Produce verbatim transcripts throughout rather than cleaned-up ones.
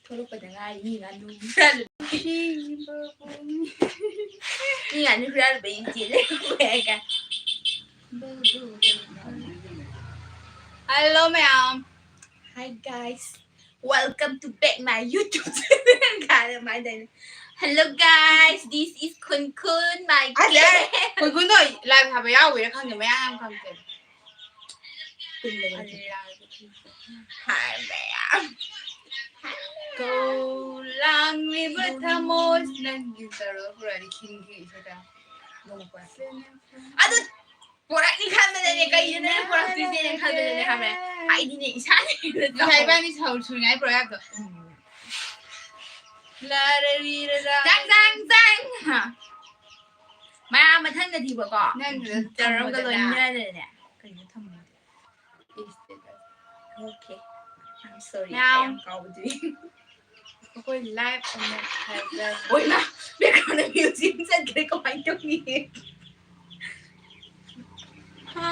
ꯊꯣꯛꯂꯛꯄꯗ ꯉꯥꯏꯔꯤ꯫ ꯃꯤ ꯉꯥꯅꯨ ꯍꯨꯔꯥꯜꯂꯨ-, ꯃꯤ ꯉꯥꯅꯨ ꯍꯨꯔꯥꯜꯂꯨꯕꯩ ꯏꯟꯖꯦꯜ ꯂꯩꯔꯝꯃꯦ ꯍꯥꯏꯒ꯫ Hello ꯃꯌꯥꯝ꯫ Hi guys, welcome to back my YouTube channel. ꯀꯥꯏꯅ ꯀꯃꯥꯏꯅ ꯇꯧꯅꯤ? Hello guys, this is Khun Khun, my girl. ꯈꯨꯟ ꯈꯨꯟꯗꯣ live ꯊꯥꯕ ꯌꯥꯎꯕꯩꯔꯥ ꯈꯪꯗꯦ, ꯃꯌꯥꯝ ꯌꯥꯝ ꯈꯪꯗꯦ꯫ ꯇꯨꯝꯕ ꯌꯥꯗꯦ꯫ Hi ꯃꯌꯥꯝ꯫ ꯀꯧ ꯂꯥꯡꯂꯤꯕ ꯊꯃꯣꯏ ꯅꯪꯒꯤ ꯇꯧꯔꯒ ꯄꯨꯔꯛꯑꯗꯤ ꯈꯤꯡꯈꯤ ꯏꯁꯩꯗ꯫ ꯅꯣꯡꯃ ꯄꯨꯔꯛꯀꯦ꯫ ꯑꯗꯨ ꯄꯨꯔꯛꯅꯤ ꯈꯟꯕꯗꯅꯦ, ꯀꯩꯅꯣ ꯅꯪ ꯄꯨꯔꯛꯇꯣꯏꯁꯦꯅ ꯈꯟꯕꯗꯅꯦ ꯈꯪꯕ꯭ꯔꯥ? ꯑꯩꯗꯤꯅꯦ ꯏꯁꯥꯅ ꯉꯁꯥꯏ ꯏꯕꯥꯅꯤ ꯁꯥꯎ ꯁꯨꯔꯤꯉꯩ ꯄꯨꯔꯛ ꯌꯥꯕꯗꯣ꯫ ꯎꯝ꯫ ꯂꯥ ꯔꯥ ꯔꯤ ꯔꯥ ꯔꯥ꯫ ꯖꯪ ꯖꯪ ꯖꯪ꯫ ꯍꯥ꯫ ꯃꯌꯥꯝ ꯃꯊꯪꯗꯗꯤꯕꯀꯣ꯫ ꯅꯪ ꯇꯔꯝꯒ ꯊꯝꯃꯣꯗꯅ꯫ ꯂꯣꯏꯅꯅꯅꯦ꯫ ꯀꯩꯅꯣ ꯊꯝꯃꯣꯗꯤ? Okay. I'm sorry. ꯃꯌꯥꯝ꯫ ꯑꯩ ꯌꯥꯝ ꯀꯥꯎꯕꯗꯨꯏ꯫ ꯑꯩꯈꯣꯏ live ꯑꯃꯨꯛ ꯊꯥꯖꯒꯦ꯫ ꯑꯣꯏꯃꯥ, background music ꯑꯃ ꯆꯠꯈ꯭ꯔꯦ, ꯀꯃꯥꯏꯅ ꯇꯧꯅꯤ? ꯍꯥ,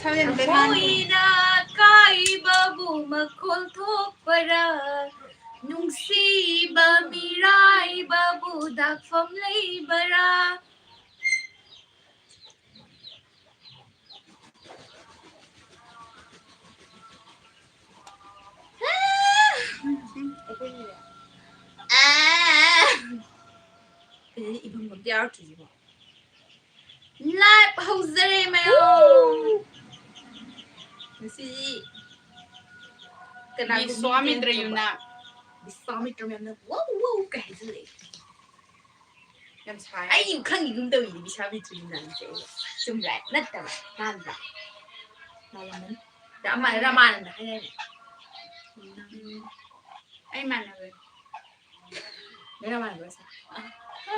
ꯁꯚꯦꯟ ꯕꯦꯛ ꯃꯈꯣꯏꯅ ꯀꯥꯏꯕꯕꯨ ꯃꯈꯣꯜ ꯊꯣꯛꯄꯔꯥ? ꯅꯨꯡꯁꯤꯕ ꯃꯤꯔꯥꯏꯕꯕꯨ ꯗꯥꯛꯐꯝ ꯂꯩꯕꯔꯥ? ꯑꯥ! ꯀꯩꯅꯣ ꯏꯐꯝ ꯑꯝꯇ ꯌꯥꯎꯔꯛꯇ꯭ꯔꯤꯁꯤꯕꯣ? Live ꯍꯧꯖꯔꯦ ꯃꯌꯥꯝ꯫ ꯉꯁꯤꯗꯤ ꯀꯅꯥꯒꯨꯝꯕꯤ ꯕꯤꯁ꯭ꯋꯥꯃꯤꯇ꯭ꯔ ꯌꯨꯝꯅꯥꯝ꯫ ꯕꯤꯁ꯭ꯋꯥꯃꯤꯇ꯭ꯔ ꯃꯌꯥꯝꯅ ꯋꯧ ꯋꯧ ꯀꯥꯏ ꯍꯥꯏꯖꯤꯜꯂꯛꯑꯦ꯫ ꯌꯥꯝ ꯁꯥꯏ꯫ ꯑꯩ ꯈꯪꯉꯤꯒꯨꯝ ꯇꯧꯏꯅꯦ ꯕꯤꯁ꯭ꯋꯥꯃꯤꯇ꯭ꯔ ꯌꯨꯝꯅꯥꯝꯁꯦ꯫ ꯆꯨꯝꯕ꯭ꯔꯥ? ꯅꯠꯇꯕ꯭ꯔꯥ? ꯂꯥꯟꯕ꯭ꯔꯥ? ꯂꯥꯜꯂꯝꯃꯅꯤ꯫ ꯔꯃꯥ-, ꯔꯃꯥꯅꯟꯗ ꯍꯥꯏꯗꯥꯏꯅꯦ? ꯎꯝ꯫ ꯑꯩ ꯃꯥꯟꯅꯕꯅꯦ꯫ ꯅꯪ ꯃꯥꯟꯅꯕ꯭ꯔꯥ ꯁꯦ?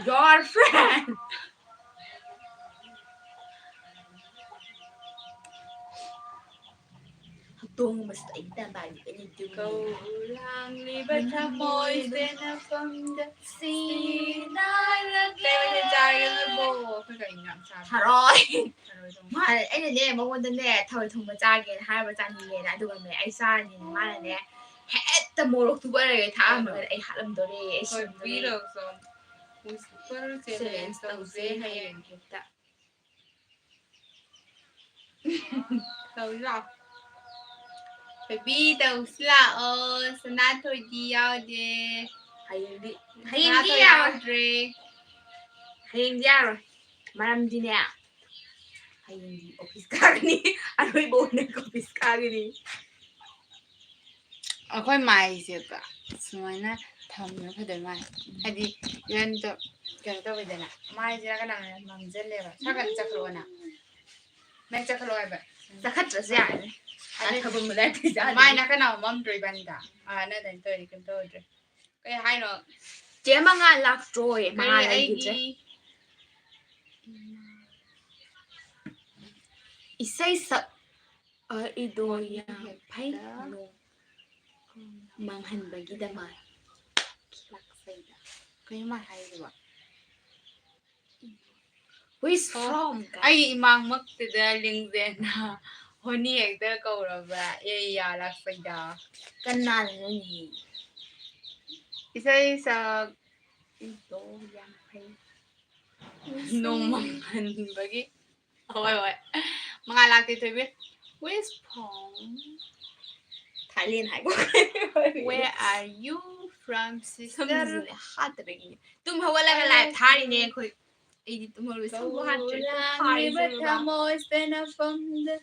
Your friend. ꯍꯧꯗꯣꯡꯒꯨꯝꯕꯁꯤꯗ ꯑꯩ ꯇꯟ ꯄꯥꯏꯕꯤ ꯑꯩꯅ ꯇꯨꯝꯃꯤ꯫ ꯀꯧ ꯂꯥꯡꯂꯤꯕ ꯊꯃꯣꯏ ꯄꯦꯟꯅꯐꯝꯗ ꯁꯤꯟꯅꯔꯒꯦ꯫ ꯀꯩ ꯃꯊꯦꯜ ꯆꯥꯔꯒꯦ ꯅꯣꯏꯕꯣ? ꯑꯩꯈꯣꯏ ꯀꯔꯤꯅꯣ ꯌꯥꯝ ꯆꯥꯕ? ꯊꯔꯣꯏ꯫ ꯊꯔꯣꯏ ꯊꯣꯡꯕ꯫ ꯃꯥꯅ, ꯑꯩꯅꯅꯦ ꯃꯉꯣꯟꯗꯅꯦ ꯊꯔꯣꯏ ꯊꯣꯡꯕ ꯆꯥꯒꯦꯅ ꯍꯥꯏꯔꯕ ꯆꯥꯅꯤꯡꯉꯦꯅ, ꯑꯗꯨꯒꯅꯦ ꯑꯩ ꯆꯥꯔꯅꯤꯅ ꯃꯥꯅꯅꯦ ꯍꯦꯛ ꯍꯦꯛꯇ ꯃꯣꯔꯣꯛꯇꯨ ꯄꯥꯏꯔꯒ ꯊꯥꯛꯑꯝꯃꯒ ꯑꯩ ꯍꯥꯠꯂꯝꯗꯧꯔꯦ, ꯑꯩ ꯍꯣꯏ, ꯁꯤꯔꯝꯗꯧꯔꯦ꯫ ꯄꯤꯔꯣ ꯆꯣ꯫ Whisper challenge ꯇꯧꯁꯦ ꯍꯌꯦꯡ꯫ ꯍꯦꯛꯇ꯫ ꯇꯧꯁꯤ ꯂꯥꯛꯑꯣ꯫ ꯊꯣꯏꯕꯤ ꯇꯧꯁꯤ ꯂꯥꯛꯑꯣ꯫ ꯁꯅꯥꯊꯣꯏꯗꯤ ꯌꯥꯎꯗꯦ꯫ ꯍꯌꯦꯡꯗꯤ ꯍꯌꯦꯡꯗꯤ ꯌꯥꯎꯗ꯭ꯔꯦ꯫ ꯍꯌꯦꯡꯗꯤ ꯌꯥꯔꯣꯏ꯫ ꯃꯔꯝꯗꯤꯅꯦ, ꯍꯌꯦꯡꯗꯤ office ꯀꯥꯒꯅꯤ꯫ ꯑꯔꯣꯏꯕ ꯑꯣꯏꯅ office ꯀꯥꯒꯅꯤ꯫ ꯑꯩꯈꯣꯏ ꯃꯥꯏꯁꯦ ꯁꯨꯃꯥꯏꯅ ꯊꯝꯕꯅ ꯐꯗꯣꯏ ꯃꯥꯜꯂꯦ꯫ ꯍꯥꯏꯗꯤ ꯏꯔꯟꯗꯣ ꯀꯩꯅꯣ ꯇꯧꯋꯤꯗꯅ, ꯃꯥꯏꯁꯤꯅ ꯀꯅꯥꯅ ꯃꯥꯡꯖꯜꯂꯦꯕ꯫ ꯁꯥꯀꯟ ꯆꯠꯈ꯭ꯔꯣꯅ꯫ ꯅꯪ ꯆꯠꯈ꯭ꯔꯣ ꯍꯥꯏꯕ꯫ ꯆꯠꯈꯠꯇ꯭ꯔꯁꯨ ꯌꯥꯔꯅꯤ꯫ ꯑꯗꯨ ꯊꯕꯛ ꯃꯨꯂꯥꯏ ꯄꯩꯁꯥ ꯃꯥꯏ ꯅꯥꯀꯟ ꯑꯃ ꯃꯝꯗ꯭ꯔꯣ ꯏꯕꯥꯅꯤꯗ? ꯑꯥ, ꯅꯪ ꯑꯗꯨꯃꯥꯏꯅ ꯇꯧꯔꯗꯤ ꯀꯩꯝ ꯇꯧꯔꯣꯏꯗ꯭ꯔꯦ꯫ ꯀꯩ ꯍꯥꯏꯅꯣ? ꯆꯦ ꯃꯉꯥ ꯂꯥꯛꯇ꯭ꯔꯣꯌꯦ, ꯃꯉꯥ ꯀꯔꯤ ꯂꯩꯈꯤꯗ꯭ꯔꯦ꯫ ꯑꯩꯒꯤ ꯏꯁꯩ ꯁꯛ ꯑ, ꯏꯗꯣ ꯌꯥꯝ ꯐꯩ꯫ ꯅꯣꯡ ꯃꯥꯡꯍꯟꯕꯒꯤꯗꯃꯛ꯫ ꯀꯩꯅꯣ ꯃꯥ ꯍꯥꯏꯔꯤꯕ? Who is from? ꯑꯩꯒꯤ ꯏꯃꯥꯡꯃꯛꯇꯨꯗ ꯂꯤꯡꯖꯦꯜꯅ ꯍꯣꯅꯤ ꯍꯦꯛꯇ ꯀꯧꯔꯕ꯭ꯔꯥ? ꯑꯦ ꯌꯥ ꯂꯥꯛꯄꯩꯗ꯫ ꯀꯅꯥꯅꯅꯣꯅꯦ? ꯏꯁꯩ ꯁꯛ ꯏꯗꯣ ꯌꯥꯝ ꯐꯩ꯫ ꯅꯣꯡꯃꯪꯍꯟꯕꯒꯤ꯫ ꯍꯣꯏ, ꯍꯣꯏ꯫ ꯃꯉꯥ ꯂꯥꯛꯇꯦ ꯊꯣꯏꯕꯤ꯫ Who is from? Thailand ꯍꯥꯏꯕ꯫ Where are you from, sister? ꯁꯝꯁꯤꯅꯦ ꯍꯥꯠꯇꯕꯒꯤꯅꯦ꯫ ꯇꯨꯝ ꯍꯧꯒꯠꯂꯒ live ꯊꯥꯔꯤꯅꯦ ꯑꯩꯈꯣꯏ꯫ ꯑꯩꯗꯤ ꯇꯨꯝ ꯍꯧꯒꯠꯂꯒ ꯁꯝꯕꯨ ꯍꯥꯠꯇ꯭ꯔꯦ꯫ ꯑꯗꯨꯝ ꯊꯥꯔꯤ ꯂꯥꯡꯂꯤꯕ ꯁꯝꯕꯨ꯫ ꯊꯃꯣꯏꯁꯤꯅ ꯐꯝꯗ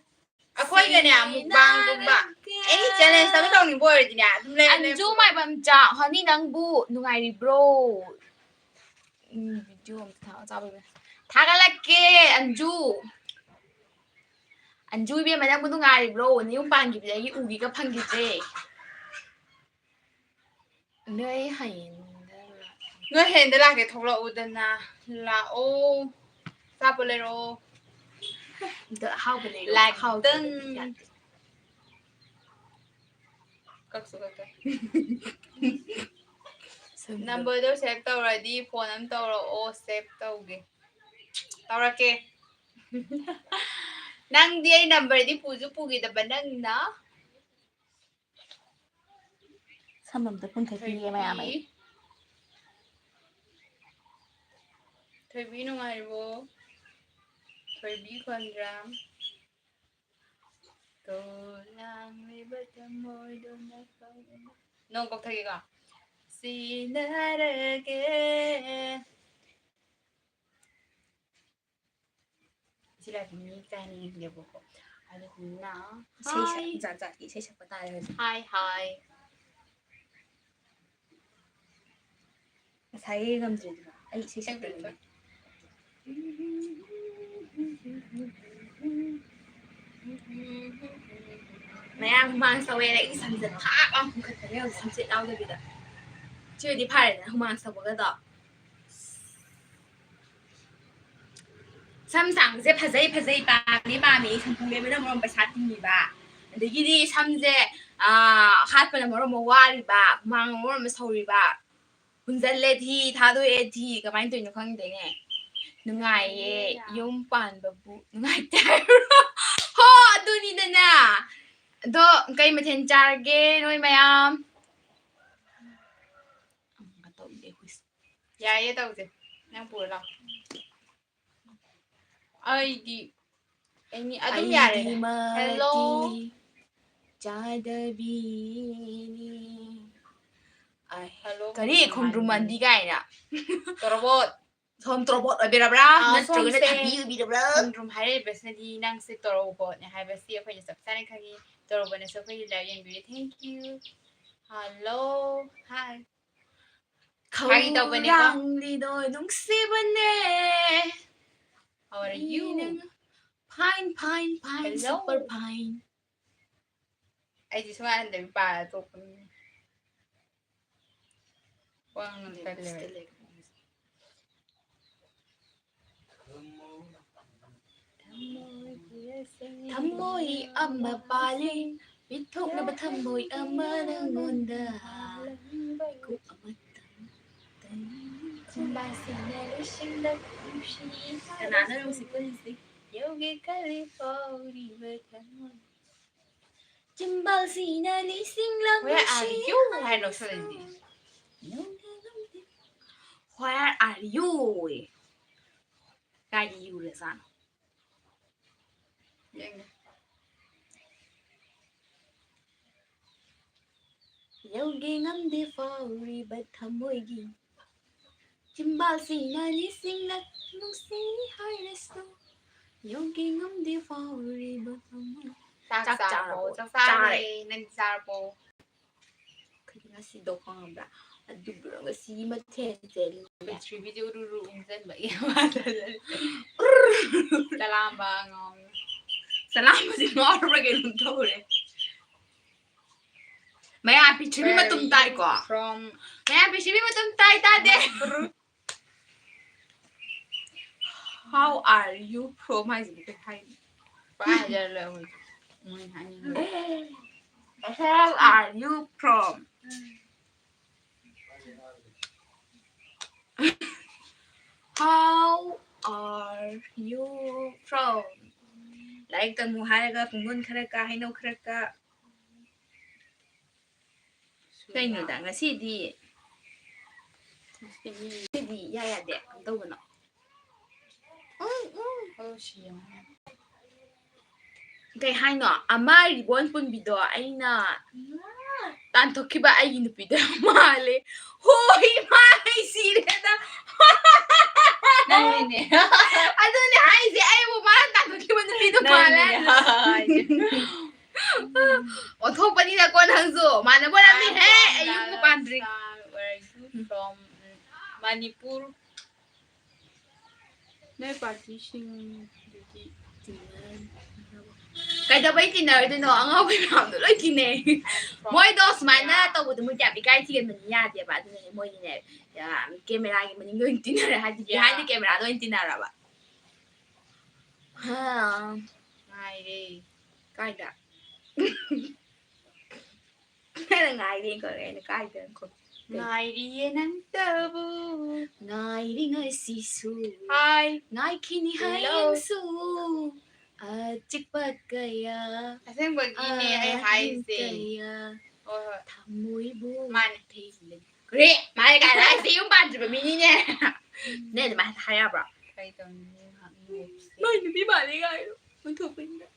ꯑꯩꯈꯣꯏꯒꯅꯦ mukbangꯒꯨꯝꯕ any challenge ꯑꯃ ꯇꯧꯅꯤꯡꯕ ꯑꯣꯏꯔꯗꯤꯅꯦ ꯑꯗꯨꯝ ꯂꯩꯔ ꯑꯟꯖꯨ ꯂꯩꯔ ꯃꯥꯏꯕꯝꯆꯥ, honey ꯅꯪꯕꯨ ꯅꯨꯡꯉꯥꯏꯔꯤꯕ꯭ꯔꯣ? ꯎꯝ, video ꯑꯝꯇ ꯊꯥ-, ꯆꯥꯕꯩ ꯃꯅꯦ꯫ ꯊꯥꯒꯠꯂꯛꯀꯦ, ꯑꯟꯖꯨ꯫ ꯑꯟꯖꯨ ꯏꯕꯦꯝꯃ, ꯅꯪꯕꯨ ꯅꯨꯡꯉꯥꯏꯔꯤꯕ꯭ꯔꯣ? ꯅꯌꯨꯝ ꯄꯥꯟꯈꯤꯕꯗꯒꯤ ꯎꯒꯦꯒ ꯐꯪꯈꯤꯗ꯭ꯔꯦ꯫ ꯅꯣꯏ ꯍꯌꯦꯡꯗ ꯂꯥꯛ-, ꯅꯣꯏ ꯍꯌꯦꯡꯗ ꯂꯥꯛꯀꯦ, ꯊꯣꯛꯂꯛꯎꯗꯅ꯫ ꯂꯥꯛꯑꯣ꯫ ꯑꯆꯥꯄꯣꯠ ꯂꯩꯔꯛꯑꯣ꯫ ꯑꯝꯇ ꯑꯍꯥꯎꯕ ꯂꯩꯔꯛꯑꯣ꯫ ꯂꯥꯛꯇꯪ꯫ ꯑꯍꯥꯎꯕ ꯌꯥꯗꯦ꯫ ꯀꯛꯁꯨ ꯀꯛꯀꯦ꯫ ꯁꯝꯗꯣ꯫ Numberꯗꯣ save ꯇꯧꯔꯗꯤ phone ꯑꯃ ꯇꯧꯔꯛꯑꯣ, save ꯇꯧꯒꯦ꯫ ꯇꯧꯔꯛꯀꯦ꯫ ꯅꯪꯗꯤ ꯑꯩ numberꯗꯤ ꯄꯨꯁꯨ ꯄꯨꯈꯤꯗꯕ ꯅꯪꯅ꯫ ꯊꯝꯐꯝꯗ ꯄꯨꯟꯈꯠꯄꯤꯒꯦ ꯃꯌꯥꯝ ꯑꯩ꯫ ꯊꯣꯏꯕꯤ ꯅꯨꯡꯉꯥꯏꯔꯤꯕꯣ? ꯊꯣꯏꯕꯤ ꯈꯣꯟꯗ꯭ꯔꯥꯝ꯫ ꯀꯣ ꯂꯥꯡꯂꯤꯕ ꯊꯃꯣꯏꯗꯣ ꯅꯈꯣꯏꯅ꯫ ꯅꯣꯡ ꯀꯣꯛꯊꯒꯦꯀꯣ꯫ ꯁꯤꯟꯅꯔꯒꯦ꯫ ꯁꯤ ꯂꯥꯛꯄ ꯃꯤ ꯀꯥꯏꯅ ꯌꯦꯡꯒꯦꯕꯀꯣ꯫ ꯑꯗꯨꯗꯨꯅ ꯏꯁꯩ ꯁꯛ- ꯍꯥꯏ꯫ ꯖꯥꯠ ꯖꯥꯠꯀꯤ ꯏꯁꯩ ꯁꯛꯄ ꯇꯥꯔꯦ ꯍꯧꯖꯤꯛ꯫ ꯍꯥꯏ ꯍꯥꯏ꯫ ꯉꯁꯥꯏꯒꯤ ꯉꯝꯗ꯭ꯔꯦꯗꯅ ꯑꯩ ꯏꯁꯩ ꯁꯛꯇꯣꯏꯅꯦ꯫ ꯃꯌꯥꯝ ꯍꯨꯃꯥꯡ ꯁꯧꯋꯦꯅ ꯑꯩꯒꯤ ꯁꯝꯁꯦ ꯊꯥꯛ ꯂꯥꯎ ꯄꯨꯈꯠꯄꯅꯦ ꯍꯧꯖꯤꯛ ꯁꯝꯁꯦꯠ ꯌꯥꯎꯗꯕꯤꯗ꯫ ꯁꯤ ꯑꯣꯏꯗꯤ ꯐꯔꯦꯗꯅ ꯍꯨꯃꯥꯡ ꯁꯧꯕꯒꯗꯣ꯫ ꯁꯝ ꯁꯥꯡꯕꯁꯦ ꯐꯖꯩ ꯐꯖꯩ ꯄꯥꯝꯃꯤ ꯄꯥꯝꯃꯤ ꯁꯝꯄꯨ ꯂꯩꯕꯅ ꯃꯔꯣꯝ ꯄꯩꯁꯥ ꯇꯤꯡꯉꯤꯕ, ꯑꯗꯒꯤꯗꯤ ꯁꯝꯁꯦ ꯍꯥꯠꯄꯅ ꯃꯔꯣꯝ ꯑꯃ ꯋꯥꯔꯤꯕ, ꯍꯨꯃꯥꯡ ꯃꯔꯣꯝ ꯑꯃ ꯁꯧꯔꯤꯕ꯫ ꯍꯨꯟꯖꯜꯂꯦ ꯊꯤ, ꯊꯥꯗꯣꯛꯑꯦ ꯊꯤ, ꯀꯃꯥꯏꯅ ꯇꯧꯔꯤꯅꯣ ꯈꯪꯗꯦꯅꯦ꯫ ꯅꯨꯡꯉꯥꯏꯌꯦ ꯌꯨꯝ ꯄꯥꯟꯕꯕꯨ ꯅꯨꯡꯉꯥꯏꯇꯦ ꯍꯥꯏꯕ꯭ꯔꯣ? ꯍꯣ ꯑꯗꯨꯅꯤꯗꯅ꯫ ꯑꯗꯣ ꯀꯩ ꯃꯊꯦꯜ ꯆꯥꯔꯒꯦ ꯅꯣꯏ ꯃꯌꯥꯝ? ꯑꯃꯨꯛꯀ ꯇꯧꯗꯦ ꯑꯩꯈꯣꯏꯁꯦ꯫ ꯌꯥꯏꯌꯦ ꯇꯧꯁꯦ꯫ ꯅꯪ ꯄꯨꯔ ꯂꯥꯛꯑꯣ꯫ ꯑꯩꯗꯤ ꯑꯦꯅꯤ ꯑꯗꯨꯝ ꯌꯥꯔꯦꯗ꯫ ꯑꯩꯗꯤ ꯃꯇꯤ Hello꯫ ꯆꯥꯗꯕꯤꯅꯤ꯫ ꯑꯥꯏ, Hello ꯀꯔꯤ ꯈꯣꯡꯗ꯭ꯔꯨꯝ ꯈꯣꯡꯗ꯭ꯔꯨꯝ ꯃꯥꯟꯕꯤ꯫ ꯃꯥꯟꯕꯤ ꯀꯥꯏꯅ? ꯇꯣꯔꯕꯣꯠ꯫ ꯁꯣꯝ ꯇꯣꯔꯕꯣꯠ ꯑꯣꯏꯕꯤꯔꯕ꯭ꯔꯥ? ꯑꯥ, ꯅꯠꯇ꯭ꯔꯒꯅ ꯁꯣꯝꯁꯦ ꯊꯕꯤ ꯑꯣꯏꯕꯤꯔꯕ꯭ꯔꯥ? ꯈꯣꯡꯗ꯭ꯔꯨꯝ ꯍꯥꯏꯔꯛꯏꯕꯁꯤꯅꯗꯤ ꯅꯪꯁꯦ ꯇꯣꯔꯣꯕꯣꯠꯅꯦ ꯍꯥꯏꯕꯁꯤ ꯑꯩꯈꯣꯏꯅ ꯆꯞ ꯆꯥꯅ ꯈꯪꯉꯤ꯫ ꯇꯣꯔꯣꯕꯣꯠꯅꯁꯨ ꯑꯩꯈꯣꯏꯒꯤ live ꯌꯦꯡꯕꯤꯔꯦ꯫ Thank you꯫ Hello꯫ Hi꯫ ꯐꯥꯒꯤ ꯇꯧꯕꯅꯦꯀꯣ꯫ ꯈꯧꯔꯥꯡꯂꯤꯗꯣ ꯅꯨꯡꯁꯤꯕꯅꯦ꯫ How are you? Fine, fine, fine, Hello. Super fine. ꯑꯩꯗꯤ ꯁꯨꯡꯍꯟ ꯍꯟꯗꯕꯤ ꯄꯥꯔ ꯇꯣꯛꯄꯅꯤ꯫ ꯋꯥ ꯉꯥꯡꯉꯛꯇ ꯂꯩꯔꯦ꯫ ꯊꯃꯣꯏ ꯑꯃ ꯄꯥꯜꯂꯤ, ꯄꯤꯊꯣꯛꯅꯕ ꯊꯃꯣꯏ ꯑꯃ ꯅꯪꯉꯣꯟꯗ꯫ ꯃꯤꯀꯨꯞ ꯑꯃꯇꯪ꯫ ꯈꯣꯡꯕꯥꯟꯁꯤꯡꯅ ꯂꯣꯏꯁꯤꯜꯂꯛ ꯅꯨꯡꯁꯤ꯫ ꯀꯅꯥꯅꯣ ꯅꯨꯡꯁꯤ ꯄꯨꯟꯁꯤ? ꯌꯧꯒꯦ ꯈꯜꯂꯤ ꯐꯥꯎꯔꯤꯕ ꯊꯃꯣꯏ꯫ ꯆꯤꯝꯕꯥꯜꯁꯤꯅ ꯂꯤꯁꯤꯡꯂꯛ Where are ꯅꯨꯡꯁꯤ you? ꯍꯥꯏꯔꯣ, ꯍꯥꯏꯔꯁꯨ꯫ ꯁꯣꯂꯦꯟꯗꯤ꯫ ꯌꯧꯒꯦ ꯉꯝꯗꯦ꯫ Where are you? ꯀꯥꯏꯗ ꯌꯨꯔꯖꯥꯠꯅꯣ? ꯌꯦꯡꯒꯦ꯫ ꯌꯧꯒꯦ ꯉꯝꯗꯦ ꯐꯥꯎꯔꯤꯕ ꯊꯃꯣꯏꯒꯤ ꯆꯤꯝꯕꯥꯜꯁꯤꯅ ꯂꯤꯁꯤꯡꯂꯛ ꯅꯨꯡꯁꯤ ꯍꯥꯏꯔꯁꯨ ꯌꯧꯒꯦ ꯉꯝꯗꯦ ꯐꯥꯎꯔꯤꯕ ꯊꯃꯣꯏ꯫ ꯆꯥꯛ ꯆꯥꯛ ꯆꯥꯔꯕꯣ? ꯆꯥꯔꯕꯣ? ꯆꯥꯛ ꯆꯥꯔꯦ꯫ ꯆꯥꯔꯦ꯫ ꯅꯪ ꯆꯥꯔꯕꯣ? ꯑꯩꯈꯣꯏꯗꯤ ꯉꯁꯤꯗꯣ ꯈꯪꯉꯕ꯭ꯔꯥ? ꯑꯗꯨꯕꯨ ꯉꯁꯤꯒꯤ ꯃꯊꯦꯜꯁꯦ ꯄ꯭ꯔꯤꯊꯤꯕꯤꯁꯦ ꯎꯔꯨꯔꯨ ꯎꯪꯁꯤꯟꯕꯒꯤ ꯆꯂꯥꯝꯕ ꯉꯥꯎꯔꯦ꯫ ꯆꯂꯥꯝꯕꯁꯤ ꯉꯥꯎꯔꯕ꯭ꯔꯥ ꯀꯩꯅꯣꯝ ꯇꯧꯔꯦ꯫ ꯃꯌꯥ ꯄꯤꯊ꯭ꯔꯤꯕꯤ ꯃꯇꯨꯝ ꯇꯥꯏꯀꯣ? Where are you from? ꯃꯌꯥ ꯄꯤꯊ꯭ꯔꯤꯕꯤ ꯃꯇꯨꯝ ꯇꯥꯏ, ꯇꯥꯗꯦ꯫ How are you from ꯍꯥꯏꯁꯤꯕꯨ ꯀꯩ ꯍꯥꯏꯅꯣ? ꯄꯨꯔꯥ ꯍꯥꯏꯖꯔ ꯂꯣꯏꯔꯦ ꯃꯣꯏ꯫ ꯃꯣꯏ ꯍꯥꯏꯅꯤꯡꯕ꯫ How are you from? How are you from? ꯂꯥꯏꯔꯤꯛ ꯇꯝꯃꯨ ꯍꯥꯏꯔꯒ ꯄꯨꯡꯗꯣꯟ ꯈꯔ ꯀꯥ, ꯍꯩꯅꯧ ꯈꯔ ꯀꯥ꯫ ꯀꯩꯅꯣꯗ ꯉꯁꯤꯗꯤ, ꯉꯁꯤꯗꯤ ꯏꯌꯥ ꯌꯥꯗꯦ꯫ ꯀꯝ ꯇꯧꯕꯅꯣ? ꯎꯝ, ꯎꯝ꯫ ꯀꯩ ꯍꯥꯏꯅꯣ? ꯑꯃ ꯔꯤꯕꯣꯟ ꯄꯨꯟꯕꯤꯗꯣ ꯑꯩꯅ ꯇꯥꯟꯊꯣꯛꯈꯤꯕ ꯑꯩꯒꯤ ꯅꯨꯄꯤꯗꯣ ꯌꯥꯝ ꯃꯥꯜꯂꯦ꯫ ꯍꯣꯏ, ꯃꯥ ꯑꯩ ꯁꯤꯔꯦꯗ꯫ ꯅꯪꯅꯤꯅꯦ꯫ ꯑꯗꯨꯅꯦ ꯍꯥꯏꯁꯦ, ꯑꯩꯕꯨ ꯃꯥꯅ ꯇꯥꯟꯊꯣꯛꯈꯤꯕ ꯅꯨꯄꯤꯗꯣ ꯃꯥꯜꯂꯦ꯫ ꯅꯪꯅꯤꯅꯦ ꯍꯥꯏꯁꯦ꯫ ꯑꯣꯟꯊꯣꯛꯄꯅꯤꯗꯀꯣ ꯅꯪꯁꯨ꯫ ꯃꯥꯟꯅꯕ ꯑꯣꯏꯔꯝꯅꯤꯍꯦ꯫ I'm from ꯑꯩ ꯌꯨꯝꯒ ꯄꯥꯟꯗ꯭ꯔꯤ꯫ Rajasthan, where are you from? ꯎꯝ, ꯃꯅꯤꯄꯨꯔ꯫ ꯅꯣꯏ ꯄꯥꯔꯇꯤꯁꯤꯡꯗꯨꯗꯤ ꯇꯤꯟꯅꯔꯝ-, ꯀꯩꯗꯧꯕꯩ ꯇꯤꯟꯅꯔꯣꯏꯗꯣꯏꯅꯣ? ꯑꯉꯥꯎꯕꯤ ꯃꯌꯥꯝꯗꯣ ꯂꯣꯏ ꯇꯤꯟꯅꯩ꯫ ꯃꯣꯏꯗꯣ ꯁꯨꯃꯥꯏꯅ ꯇꯧꯕꯗꯣ ꯃꯣꯏꯗꯤ ꯌꯥꯝ ꯏꯀꯥꯏ ꯊꯤꯒꯟꯕꯅꯤ, ꯌꯥꯗꯦꯕ꯫ ꯑꯗꯨꯅꯅꯦ ꯃꯣꯏꯗꯤꯅꯦ, ꯌꯥ, ꯀꯦꯃꯦꯔꯥꯒꯤ ꯃꯅꯤꯡꯗ ꯑꯣꯏꯅ ꯇꯤꯟꯅꯔꯦ, ꯍꯥꯏꯗꯤ behind the camera ꯗ ꯑꯣꯏꯅ ꯇꯤꯟꯅꯔꯕ꯫ ꯍꯥ꯫ ꯉꯥꯏꯔꯦ꯫ ꯀꯥꯏꯗ? ꯅꯪꯅ ꯉꯥꯏꯔꯦ ꯀꯧꯔꯦ, ꯑꯩꯅ ꯀꯥꯏꯗ? ꯉꯥꯏꯔꯤꯌꯦ ꯅꯪꯇꯕꯨ꯫ ꯉꯥꯏꯔꯤ ꯉꯁꯤꯁꯨ꯫ ꯍꯥꯏ꯫ ꯉꯥꯏꯈꯤꯅꯤ ꯍꯌꯦꯡꯁꯨ꯫ ꯑꯆꯤꯛꯄ ꯀꯌꯥ, ꯑꯁꯦꯡꯕꯒꯤꯅꯦ ꯑꯩ ꯑꯍꯤꯡ ꯍꯥꯏꯁꯦ꯫ ꯀꯌꯥ, ꯍꯣꯏ ꯍꯣꯏ꯫ ꯊꯃꯣꯏꯕꯨ ꯃꯥꯅꯦ꯫ ꯊꯦꯡꯂꯦ꯫ ꯀꯔꯤ? ꯃꯥꯅꯦ ꯀꯥꯏꯅ ꯍꯥꯏꯁꯦ ꯌꯨꯝ ꯄꯥꯟꯗ꯭ꯔꯤꯕ ꯃꯤꯅꯤꯅꯦ꯫ ꯅꯦ ꯑꯗꯨꯃꯥꯏꯅ ꯍꯥꯏ ꯌꯥꯕ꯭ꯔꯣ? ꯀꯩ ꯇꯧꯅꯤ? ꯃꯥꯏ ꯅꯨꯄꯤ ꯃꯥꯜꯂꯦ ꯀꯥꯏꯅ ꯑꯣꯟꯊꯣꯛꯄꯅꯤꯗ꯫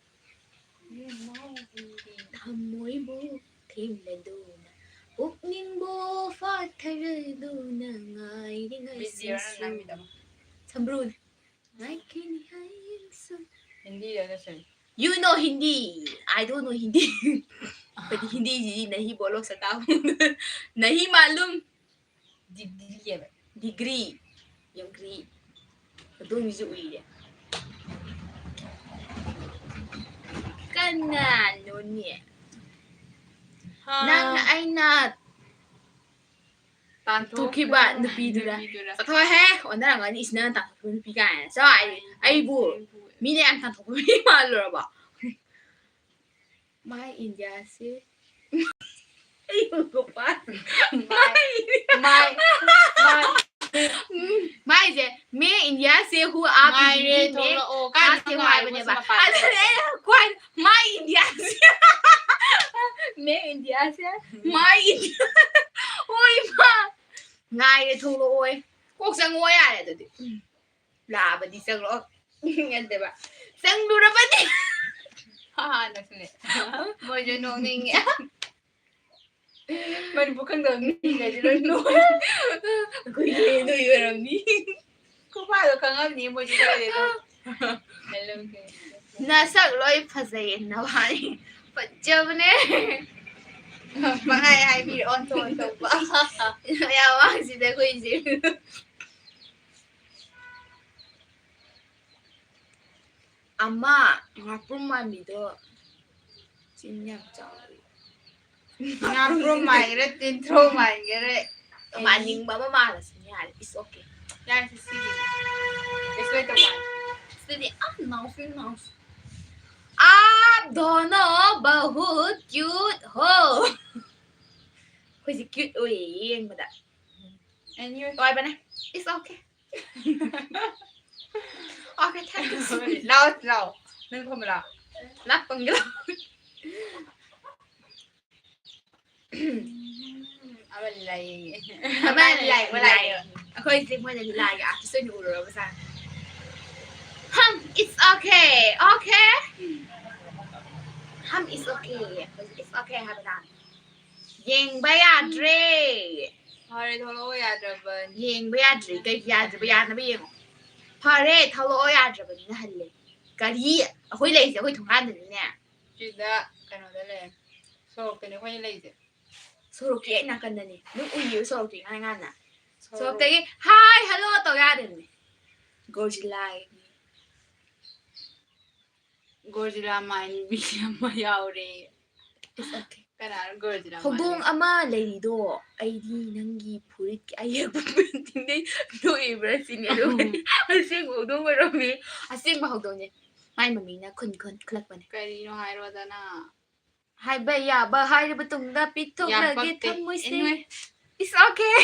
ꯊꯃꯣꯏꯕꯨ ꯊꯦꯡꯂꯗꯨꯅ, ꯄꯨꯛꯅꯤꯡꯕꯨ ꯐꯥꯊꯔꯗꯨꯅ ꯉꯥꯏꯔꯤꯉꯩ ꯕꯤꯖꯤꯌꯔ ꯅꯪ ꯅꯪꯒꯤꯗꯣ꯫ ꯁꯝꯕ꯭ꯔꯨꯅꯦ꯫ ꯉꯥꯏꯈꯤꯅꯤ ꯍꯌꯦꯡꯁꯨ꯫ ꯍꯤꯟꯗꯤꯗ ꯂꯣꯏꯁꯜꯂꯨ꯫ You know Hindi. I don't know Hindi. ꯑꯩꯈꯣꯏꯗꯤ ꯍꯤꯟꯗꯤꯁꯤꯗꯤ ꯅꯍꯤ ꯕꯣꯂꯣ ꯁꯇꯥ ꯍꯨ꯫ ꯅꯍꯤ ꯃꯥꯂꯨꯝ꯫ ꯗꯤꯒ꯭ꯔꯤ ꯍꯥꯏꯕ꯫ ꯗꯤꯒ꯭ꯔꯤ꯫ ꯌꯣꯡꯒ꯭ꯔꯤ꯫ ꯑꯗꯣꯝꯒꯤꯁꯨ ꯎꯏꯔꯦ꯫ ꯀꯅꯥꯅꯣꯅꯦ? ꯅꯪ ꯑꯩꯅ ꯇꯥꯟꯊꯣꯛꯈꯤꯕ ꯊꯣꯛꯈꯤꯕ ꯅꯨꯄꯤꯗꯨꯔ? ꯅꯨꯄꯤꯗꯨꯔ? ꯆꯠꯊꯣꯛꯍꯦ! ꯑꯣꯟꯅꯔꯝꯒꯅꯤ꯫ ꯏꯁ, ꯅꯪꯅ ꯇꯥꯟꯊꯣꯛꯈꯤꯕ ꯅꯨꯄꯤ ꯀꯥꯏꯅ꯫ ꯆꯠꯂꯣ ꯑꯩ-, ꯑꯩꯕꯨ ꯃꯤꯅ ꯌꯥꯝ ꯇꯥꯟꯊꯣꯛꯄ ꯃꯤ ꯃꯥꯜꯂꯨꯔꯕꯣ? ꯃꯥꯏ ꯏꯟꯗꯤꯌꯥꯁꯦ꯫ ꯑꯩ ꯎꯕ ꯄꯥꯠ꯫ ꯃꯥꯏ, ꯃꯥꯏ, ꯃꯥꯏ꯫ ꯎꯝ, ꯃꯥꯏꯁꯦ, ꯃꯦ ꯏꯟꯗꯤꯌꯥꯁꯦ ꯍꯨ ꯑꯥꯞ ꯉꯥꯏꯔꯦ, ꯏꯟꯗꯤꯌꯥ ꯃꯦ ꯊꯣꯛꯂꯛꯑꯣ꯫ ꯀꯥꯁꯦ ꯀꯥꯏꯗꯅꯣ ꯍꯥꯏꯕꯅꯦꯕ꯫ ꯉꯥꯏꯕꯁꯦ ꯃꯄꯥꯟꯗ? ꯑꯗꯨꯅꯦ ꯑꯩꯅ ꯈ꯭ꯋꯥꯏ ꯃꯥꯏ ꯏꯟꯗꯤꯌꯥꯁꯦ꯫ ꯃꯦ ꯏꯟꯗꯤꯌꯥꯁꯦ꯫ ꯃꯥꯏ ꯏꯟꯗꯤꯌꯥ꯫ ꯑꯣꯏ ꯃꯥ꯫ ꯉꯥꯏꯔꯦ, ꯊꯣꯛꯂꯛꯑꯣꯏ꯫ ꯀꯣꯛ ꯆꯪꯉꯛꯑꯣ ꯌꯥꯔꯦ ꯑꯗꯨꯗꯤ꯫ ꯎꯝ꯫ ꯂꯥꯛꯑꯕꯗꯤ ꯆꯪꯂꯛꯑꯣ꯫ ꯅꯠꯇꯦꯕ꯫ ꯆꯪꯂꯨꯔꯕꯗꯤ꯫ ꯍꯥ, ꯅꯛꯁꯤꯜꯂꯦ꯫ ꯃꯣꯏꯁꯨ ꯅꯣꯛꯅꯤꯡꯉꯦ꯫ ꯃꯅꯤꯄꯨꯔ ꯈꯪꯗꯕ ꯃꯤꯈꯩꯁꯦ ꯂꯣꯏ ꯅꯣꯛꯑꯦ꯫ ꯑꯩꯈꯣꯏꯒꯤ ꯅꯣꯏ ꯑꯣꯏꯔꯝꯅꯤ꯫ ꯈꯨꯐꯥꯗꯣ ꯈꯪꯉꯝꯅꯤ ꯃꯣꯏꯁꯨ ꯈꯔꯗꯤ ꯑꯗꯨꯝ꯫ ꯍꯜꯂꯣ, ꯀꯩ? ꯅꯁꯛ ꯂꯣꯏ ꯐꯖꯩꯌꯦ ꯅꯕꯥꯅꯤ꯫ ꯐꯖꯕꯅꯦ꯫ ꯃꯉꯥꯏ ꯍꯥꯏꯕꯤꯔꯛꯑꯣ, ꯑꯣꯟꯊꯣꯛ ꯑꯣꯟꯊꯣꯛꯄ꯫ ꯌꯥꯝ ꯋꯥꯡꯁꯤꯗ ꯑꯩꯈꯣꯏꯁꯦ꯫ ꯑꯃ ꯉꯥꯄ꯭ꯔꯨꯝ ꯃꯥꯟꯕꯤꯗꯣ ꯆꯤꯟ ꯌꯥꯝ ꯆꯥꯎꯋꯤ꯫ ꯉꯥꯄ꯭ꯔꯨꯝ ꯃꯥꯟꯒꯦꯔꯥ, ꯇꯤꯟꯊ꯭ꯔꯣ ꯃꯥꯟꯒꯦꯔꯥ, ꯃꯥꯟꯅꯤꯡꯕ ꯑꯃ ꯃꯥꯜꯂꯁꯨ ꯌꯥꯔꯦ꯫ It's okay. ꯌꯥꯔꯦ, ꯁꯤꯗꯤ꯫ It's like a one. ꯁꯤꯗꯤ ꯑꯝ ꯅꯥꯎꯁꯤ ꯅꯥꯎꯁꯤ꯫ आप दोनों बहुत cute हो. ꯑꯩꯈꯣꯏꯁꯦ cute ꯑꯣꯏꯌꯦ ꯌꯦꯡꯕꯗ꯫ And you? ꯑꯣꯏꯕꯅꯦ꯫ It's okay. Okay, thank you. ꯂꯥꯎ, ꯂꯥꯎ꯫ ꯅꯪ ꯈꯨꯝꯕ꯭ꯔꯥ? ꯂꯥꯛꯄꯪꯒꯤ ꯂꯥꯛ꯫ ꯑꯃ ꯂꯩ꯫ ꯑꯃ ꯂꯩ, ꯑꯃ ꯂꯩ꯫ ꯑꯩꯈꯣꯏꯁꯦ ꯃꯣꯏꯅ ꯂꯤꯂꯥꯒꯤ artist ꯑꯣꯏꯅ ꯎꯔꯨꯔꯕ ꯖꯥꯠꯅꯤ꯫ Hum, it's okay, okay. Hum, it's okay. It's okay ꯍꯥꯏꯕ ꯇꯥꯔꯦ꯫ ꯌꯦꯡꯕ ꯌꯥꯗ꯭ꯔꯦ꯫ ꯐꯔꯦ, ꯊꯣꯛꯂꯛꯑꯣ ꯌꯥꯗ꯭ꯔꯕꯅꯤ꯫ ꯌꯦꯡꯕ ꯌꯥꯗ꯭ꯔꯦ꯫ ꯀꯩꯒꯤ ꯌꯥꯗ꯭ꯔꯤꯕ? ꯌꯥꯅꯕ ꯌꯦꯡꯉꯣ꯫ ꯐꯔꯦ, ꯊꯣꯛꯂꯛꯑꯣ ꯌꯥꯗ꯭ꯔꯕꯅꯤꯅ ꯍꯜꯂꯦ꯫ ꯒꯥꯔꯤ ꯑꯩꯈꯣꯏ ꯂꯩꯔꯤꯁꯦ ꯑꯩꯈꯣꯏ ꯊꯣꯡꯒꯥꯟꯗꯅꯤꯅꯦ꯫ ꯁꯤꯗ ꯀꯩꯅꯣꯗ ꯂꯩ꯫ ꯁꯣꯔꯣꯛꯇꯅꯦ ꯑꯩꯈꯣꯏꯅ ꯂꯩꯁꯦ꯫ ꯁꯣꯔꯣꯛꯀꯤ ꯍꯦꯛ ꯅꯥꯀꯟꯗꯅꯦ꯫ ꯑꯗꯨꯝ ꯎꯏꯌꯦꯕ ꯁꯣꯔꯣꯛꯇ ꯏꯉꯥꯟ ꯉꯥꯟꯅ꯫ ꯁꯣꯔꯣꯛ꯫ ꯁꯣꯔꯣꯛꯇꯒꯤ, "Hi, hello" ꯇꯧ ꯌꯥꯗꯕꯅꯦ꯫ Godzilla ꯒꯤ꯫ Godzilla ꯃꯥꯟꯕꯤ ꯑꯃ ꯌꯥꯎꯔꯦ꯫ It's okay. ꯀꯅꯥꯅꯣ Godzilla ꯍꯧꯗꯣꯡ ꯃꯥꯟꯕꯤ? ꯑꯃ ꯂꯩꯔꯤꯗꯣ, ꯑꯩꯗꯤ ꯅꯪꯒꯤ ꯐꯨꯔꯤꯠꯀꯤ ꯑꯌꯦꯛꯄ painting ꯗꯩ ꯅꯣꯛꯏꯕ꯭ꯔꯥ ꯁꯤꯅꯦ꯫ ꯑꯗꯨꯒꯗꯤ ꯑꯁꯦꯡꯕ ꯍꯧꯗꯣꯡ ꯑꯣꯏꯔꯝꯃꯤ꯫ ꯑꯁꯦꯡꯕ ꯍꯧꯗꯣꯡꯅꯦ꯫ ꯃꯥꯏ ꯃꯃꯤꯡꯅ ꯈꯨꯟ ꯈꯨꯟ ꯈꯨꯂꯛꯄꯅꯦ꯫ ꯀꯔꯤꯅꯣ ꯍꯥꯏꯔꯣꯗꯅ? ꯍꯥꯏꯕ ꯌꯥꯕ ꯍꯥꯏꯔꯕ ꯇꯨꯡꯗ ꯄꯤꯊꯣꯛꯂꯒꯦ ꯌꯥꯝ ꯄꯛꯇꯦ꯫ ꯊꯃꯣꯏꯁꯦ꯫ Anyway. It's okay.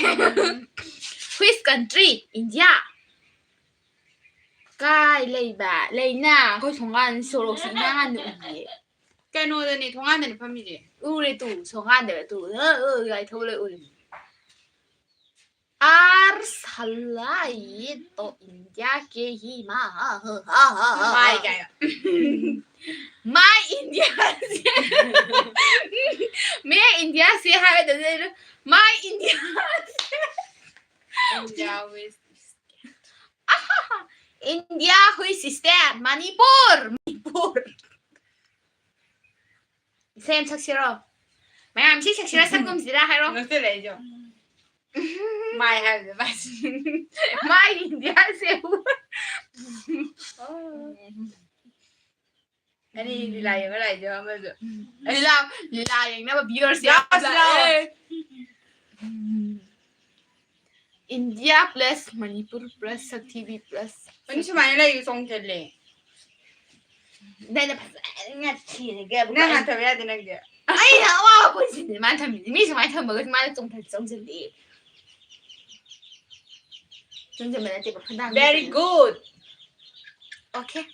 Which country? India. ꯀꯥꯏ ꯂꯩꯕ? ꯂꯩꯅ꯫ ꯑꯩꯈꯣꯏ ꯊꯣꯡꯒꯥꯟ ꯁꯣꯔꯣꯛꯁꯤ ꯏꯉꯥꯟ ꯉꯥꯟꯅ ꯎꯏꯌꯦ꯫ ꯀꯩꯅꯣꯗꯅꯦ, ꯊꯣꯡꯒꯥꯟꯗꯅꯦ ꯐꯝꯃꯤꯁꯦ꯫ ꯎꯔꯦ ꯇꯨ, ꯊꯣꯡꯒꯥꯟꯗ ꯇꯨ꯫ ꯑ, ꯑ, ꯒꯥꯔꯤ ꯊꯧꯕ ꯂꯣꯏ ꯎꯔꯦ꯫ आर साला ये तो इंडिया के ही माँ। ꯃꯥꯏ ꯀꯥꯏꯅ꯫ My India ꯁꯦ꯫ मैं इंडिया से ꯍꯥꯏꯒꯗꯕꯅꯦ ꯑꯩꯅ꯫ My India say. India with India ꯍꯨꯏ ꯁꯤꯁꯇꯦꯝ ꯃꯅꯤꯄꯨꯔ, ꯃꯅꯤꯄꯨꯔ꯫ ꯏꯁꯩ ꯑꯃ ꯁꯛꯁꯤꯔꯣ? ꯃꯌꯥꯝ ꯏꯁꯩ ꯁꯛꯁꯤꯔꯥ, ꯁꯛꯀꯨꯝꯁꯤꯔꯥ ꯍꯥꯏꯔꯣ? ꯅꯣꯛꯁꯤꯜꯂꯛꯑꯦ ꯑꯩꯁꯨ꯫ ꯃꯥꯏ ꯍꯥꯏꯕꯗꯣ ꯃꯥꯏ꯫ ꯃꯥꯏ ꯏꯟꯗꯤꯌꯥꯁꯦ꯫ ꯑꯩ ꯂꯤꯂꯥ ꯌꯦꯡꯕ ꯂꯥꯛꯏꯁꯦ ꯑꯃꯁꯨ꯫ ꯂꯤꯂꯥ, ꯂꯤꯂꯥ ꯌꯦꯡꯅꯕ viewers ꯂꯥꯛꯑꯣ, ꯌꯥꯝ ꯂꯥꯛꯑꯣ꯫ ꯂꯥꯛꯑꯦ꯫ Um. India plus Manipur plus ꯁꯛꯊꯤꯕꯤ plus ꯃꯅꯤ ꯁꯨꯃꯥꯏꯅ ꯂꯩꯕ ꯆꯣꯡꯁꯤꯜꯂꯦ꯫ ꯅꯪꯅ ꯐꯖꯅ ꯊꯤꯔꯒꯦ꯫ ꯅꯪ ꯍꯥꯟꯊꯕ ꯌꯥꯗꯦ ꯅꯪꯗꯤ꯫ ꯑꯩꯅ ꯑꯋꯥꯕ ꯄꯨꯟꯁꯤꯅꯦ ꯃꯥꯅ ꯊꯝꯃꯤꯁꯦ꯫ ꯃꯤ ꯁꯨꯃꯥꯏꯅ ꯊꯝꯃꯒ ꯃꯥꯅ ꯆꯣꯡꯊ-, ꯆꯣꯡꯁꯤꯜꯂꯤ꯫ ꯆꯣꯡꯁꯤꯟꯕ ꯅꯠꯇꯦꯕ, ꯈꯨꯗꯥꯡ very ꯅꯠꯇꯦꯕ꯫ Good. Okay.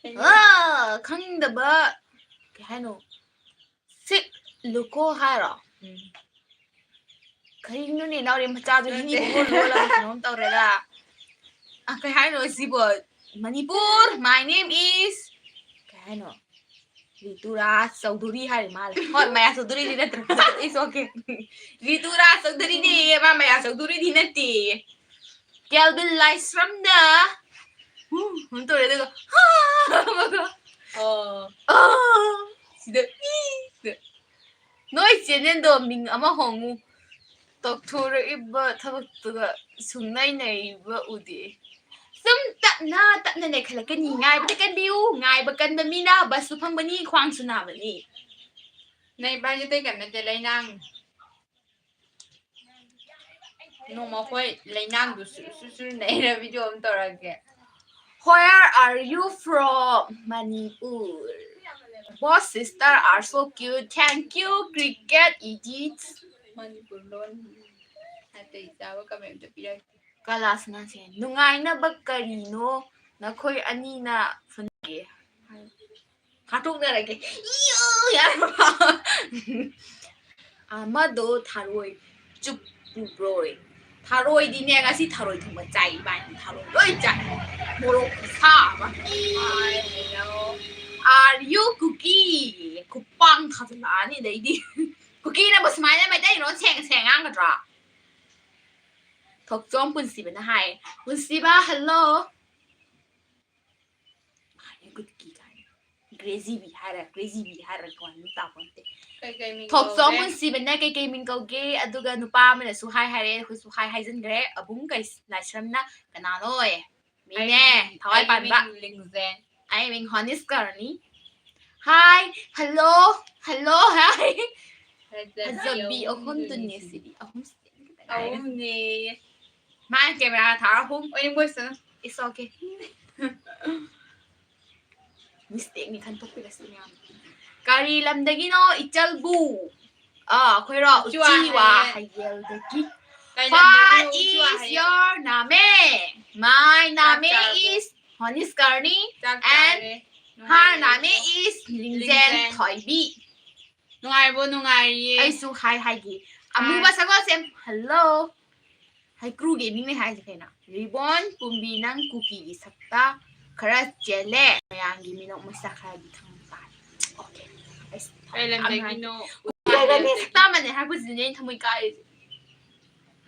ꯑꯥ, ꯈꯪꯗꯕ, ꯀꯩ ꯍꯥꯏꯅꯣ? ꯁꯤꯛ ꯂꯨꯀꯣ ꯍꯥꯏꯔꯣ? ꯎꯝ꯫ ꯀꯔꯤꯅꯣꯅꯦ, ꯅꯥꯎꯔꯦꯝ ꯃꯆꯥꯗꯣ ꯍꯤꯟꯗꯤ ꯅꯠꯇꯦ꯫ ꯄꯨꯡꯂꯣꯟ ꯂꯣꯜꯂꯒ ꯀꯩꯅꯣꯝ ꯇꯧꯔꯦꯗ꯫ ꯑ, ꯀꯩ ꯍꯥꯏꯅꯣ ꯁꯤꯕꯣ? ꯃꯅꯤꯄꯨꯔ, my name is ꯀꯩ ꯍꯥꯏꯅꯣ? ꯔꯤꯇꯨꯔꯥꯖ ꯆꯧꯙꯨꯔꯤ ꯍꯥꯏꯔꯤ ꯃꯥꯜꯂꯦ꯫ ꯍꯣꯏ, ꯃꯌꯥ ꯆꯧꯙꯨꯔꯤꯗꯤ ꯅꯠꯇ꯭ꯔꯦ꯫ It's okay. ꯔꯤꯇꯨꯔꯥꯖ ꯆꯧꯙꯨꯔꯤꯅꯦꯌꯦ, ꯃꯥ ꯃꯌꯥ ꯆꯧꯙꯨꯔꯤꯗꯤ ꯅꯠꯇꯦꯌꯦ꯫ ꯀꯦꯜꯕꯤꯟ ꯂꯥꯏꯁ꯭ꯔꯝꯗ ꯍꯨꯝ, ꯍꯨꯝ ꯇꯧꯔꯦ, ꯑꯗꯨꯒ ꯍꯥ ꯑꯃꯒ, ꯑꯣ꯫ ꯑꯥ, ꯁꯤꯗ ꯏ, ꯁꯤꯗ꯫ ꯅꯣꯏ ꯆꯦꯅꯦꯜꯗꯣ ꯃꯤꯡ ꯑꯃ ꯍꯣꯡꯉꯨ꯫ ꯇꯧꯊꯣꯔꯛꯏꯕ ꯊꯕꯛꯇꯨꯒ ꯁꯨꯡꯅꯩꯅꯩꯕ ꯎꯗꯦ꯫ ꯁꯨꯝ ꯇꯞꯅ ꯇꯞꯅ ꯂꯩꯈꯠꯂꯛꯀꯅꯤ꯫ ꯉꯥꯏꯕꯗ ꯀꯟꯕꯤꯌꯨ꯫ ꯉꯥꯏꯕ ꯀꯟꯕ ꯃꯤꯅ ꯕꯁꯁꯨ ꯐꯪꯕꯅꯤ, ꯈ꯭ꯋꯥꯡꯁꯨ ꯅꯥꯕꯅꯤ꯫ ꯅꯩ ꯚꯥꯏ, ꯑꯇꯩ ꯀꯩꯝ ꯅꯠꯇꯦ, ꯂꯩꯅꯥꯡ꯫ ꯅꯣꯡꯃ ꯑꯩꯈꯣꯏ ꯂꯩꯅꯥꯡꯗꯨ ꯁꯨ-, ꯁꯨ-, ꯁꯨ ꯅꯩꯔ ꯚꯤꯗꯤꯑꯣ ꯑꯃ ꯇꯧꯔꯛꯀꯦ꯫ Where are you from? Manipur. Both sister are so cute. Thank you, cricket idiots. Manipur ꯂꯣꯟ ꯅꯥꯇꯩ ꯆꯥꯕ ꯀꯃꯦꯟ ꯑꯝꯇ ꯄꯤꯔꯛꯀꯦ꯫ ꯀꯂꯥꯁꯅꯥꯁꯦ, ꯅꯨꯡꯉꯥꯏꯅꯕ ꯀꯔꯤꯅꯣ ꯅꯈꯣꯏ ꯑꯅꯤꯅ ꯐꯨꯅꯒꯦ? ꯍꯥꯠꯇꯣꯛꯅꯔꯒꯦ꯫ ꯏꯌꯨ! ꯌꯥꯔꯕ? ꯑꯃꯗꯣ ꯊꯔꯣꯏ ꯆꯨꯞꯄꯨꯕ꯭ꯔꯣꯏ? ꯊꯔꯣꯏꯗꯤꯅꯦ, ꯉꯁꯤ ꯊꯔꯣꯏ ꯊꯣꯡꯕ ꯆꯥꯏ ꯏꯕꯥꯅꯤ꯫ ꯊꯔꯣꯏ ꯂꯣꯏ ꯆꯥꯏ꯫ ꯃꯣꯔꯣꯛ ꯈꯨꯁꯥ ꯑꯃ꯫ Are you cookie? ꯈꯨꯄꯥꯡ ꯊꯥꯖꯤꯜꯂꯛꯑꯅꯤ ꯑꯗꯩꯗꯤ꯫ ꯀꯨꯀꯤꯅꯕꯨ ꯁꯨꯃꯥꯏꯅ ꯃꯩꯇꯩꯂꯣꯟ ꯁꯦꯡ ꯁꯦꯡ ꯉꯥꯡꯒꯗ꯭ꯔꯣ? ꯊꯣꯛꯆꯣꯝ ꯄꯨꯟꯁꯤꯕꯅ ꯍꯥꯏ, "ꯄꯨꯟꯁꯤꯕ, hello!" ꯍꯥꯏ, ꯀꯨꯀꯤ ꯀꯥꯏꯅ꯫ ꯀ꯭ꯔꯦꯖꯤ ꯕꯤ ꯍꯥꯏꯔ, ꯀ꯭ꯔꯦꯖꯤ ꯕꯤ ꯍꯥꯏꯔ ꯀꯃꯥꯏꯅ ꯇꯥꯄꯣꯟꯇꯦ꯫ ꯀꯩꯀꯩ ꯃꯤꯡ ꯊꯣꯛꯆꯣꯝ ꯀꯧꯒꯦ? ꯄꯨꯟꯁꯤꯕꯅ ꯀꯩꯀꯩ ꯃꯤꯡ ꯀꯧꯒꯦ? ꯑꯗꯨꯒ ꯅꯨꯄꯥ ꯑꯃꯅꯁꯨ ꯍꯥꯏ ꯍꯥꯏꯔꯦ, ꯑꯩꯈꯣꯏꯁꯨ ꯍꯥꯏ ꯍꯥꯏꯖꯤꯟꯈ꯭ꯔꯦ꯫ ꯑꯕꯨꯡ ꯀꯩ-, ꯂꯥꯏꯁ꯭ꯔꯝꯅ ꯀꯅꯥꯅꯣꯌꯦ? ꯃꯤꯅꯦ, ꯑꯩ, ꯊꯋꯥꯏ ꯑꯩꯒꯤ ꯄꯥꯟꯕ꯫ ꯃꯤꯡ ꯂꯤꯡꯖꯦ꯫ ꯑꯩ ꯃꯤꯡ ꯍꯣꯅꯤꯁ ꯀꯧꯔꯅꯤ꯫ Hi, hello, hello, hi. ꯐꯖꯕꯤ ꯐꯖꯕꯤ ꯑꯍꯨꯝꯗꯨꯅꯤ ꯑꯍꯨꯝꯗꯨꯅꯤ ꯁꯤꯗꯤ꯫ ꯑꯍꯨꯝ ꯁꯤꯗꯤ ꯈꯤꯇꯪ ꯉꯥꯏꯔꯦ꯫ ꯑꯍꯨꯝꯅꯦꯌꯦ꯫ ꯃꯥꯅ ꯀꯦꯃꯦꯔꯥ ꯊꯥꯔ ꯑꯍꯨꯝ꯫ ꯑꯣꯏꯅꯤꯡꯕ ꯑꯣꯏꯁꯅꯨ꯫ It's okay. ꯃꯤꯁꯇꯦꯛꯅꯤ ꯈꯟꯗꯣꯛꯄꯤꯔꯁꯤ ꯃꯌꯥꯝ꯫ ꯀꯔꯤ ꯂꯝꯗꯒꯤꯅꯣ ꯏꯆꯜꯕꯨ? ꯑꯥ, ꯑꯩꯈꯣꯏꯔꯣ? ꯎꯆꯤꯋꯥ ꯎꯆꯤꯋꯥ ꯍꯥꯏꯌꯦ꯫ ꯍꯥꯏꯌꯦꯜꯗꯒꯤ꯫ ꯀꯩ ꯂꯝꯗꯒꯤꯅꯣ What ꯎꯆꯤꯋꯥ is ꯍꯥꯏꯌꯦ? Your name? My ꯆꯥꯛ name ꯆꯥꯔꯕꯣ? Is Honey is Karni. ꯆꯥꯛ And ꯆꯥꯔꯦ꯫ Her name is ꯂꯤꯡꯖꯦꯟ ꯂꯤꯡꯖꯦꯟ꯫ ꯊꯣꯏꯕꯤ. ꯅꯨꯡꯉꯥꯏꯔꯤꯕꯣ? ꯅꯨꯡꯉꯥꯏꯔꯤꯌꯦ꯫ ꯑꯩꯁꯨ ꯍꯥꯏ ꯍꯥꯏꯒꯦ꯫ ꯑꯃꯨꯕ ꯁꯒꯣꯜꯁꯦꯝ, hello. ꯍꯩꯀ꯭ꯔꯨꯒꯤ ꯃꯤꯡꯅꯦ ꯍꯥꯏꯁꯦ ꯀꯩꯅꯣ? ꯔꯤꯕꯣꯟ ꯀꯨꯝꯕꯤ, ꯅꯪ ꯀꯨꯀꯤꯒꯤ ꯁꯛꯇ ꯈꯔ ꯆꯦꯜꯂꯦ꯫ ꯃꯌꯥꯝꯒꯤ ꯃꯤꯅꯣꯛ ꯃꯩꯁꯥ ꯈꯔꯗꯤ ꯈꯪꯕ ꯇꯥꯔꯦ꯫ Okay. ꯑꯩꯁ ꯀꯩ ꯂꯝꯗꯒꯤꯅꯣ? ꯀꯩꯅꯣꯅꯦ, ꯁꯛꯇ ꯑꯃꯅꯦ ꯍꯥꯏꯔꯛꯄꯁꯤꯗꯅꯦ ꯑꯩꯅ ꯊꯃꯣꯏ ꯀꯥꯏꯔꯤꯁꯦ꯫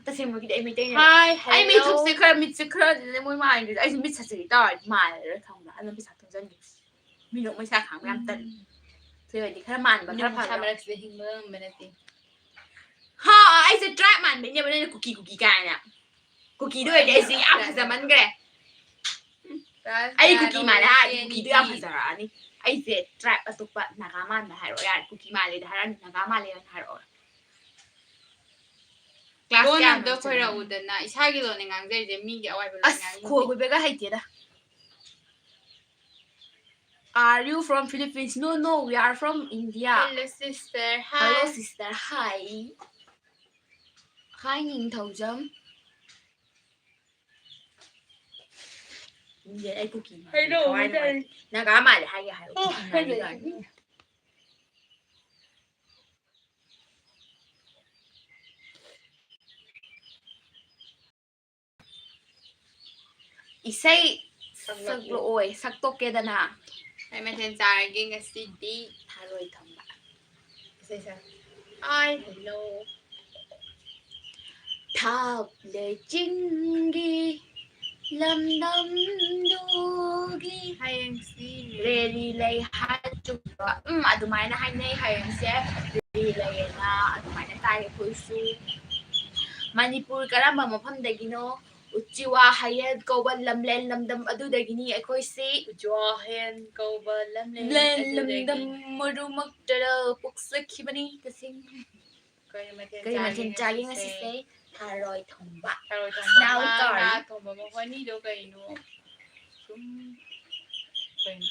ꯇꯁꯦꯡꯕꯒꯤꯗꯤ ꯑꯩ ꯃꯩꯇꯩꯅꯦ꯫ Hi, ꯑꯩ hello. ꯃꯤꯠꯊꯨꯞꯁꯦ ꯈꯔ, ꯃꯤꯠꯁꯦ ꯈꯔ ꯃꯣꯏ ꯃꯥꯟꯈ꯭ꯔꯦ꯫ ꯑꯩꯁꯨ ꯃꯤꯠ ꯁꯥꯆꯔꯤ ꯇꯧꯔꯗꯤ ꯃꯥꯜꯂꯔꯣꯏ ꯈꯪꯕ꯭ꯔꯥ? ꯑꯗꯨꯅ ꯄꯩꯁꯥ ꯇꯨꯡꯁꯤꯟꯒꯦ꯫ ꯃꯤꯅꯣꯛ ꯃꯩꯁꯥ ꯈꯥꯡꯕ ꯌꯥꯝ ꯇꯜꯂꯤ꯫ ꯁꯤ ꯑꯣꯏꯔꯗꯤ ꯈꯔ ꯃꯥꯟꯕ, ꯈꯔ ꯃꯤꯅꯣꯛ ꯃꯩꯁꯥ ꯐꯕ꯫ ꯃꯔꯛꯁꯤꯗ ꯍꯤꯡꯕ ꯉꯝꯕ ꯅꯠꯇꯦ꯫ ꯍꯥ, ꯑꯩꯁꯦ tribe ꯃꯥꯟꯕꯩꯅꯦꯕ ꯅꯣꯏꯅ ꯀꯨꯀꯤ ꯀꯨꯀꯤ ꯀꯥꯏꯅ꯫ ꯀꯨꯀꯤꯗꯣ ꯑꯣꯏꯔꯗꯤ ꯑꯩꯁꯦ ꯌꯥꯝ ꯐꯖꯃꯟꯈ꯭ꯔꯦ꯫ ꯑꯩ ꯀꯨꯀꯤ ꯃꯥꯜꯂꯦ ꯍꯥꯏꯔꯗꯤ ꯀꯨꯀꯤꯗꯣ ꯌꯥꯝ ꯐꯖꯔꯛꯑꯅꯤ꯫ ꯑꯩꯁꯦ tribe ꯑꯇꯣꯞꯄ ꯅꯥꯒꯥ ꯃꯥꯟꯕ ꯍꯥꯏꯔꯛꯑꯣ ꯌꯥꯔꯦ꯫ ꯀꯨꯀꯤ ꯃꯥꯜꯂꯦꯗꯤ ꯍꯥꯏꯔꯛꯑꯅꯤ, ꯅꯥꯒꯥ ꯃꯥꯜꯂꯦꯅ ꯍꯥꯏꯔꯛꯑꯣ꯫ Class ꯂꯣꯟ ꯀꯌꯥꯅꯣ ꯑꯝꯇ ꯅꯪ ꯈꯣꯏꯔꯛꯎꯗꯅ, ꯏꯁꯥꯒꯤ ꯂꯣꯟꯅꯦ ꯉꯥꯡꯖꯔꯤꯁꯦ, ꯃꯤꯒꯤ ꯑꯋꯥꯏꯕ ꯂꯣꯟ ꯑꯁ, ꯉꯥꯡꯅꯤꯡꯗꯦ꯫ ꯈꯣꯏꯕꯒ ꯍꯩꯇꯦꯗ꯫ Are you from Philippines? No, no, we are from India. Hello sister, hi. Hello sister, hi. Hi ꯅꯤꯡꯊꯧꯖꯝ꯫ ꯅꯤꯡꯊꯧꯖꯝ, ꯑꯩ ꯀꯨꯀꯤ ꯃꯥꯜꯂꯦ, Hello, ꯊꯋꯥꯏ ꯃꯩꯇꯩ꯫ ꯅꯨꯡꯉꯥꯏꯇꯦ꯫ ꯅꯥꯒꯥ ꯃꯥꯜꯂꯦ ꯍꯥꯏꯒꯦ ꯍꯥꯏꯔꯣ, ꯑꯣ, ꯀꯨꯀꯤ ꯃꯥꯜꯂꯦ hello. ꯀꯥꯏꯅ꯫ ꯏꯁꯩ ꯁꯛꯂꯛꯑꯣ꯫ ꯁꯛꯂꯛꯑꯣꯏ, ꯁꯛꯇꯣꯛꯀꯦꯗꯅ꯫ ꯀꯩ ꯃꯊꯦꯜ ꯆꯥꯔꯒꯦ ꯉꯁꯤꯗꯤ? ꯊꯔꯣꯏ ꯊꯣꯡꯕ꯫ ꯏꯁꯩ ꯁꯛ꯫ Hi, hello. ꯊꯥꯞꯂꯦ ꯆꯤꯡꯒꯤ ꯂꯝꯗꯝꯗꯨꯒꯤ ꯍꯌꯦꯡꯁꯤ ꯔꯦꯂꯤ ꯂꯩ ꯍꯥꯏ ꯆꯨꯝꯕ꯫ ꯎꯝ, ꯑꯗꯨꯃꯥꯏꯅ ꯍꯥꯏꯅꯩ ꯍꯌꯦꯡꯁꯦ꯫ ꯔꯦꯂꯤ ꯂꯩꯌꯦꯅ ꯑꯗꯨꯃꯥꯏꯅ ꯇꯥꯏ ꯑꯩꯈꯣꯏꯁꯨ꯫ ꯃꯅꯤꯄꯨꯔ ꯀꯔꯝꯕ ꯃꯐꯝꯗꯒꯤꯅꯣ? ꯎꯆꯤꯋꯥ ꯍꯌꯦꯟ ꯀꯧꯕ ꯂꯝꯂꯦꯟ ꯂꯝꯗꯝ ꯑꯗꯨꯗꯒꯤꯅꯤ ꯑꯩꯈꯣꯏꯁꯤ꯫ ꯎꯆꯤꯋꯥ ꯍꯌꯦꯟ ꯀꯧꯕ ꯂꯝꯂꯦꯟ ꯂꯦꯟ ꯑꯗꯨꯗꯒꯤ꯫ ꯂꯝꯗꯝ ꯃꯔꯨꯃꯛꯇꯗ ꯄꯣꯛꯆꯈꯤꯕꯅꯤ꯫ ꯇꯁꯦꯡ-, ꯀꯔꯤ ꯃꯊꯦꯜ ꯀꯔꯤ ꯃꯊꯦꯜ ꯆꯥꯒꯦ ꯉꯁꯤꯁꯦ? ꯉꯁꯤꯁꯦ? ꯊꯔꯣꯏ ꯊꯣꯡꯕ꯫ ꯊꯔꯣꯏ ꯊꯣꯡꯕ Now ꯑꯃ, curry. ꯉꯥ ꯊꯣꯡꯕ ꯑꯃ, ꯍꯣꯅꯤꯗꯣ ꯀꯩꯅꯣ? ꯁꯨꯝ ꯀꯩꯅꯣ?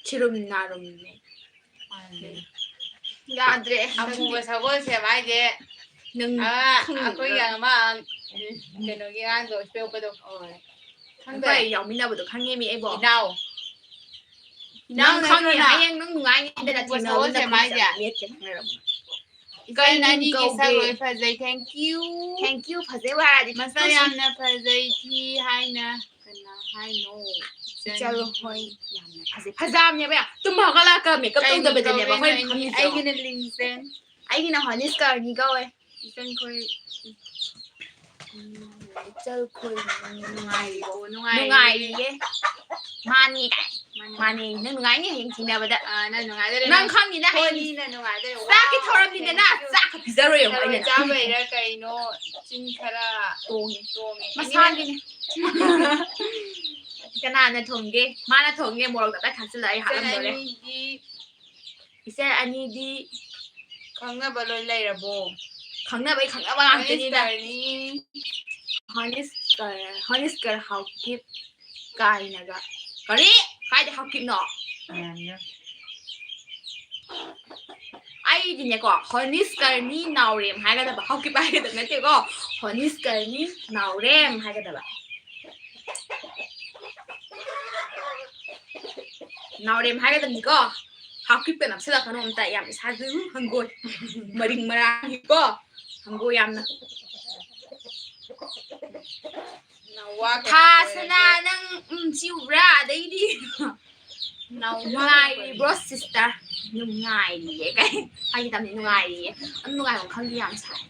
ꯁꯤꯔꯨꯝ ꯅꯥꯔꯨꯝꯅꯦ꯫ ꯃꯥꯅꯦ꯫ ꯌꯥꯗ꯭ꯔꯦ꯫ ꯑꯃꯨꯕ ꯁꯒꯣꯜꯁꯦꯝ ꯍꯥꯏꯁꯦ, ꯅꯪ ꯑꯥ, ꯈꯪꯗ꯭ꯔꯣ? ꯑꯩꯈꯣꯏꯒꯤ ꯑꯃ, ꯎꯝ, ꯀꯩꯅꯣꯒꯤ ꯑꯉꯥꯡꯗꯣ ꯏꯁꯄꯦꯛ ꯎꯞꯄꯗꯣ꯫ ꯍꯣꯏ꯫ ꯈꯪꯗꯦ꯫ ꯑꯩꯈꯣꯏ ꯌꯥꯎꯃꯤꯟꯅꯕꯗꯣ ꯈꯪꯉꯦꯃꯤ ꯑꯩꯕꯣ꯫ ꯏꯅꯥꯎ꯫ ꯅꯪ ꯏꯅꯥꯎ ꯈꯪꯉꯦ, ꯅꯠꯇ꯭ꯔꯣ ꯅꯪ? ꯍꯌꯦꯡ ꯅꯪ ꯅꯨꯡꯉꯥꯏꯅꯤ ꯍꯥꯏꯗꯅ ꯎꯕ ꯊꯦꯡꯅꯕ ꯁꯒꯣꯜꯁꯦ ꯅꯈꯣꯡꯁꯦ ꯃꯥꯏꯁꯦ? ꯂꯦꯞꯀꯦ ꯅꯪ ꯂꯩꯔꯝꯃꯣ꯫ ꯏꯆꯟ ꯀꯔꯤ ꯑꯅꯤꯒꯤ ꯀꯧꯒꯦ? ꯁꯛꯂꯣꯏ ꯐꯖꯩ, thank you꯫ Thank you, ꯐꯖꯩ ꯍꯥꯏꯔꯗꯤ ꯃꯁꯛ ꯌꯥꯝꯅ ꯐꯖꯩ, ꯊꯤ ꯍꯥꯏꯅ ꯀꯅꯥ ꯍꯥꯏꯅꯣ? ꯏꯆꯟ ꯍꯣꯏ ꯌꯥꯝꯅ ꯐꯖꯩ꯫ ꯐꯖꯕꯅꯦꯕ ꯌꯥꯝ꯫ ꯇꯨꯝꯕ ꯍꯧꯒꯠꯂꯛꯑꯒ makeup ꯀꯩ ꯇꯧꯗꯕꯗꯅꯦꯕ ꯃꯤꯡ ꯀꯧꯒꯦ ꯑꯩꯈꯣꯏ ꯅꯣꯏ ꯑꯅꯤ? ꯐꯝꯃꯤꯁꯦ꯫ ꯑꯩꯒꯤꯅ ꯂꯤꯡꯖꯦꯟ꯫ ꯑꯩꯒꯤꯅ ꯍꯣꯅꯤꯁ ꯀꯔꯅꯤ ꯀꯧꯋꯦ꯫ ꯏꯆꯟ ꯈꯣꯏ꯫ ꯏꯆꯜ ꯈꯣꯏ ꯅꯨꯡꯉꯥꯏꯔꯤꯕꯣ? ꯅꯨꯡꯉꯥꯏꯔꯤꯌꯦ꯫ ꯅꯨꯡꯉꯥꯏꯔꯤꯌꯦ꯫ ꯃꯥꯅꯤ ꯀꯥꯏ꯫ ꯃꯥꯅꯤ꯫ ꯃꯥꯅꯤ꯫ ꯅꯪ ꯅꯨꯡꯉꯥꯏꯅꯤ ꯍꯌꯦꯡ ꯊꯦꯡꯅꯕꯗ꯫ ꯑꯥ, ꯅꯪ ꯅꯨꯡꯉꯥꯏꯗꯣꯔꯦ꯫ ꯅꯪ ꯅꯪ ꯈꯪꯅꯤꯅ ꯍꯌꯦꯡ ꯍꯣꯂꯤꯅ ꯅꯨꯡꯉꯥꯏꯗꯣꯔꯦ꯫ ꯆꯥꯛꯀꯤ ꯋꯥꯎ, ꯊꯧꯔꯝꯅꯤꯗꯅ thank you꯫ ꯆꯥꯛꯀ ꯄꯤꯖꯔꯣꯏ ꯌꯦꯡꯉꯣ ꯊꯔꯣꯏ ꯑꯩꯅ꯫ ꯆꯥꯕꯩꯔꯥ ꯀꯩꯅꯣ ꯆꯤꯟ ꯈꯔ ꯇꯣꯡꯉꯦ꯫ ꯇꯣꯡꯉꯦ꯫ ꯃꯁꯥꯒꯤꯅꯦ꯫ ꯀꯅꯥꯅ ꯊꯣꯡꯒꯦ? ꯃꯥꯅ ꯊꯣꯡꯉꯦ, ꯃꯣꯔꯣꯛ ꯇꯞꯇꯥꯏ ꯊꯥꯛꯆꯤꯜꯂ ꯑꯩ ꯏꯆꯟ ꯍꯥꯞꯂꯝꯗꯣꯔꯦ꯫ ꯑꯅꯤꯗꯤ ꯏꯆꯟ ꯑꯅꯤꯗꯤ ꯈꯪꯅꯕ ꯂꯣꯏ ꯂꯩꯔꯕꯣ? ꯈꯪꯅꯕꯩ ꯈꯪꯅꯕ ꯉꯥꯛꯇꯅꯤꯗ꯫ ꯍꯣꯅꯤꯁꯀꯔꯅꯤ꯫ ꯍꯣꯅꯤꯁꯀꯔ, ꯍꯣꯅꯤꯁꯀꯔ ꯍꯥꯎꯀꯤꯞ ꯀꯥꯏꯅꯒ꯫ ꯀꯔꯤ? ꯀꯥꯏꯗ ꯍꯥꯎꯀꯤꯞꯅꯣ? ꯃꯌꯥꯝꯅ꯫ ꯑꯩꯗꯤꯅꯦꯀꯣ, ꯍꯣꯅꯤꯁꯀꯔꯅꯤ ꯅꯥꯎꯔꯦꯝ ꯍꯥꯏꯒꯗꯕ, ꯍꯥꯎꯀꯤꯞ ꯍꯥꯏꯒꯗꯕ ꯅꯠꯇꯦꯀꯣ, ꯍꯣꯅꯤꯁꯀꯔꯅꯤ ꯅꯥꯎꯔꯦꯝ ꯍꯥꯏꯒꯗꯕ꯫ ꯅꯥꯎꯔꯦꯝ ꯍꯥꯏꯒꯗꯕꯅꯤꯀꯣ꯫ ꯍꯥꯎꯀꯤꯞꯇ ꯅꯞꯁꯤꯜꯂꯛꯀꯅꯨ ꯑꯝꯇ, ꯌꯥꯝ ꯏꯁꯥꯁꯨ ꯍꯪꯒꯣꯏ꯫ ꯃꯔꯤꯡ ꯃꯔꯥꯡꯒꯤꯀꯣ, ꯍꯪꯒꯣꯏ ꯌꯥꯝꯅ꯫ ꯅꯋꯥ ꯀꯌꯥ ꯊꯥ ꯀꯣꯏꯔꯒꯦ? ꯁꯅꯥ ꯅꯪ, ꯎꯝ, ꯁꯤ ꯎꯕ꯭ꯔꯥ? ꯑꯗꯩꯗꯤ ꯅꯋꯥ ꯀꯌꯥ ꯅꯨꯡꯉꯥꯏꯔꯤꯕ꯭ꯔꯣ ꯀꯣꯏꯔꯒꯦ? Sister? ꯅꯨꯡꯉꯥꯏꯔꯤꯌꯦ ꯀꯥꯏ ꯍꯥꯏꯒꯦ ꯇꯝꯅꯤ, ꯅꯨꯡꯉꯥꯏꯔꯤꯌꯦ꯫ ꯑꯗꯨꯝ ꯅꯨꯡꯉꯥꯏꯕ ꯈꯪꯗꯦ, ꯌꯥꯝ ꯁꯥꯏ꯫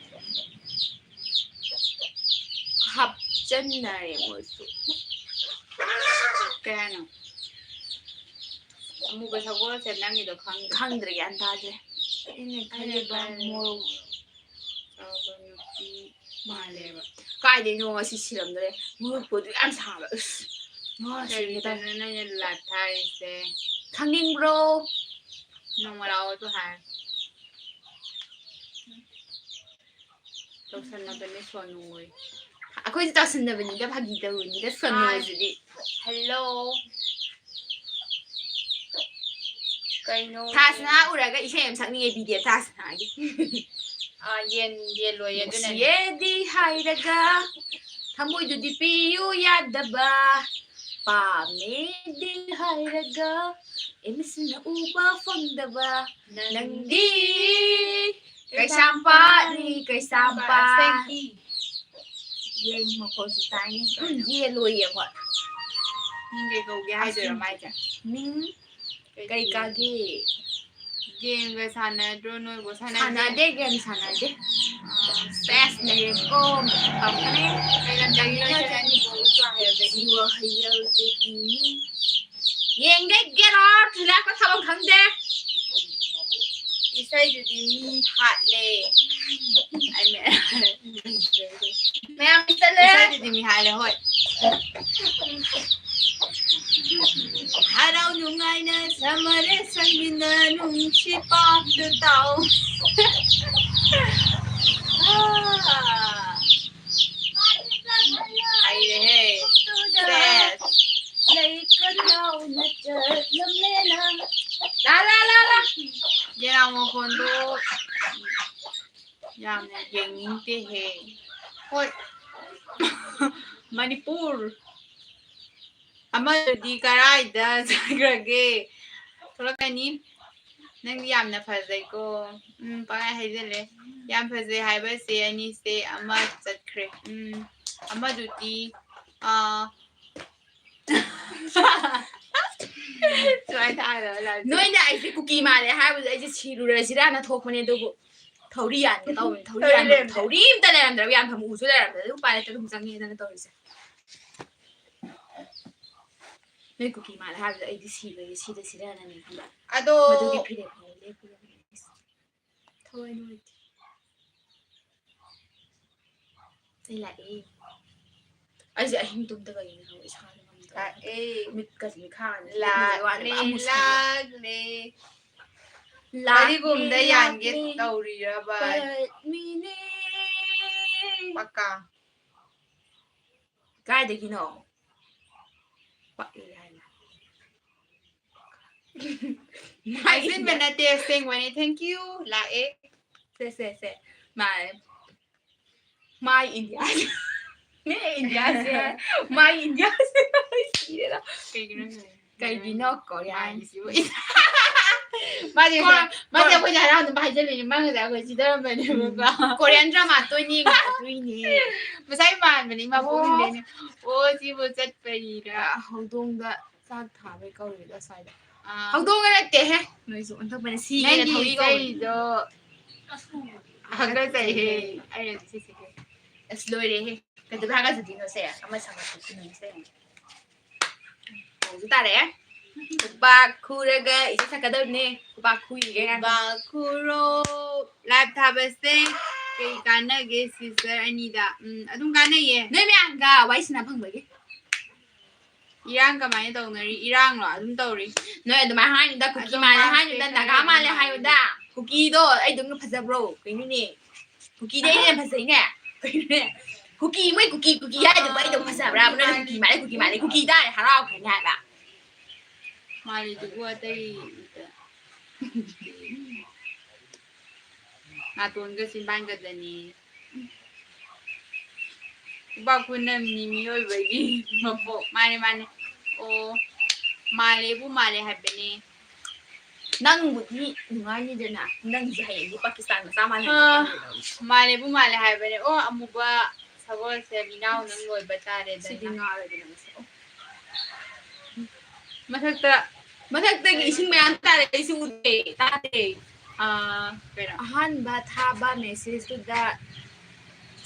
ꯍꯥꯞꯆꯟꯅꯔꯦ ꯃꯣꯏꯁꯨ꯫ ꯀꯩ ꯍꯥꯏꯅꯣ? ꯑꯃꯨꯕ ꯁꯒꯣꯜꯁꯦ ꯅꯪꯒꯤꯗꯣ ꯈꯪꯗ꯭ꯔꯦ꯫ ꯈꯪꯗ꯭ꯔꯦ, ꯒ꯭ꯌꯥꯟ ꯇꯥꯗ꯭ꯔꯦ꯫ ꯑꯩꯅ ꯑꯩꯅ ꯈꯜꯂꯤꯕ ꯈꯜꯂꯤ ꯃꯣꯔꯣꯛ ꯆꯥꯎꯕ ꯅꯨꯄꯤ ꯃꯥꯜꯂꯦꯕ꯫ ꯀꯥꯏꯗꯩꯅꯣ ꯉꯁꯤ ꯁꯤꯔꯝꯗꯣꯔꯦ꯫ ꯃꯣꯔꯣꯛꯄꯨ ꯑꯗꯨ ꯌꯥꯝ ꯁꯥꯕ꯫ ꯏꯁ, ꯉꯥꯎꯔ ꯁꯤꯒꯦ ꯇꯧꯋꯦ꯫ ꯀꯔꯤꯗꯅꯣ ꯅꯪꯅ ꯂꯥꯠ ꯊꯥꯔꯤꯁꯦ? ꯈꯪꯅꯤꯡꯕ꯭ꯔꯣ? ꯅꯣꯡꯃ ꯂꯥꯛꯑꯣ ꯑꯗꯨ ꯍꯥꯏ꯫ ꯇꯧꯁꯟꯅꯕꯅꯦ ꯁꯣꯅꯨ ꯍꯣꯏ꯫ ꯑꯩꯈꯣꯏꯁꯨ ꯇꯧꯁꯟꯅꯕꯅꯤꯗ, ꯐꯥꯒꯤ ꯇꯧꯕꯅꯤꯗ, ꯁꯣꯅꯨ ꯍꯥꯏ꯫ ꯍꯣꯏꯁꯤꯗꯤ꯫ Hello꯫ ꯀꯩꯅꯣ ꯊꯥꯁꯅꯥ ꯌꯦꯟ? ꯎꯔꯒ ꯏꯁꯩ ꯑꯃ ꯁꯛꯅꯤꯡꯉꯦ, ꯕꯤꯗꯦ ꯊꯥꯁꯅꯥꯒꯤ꯫ ꯑꯥ, ꯌꯦꯟ, ꯌꯦꯟ ꯂꯣꯏꯌꯦ, ꯑꯗꯨꯅꯅꯦ꯫ ꯅꯨꯡꯁꯤꯌꯦꯗꯤ ꯍꯥꯏꯔꯒ ꯊꯃꯣꯏꯗꯨꯗꯤ ꯄꯤꯌꯨ ꯌꯥꯗꯕ, ꯄꯥꯝꯃꯦꯗꯤ ꯍꯥꯏꯔꯒ ꯑꯦ ꯃꯤꯠꯁꯤꯅ ꯎꯕ ꯐꯪꯗꯕ ꯅꯪꯗꯤ ꯀꯩꯁꯥꯝꯄꯥꯠꯅꯤ, ꯀꯩꯁꯥꯝꯄꯥꯠ꯫ ꯑꯁꯦꯡꯀꯤ꯫ ꯌꯦꯟ ꯃꯈꯣꯟꯁꯨ ꯇꯥꯏꯅꯦ꯫ ꯎꯝ, ꯌꯦꯟ ꯂꯣꯏꯌꯦ ꯑꯩꯈꯣꯏ꯫ ꯅꯪ ꯀꯩ ꯀꯧꯒꯦ ꯍꯥꯏꯗꯣꯏꯔꯣ ꯑꯁꯦꯡꯀꯤ꯫ ꯃꯥꯏꯁꯦ? ꯃꯤꯡ ꯀꯩ ꯀꯩ ꯀꯥꯒꯦ? ꯒꯦꯝꯒ ꯁꯥꯟꯅꯗ꯭ꯔꯣ ꯅꯣꯏꯕꯨ? ꯁꯥꯟꯅꯗꯦ? ꯁꯥꯟꯅꯗꯦ, ꯒꯦꯝ ꯁꯥꯟꯅꯗꯦ꯫ ꯑꯥ, ꯁꯦꯁ, ꯂꯩꯔꯦꯀꯣ, ꯇꯧꯒꯅꯤ꯫ ꯀꯩ ꯂꯝꯗꯒꯤꯅꯣ ꯏꯆꯦ ꯅꯪꯒꯤꯕꯨ? ꯍꯩꯌꯦꯜꯗꯒꯤ꯫ ꯍꯩꯌꯦꯜꯗꯒꯤꯅꯤ꯫ ꯌꯦꯡꯒꯦ, get out, ꯊꯤꯜꯂꯛꯄ ꯊꯕꯛ ꯈꯪꯗꯦ꯫ ꯏꯁꯩꯗꯨꯗꯤ ꯃꯤ ꯍꯥꯠꯂꯦ꯫ ꯑꯩꯅ ꯃꯌꯥꯝ ꯆꯠꯂꯦ꯫ ꯏꯁꯩꯗꯨꯗꯤ ꯃꯤ ꯍꯥꯠꯂꯦ, ꯍꯣꯏ꯫ ꯍꯔꯥꯎ ꯅꯨꯡꯉꯥꯏꯅ ꯁꯝꯃꯔꯦ ꯁꯪꯃꯤꯟꯅ ꯅꯨꯡꯁꯤ ꯄꯥꯎꯗꯨ ꯇꯥꯎ꯫ ꯑꯥ꯫ ꯍꯩꯔꯦꯍꯦ꯫ ꯁꯦꯁ꯫ ꯂꯩ ꯈꯟꯅꯧꯅ ꯆꯠꯂꯝꯃꯦꯅ꯫ ꯂꯥ, ꯂꯥ, ꯂꯥ, ꯂꯥ꯫ ꯌꯦꯅꯥꯎ ꯃꯈꯣꯟꯗꯣ ꯌꯥꯝꯅ ꯌꯦꯡꯅꯤꯡꯗꯦꯍꯦ꯫ ꯍꯣꯏ꯫ ꯃꯅꯤꯄꯨꯔ꯫ ꯑꯃꯗꯨꯗꯤ ꯀꯔꯥꯏꯗ ꯆꯠꯈ꯭ꯔꯒꯦ? ꯊꯣꯛꯂꯛꯀꯅꯤ꯫ ꯅꯪꯗꯤ ꯌꯥꯝꯅ ꯐꯖꯩꯀꯣ꯫ ꯎꯝ, ꯄꯪꯍꯥꯏ ꯍꯥꯏꯖꯜꯂꯦ꯫ ꯌꯥꯝ ꯐꯖꯩ ꯍꯥꯏꯕꯁꯦ ꯑꯅꯤꯁꯦ ꯑꯃ ꯆꯠꯈ꯭ꯔꯦ꯫ ꯎꯝ, ꯑꯃꯗꯨꯗꯤ, ꯑꯥ, ꯁꯨꯃꯥꯏꯅ ꯊꯥꯒꯗꯕ ꯂꯥꯏꯔꯤꯛꯁꯦ꯫ ꯅꯣꯏꯅ ꯑꯩꯁꯦ ꯀꯨꯀꯤ ꯃꯥꯜꯂꯦ ꯍꯥꯏꯕꯗꯨꯗ ꯑꯩꯁꯦ ꯁꯤꯔꯨꯔꯁꯤꯔꯥꯅ ꯊꯣꯛꯄꯅꯦ, ꯑꯗꯨꯕꯨ ꯊꯧꯔꯤ ꯌꯥꯟꯒꯦ ꯇꯧꯕꯅꯤ꯫ ꯊꯧꯔꯤ ꯊꯧꯔꯤ ꯌꯥꯟꯕ-, ꯂꯩꯔꯝꯗꯦ꯫ ꯊꯧꯔꯤ ꯑꯝꯇ ꯂꯩꯔꯝꯗ꯭ꯔꯕ, ꯌꯥꯟꯐꯝ ꯎꯁꯨ ꯂꯩꯔꯝꯗꯦ꯫ ꯑꯗꯨ ꯎꯄꯥꯏ ꯂꯩꯇꯗꯅ ꯑꯗꯨꯝ ꯆꯪꯉꯦꯗꯅ ꯇꯧꯔꯤꯁꯦ꯫ ꯅꯣꯏ ꯀꯨꯀꯤ ꯃꯥꯜꯂꯦ ꯍꯥꯏꯕꯗꯨꯗ ꯑꯩꯗꯤ ꯁꯤꯔꯣꯏꯒꯦ, ꯁꯤꯗ ꯁꯤꯔꯥꯅꯅꯦ ꯈꯟꯕ꯫ ꯑꯗꯣ ꯃꯗꯨꯒꯤ ꯐꯤꯔꯦꯞ ꯐꯥꯎꯕ ꯂꯦꯞꯄꯨꯔꯕꯅꯦ ꯑꯩꯁꯦ꯫ ꯊꯋꯥꯏ ꯅꯨꯡꯉꯥꯏꯇꯦ꯫ ꯑꯩ ꯂꯥꯛꯑꯦ꯫ ꯑꯩꯁꯦ ꯑꯍꯤꯡ ꯇꯨꯝꯗꯕꯒꯤꯅꯦ ꯈꯪꯕ꯭ꯔꯥ? ꯏꯁꯥꯁꯦ ꯉꯝꯗꯕ꯫ ꯂꯥꯛꯑꯦ꯫ ꯃꯤꯠꯀꯁꯦ ꯃꯤꯈꯥ ꯑꯅꯤ ꯂꯥꯛꯂꯦ, ꯄꯨꯝꯕꯒꯤ ꯋꯥꯅꯦ, ꯄꯨꯔꯥ ꯃꯨꯁꯜꯂꯦ꯫ ꯂꯥꯛꯂꯦ꯫ ꯂꯥꯛꯂꯦ, ꯀꯔꯤꯒꯨꯝꯗ ꯌꯥꯟꯒꯦ ꯂꯥꯛꯂꯦ꯫ ꯇꯧꯔꯤꯔꯕ? ꯄꯠꯃꯤꯅꯤ꯫ ꯄꯛꯀꯥ꯫ ꯀꯥꯏꯗꯒꯤꯅꯣ? ꯄꯛꯏ ꯍꯥꯏꯅ꯫ ꯍꯥꯏꯖꯤꯟꯕ ꯅꯠꯇꯦ, ꯑꯁꯦꯡꯕꯅꯦ꯫ Thank you꯫ ꯂꯥꯛꯑꯦ꯫ ꯁꯦ, ꯁꯦ, ꯁꯦ꯫ My, my India꯫ ꯏꯟꯗꯤꯌꯥꯁꯦ, ꯃꯥꯒꯤ ꯏꯟꯗꯤꯌꯥꯁꯦ ꯁꯤꯔꯦꯗ꯫ ꯀꯩꯒꯤꯅꯣ ꯈꯪꯗꯦ꯫ ꯀꯩꯒꯤꯅꯣ ꯀꯣꯔꯤꯌꯥ ꯃꯥꯏꯁꯤꯕꯨ ꯃꯥꯁꯦ ꯀꯣ- ꯃꯥꯁꯦ ꯑꯩꯈꯣꯏꯅ ꯍꯔꯥꯎꯅꯕ ꯍꯥꯏꯖꯜꯂꯤꯅꯦ, ꯃꯥ ꯉꯁꯥꯏ ꯑꯩꯈꯣꯏ ꯁꯤꯗꯔꯝꯕꯅꯦꯕꯀꯣ꯫ ꯀꯣꯔꯤꯌꯥꯟ ꯗ꯭ꯔꯃꯥ ꯇꯣꯏꯅꯤ ꯉꯥꯛꯇꯣꯏꯅꯦ꯫ ꯃꯁꯥꯏ ꯃꯥꯟꯕꯅꯦ ꯏꯃꯥ ꯄꯣꯛꯅꯤꯡꯗꯦꯅꯦ꯫ ꯑꯣ ꯁꯤꯕꯨ ꯆꯠꯄꯒꯤꯔ꯫ ꯍꯧꯗꯣꯡꯗ ꯆꯥꯛ ꯊꯥꯕꯩ ꯀꯧꯔꯤꯗꯣ ꯁ꯭ꯋꯥꯏꯗ꯫ ꯍꯧꯗꯣꯡꯒ ꯅꯠꯇꯦꯍꯦ, ꯅꯣꯏꯁꯨ ꯑꯣꯟꯊꯣꯛꯄꯅꯦ꯫ ꯁꯤꯒꯦꯅ ꯅꯪꯒꯤ ꯊꯧꯔꯤ ꯀꯧꯕꯅꯦ꯫ ꯏꯁꯩꯗꯣ ꯍꯥꯒꯠꯆꯩꯍꯦ꯫ ꯑꯩꯅ ꯁꯤ ꯁꯤꯒꯦ꯫ ꯑꯁ ꯂꯣꯏꯔꯦꯍꯦ, ꯀꯩꯗꯧꯕꯩ ꯍꯥꯒꯠꯆꯗꯣꯏꯅꯣ ꯁꯦ? ꯑꯃ ꯁꯪꯉꯛꯄ ꯈꯨꯅꯨꯡꯁꯦ꯫ ꯍꯧꯖꯤꯛ ꯇꯥꯔꯛꯑꯦ꯫ ꯈꯨꯕꯥꯛ ꯈꯨꯔꯒ ꯏꯁꯩ ꯁꯛꯀꯗꯕꯅꯦ꯫ ꯈꯨꯕꯥꯛ ꯈꯨꯔꯤꯒꯦ ꯀꯥꯏꯅ꯫ ꯈꯨꯕꯥꯛ ꯈꯨꯔꯣ꯫ ꯂꯥꯏꯞ ꯊꯥꯕꯁꯦ ꯀꯩ ꯀꯥꯟꯅꯒꯦ ꯁꯤꯁꯇꯔ ꯑꯅꯤꯗ? ꯎꯝ, ꯑꯗꯨꯝ ꯀꯥꯟꯅꯩꯌꯦ꯫ ꯅꯣꯏ ꯃꯌꯥꯝꯒ ꯋꯥꯔꯤ ꯁꯥꯟꯅ ꯐꯪꯕꯒꯤ꯫ ꯏꯔꯥꯡ ꯀꯃꯥꯏꯅ ꯇꯧꯅꯔꯤ? ꯏꯔꯥꯡꯂꯣ? ꯑꯗꯨꯝ ꯇꯧꯔꯤ꯫ ꯅꯣꯏ ꯑꯗꯨꯃꯥꯏꯅ ꯍꯥꯏꯅꯨꯗ, ꯀꯨꯀꯤ ꯑꯗꯨꯝ ꯃꯥꯜꯂꯦ ꯃꯥꯁꯦ ꯍꯥꯏꯅꯨꯗ, ꯈꯔ ꯅꯥꯒꯥ ꯑꯗꯨꯝ ꯃꯥꯜꯂꯦ ꯃꯥꯜꯂꯦ꯫ ꯍꯥꯏꯌꯨꯗ꯫ ꯀꯨꯀꯤꯗꯣ ꯑꯩꯗꯧꯅ ꯐꯖꯕ꯭ꯔꯣ? ꯀꯩꯅꯣꯅꯦ? ꯀꯨꯀꯤꯗꯤ ꯑꯩꯅ ꯍꯦꯟꯅ ꯐꯖꯩꯅꯦ꯫ ꯀꯩꯅꯣꯅꯦ? ꯀꯨꯀꯤ, ꯃꯣꯏ ꯀꯨꯀꯤ, ꯀꯨꯀꯤ ꯍꯥꯏꯗꯨꯕꯨ ꯑꯩꯗꯧꯅ ꯐꯖꯕ꯭ꯔꯥꯕ? ꯅꯣꯏꯅ ꯀꯨꯀꯤ ꯃꯥꯜꯂꯦ, ꯀꯨꯀꯤ ꯃꯥꯜꯂꯦ꯫ ꯀꯨꯀꯤ ꯇꯥꯔꯦ ꯍꯔꯥꯎꯈ꯭ꯔꯅꯤ ꯍꯥꯏꯕ꯫ ꯃꯥꯜꯂꯤꯗꯨꯕꯨ ꯑꯇꯩ ꯅꯥꯇꯣꯟꯒ ꯆꯤꯟꯕꯥꯟꯒꯗꯅꯤ꯫ ꯈꯨꯕꯥꯛ ꯈꯨꯅꯝꯅꯤ ꯃꯤꯑꯣꯏꯕꯒꯤ ꯃꯄꯣꯛ꯫ ꯃꯥꯅꯦ, ꯃꯥꯅꯦ꯫ ꯑꯣ, ꯃꯥꯜꯂꯦꯕꯨ ꯃꯥꯜꯂꯦ ꯍꯥꯏꯕꯅꯦ꯫ ꯅꯪꯕꯨꯗꯤ ꯅꯨꯡꯉꯥꯏꯅꯤꯗꯅ, ꯅꯪꯁꯦ ꯍꯌꯦꯡꯗꯤ ꯄꯥꯀꯤꯁꯇꯥꯟ ꯃꯆꯥ ꯃꯥꯜꯂꯦ꯫ ꯑꯥ, ꯃꯥꯜꯂꯦꯕꯨ ꯃꯥꯜꯂꯦ ꯍꯥꯏꯕꯅꯦ꯫ ꯑꯣ, ꯑꯃꯨꯕ ꯁꯒꯣꯜꯁꯦ ꯃꯤꯅꯥꯎ ꯅꯪ ꯂꯣꯏꯕ ꯇꯥꯔꯦꯗꯅ꯫ ꯁꯤꯗꯤ ꯉꯥꯎꯔꯦꯗꯅ ꯃꯁꯛ꯫ ꯃꯊꯛꯇ ꯃꯊꯛꯇꯒꯤ ꯏꯁꯤꯡ ꯃꯌꯥꯝ ꯇꯥꯔꯛꯏꯁꯦ ꯎꯗꯦ, ꯇꯥꯗꯦ꯫ ꯑꯥ, ꯀꯩꯅꯣ? ꯑꯍꯥꯟꯕ ꯊꯥꯕ ꯃꯦꯁꯦꯖꯇꯨꯗ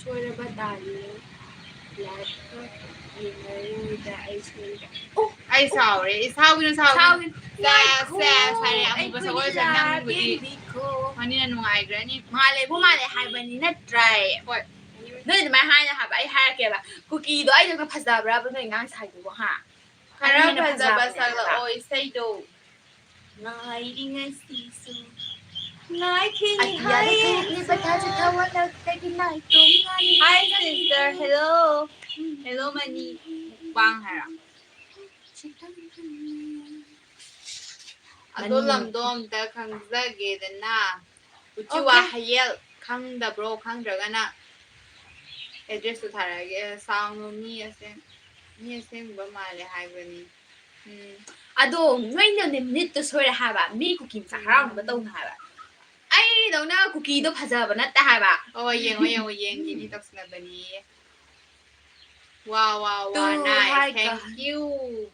ꯁꯣꯏꯔꯕ ꯇꯥꯔꯦ꯫ ꯂꯥꯏꯛꯀ ꯌꯦꯡꯉꯔꯣꯏꯗ ꯑꯩ ꯁꯣꯏꯔꯦ꯫ ꯑꯩ ꯁꯥꯎꯔꯦ꯫ ꯁꯥꯎꯒꯤꯅꯨ, ꯁꯥꯎꯒꯤꯅꯨ꯫ ꯁꯥꯎꯒꯤꯅꯨ꯫ ꯁꯦ, ꯉꯥꯏꯈꯣ, ꯁꯦ, ꯁꯥꯔꯦ꯫ ꯑꯩ ꯑꯃꯨꯕ ꯀꯨꯏꯅ ꯁꯒꯣꯜꯁꯦ ꯅꯪꯕꯨꯗꯤ ꯂꯥꯛꯑꯒꯦ, ꯉꯥꯏꯈꯣ꯫ ꯃꯅꯤꯅ ꯅꯨꯡꯉꯥꯏꯈ꯭ꯔꯅꯤ꯫ ꯃꯥꯜꯂꯦꯕꯨ ꯃꯥꯜꯂꯦ ꯍꯥꯏꯕꯅꯤ ꯅꯠꯇ꯭ꯔꯥꯏ? ꯍꯣꯏ꯫ ꯅꯣꯏ ꯑꯗꯨꯃꯥꯏꯅ ꯍꯥꯏꯅ ꯍꯥꯏꯕ ꯑꯩ ꯍꯥꯏꯔꯛꯀꯦꯕ꯫ ꯀꯨꯀꯤꯗꯣ ꯑꯩꯗꯧꯅ ꯐꯖꯕ꯭ꯔꯕ ꯅꯣꯏ ꯉꯥꯡ ꯁꯥꯏꯗꯨꯕꯣ, ꯍꯥ? ꯈꯔ ꯑꯩꯅ ꯐꯖꯕ ꯐꯖꯕꯅꯦ ꯁꯛꯂꯛꯑꯣ ꯍꯥꯏꯕ꯫ ꯏꯁꯩꯗꯣ꯫ ꯉꯥꯏꯔꯤ ꯉꯁꯤꯁꯨ꯫ ꯉꯥꯏꯈꯤꯅꯤ ꯑꯇꯤꯌꯥꯗ ꯍꯥꯏꯌꯦ꯫ ꯊꯣꯛꯂꯤꯕ ꯊꯥꯁꯤ ꯊꯋꯥꯟꯂꯛꯇꯒꯤ ꯅꯥꯏꯇꯣꯝ ꯉꯥꯜꯂꯤ꯫ Hi sister, hello. Hello ꯃꯅꯤ꯫ ꯃꯨꯛꯕꯥꯡ ꯍꯥꯏꯔꯣ꯫ ꯑꯗꯣ ꯃꯅꯤ꯫ ꯂꯝꯗꯣ ꯑꯝꯇ ꯈꯪꯖꯒꯦꯗꯅ꯫ ꯎꯆꯤ Okay. ꯋꯥꯍꯌꯦꯜ ꯈꯪꯗꯕ꯭ꯔꯣ? ꯈꯪꯗ꯭ꯔꯒꯅ ꯑꯦꯗ꯭ꯔꯦꯁꯇꯣ ꯊꯥꯔꯛꯑꯒꯦ꯫ ꯁꯥꯎꯅꯨ, ꯃꯤ ꯑꯁꯦꯡ-, ꯃꯤ ꯑꯁꯦꯡꯕ ꯃꯥꯜꯂꯦ ꯍꯥꯏꯕꯅꯤ꯫ ꯎꯝ꯫ ꯑꯗꯣ ꯅꯣꯏꯅꯅꯦ ꯃꯤꯠꯇꯣ ꯁꯣꯏꯔꯦ ꯍꯥꯏꯕ꯫ ꯃꯤ ꯀꯨꯀꯤ ꯃꯆꯥ ꯍꯔꯥꯎꯅꯕ ꯇꯧꯅꯨ ꯍꯥꯏꯕ꯫ ꯑꯩꯗꯧꯅ ꯀꯨꯀꯤꯗꯣ ꯐꯖꯕ ꯅꯠꯇꯦ ꯍꯥꯏꯕ꯫ ꯑꯣ, ꯌꯦꯡꯉꯣ, ꯌꯦꯡꯉꯣ, ꯌꯦꯡꯒꯤꯅꯤ ꯇꯧꯁꯤꯟꯅꯕꯅꯤ꯫ ꯋꯥ, ꯋꯥ, ꯋꯥ, ꯇꯨ nice, ꯍꯥꯏ ꯀ- thank you꯫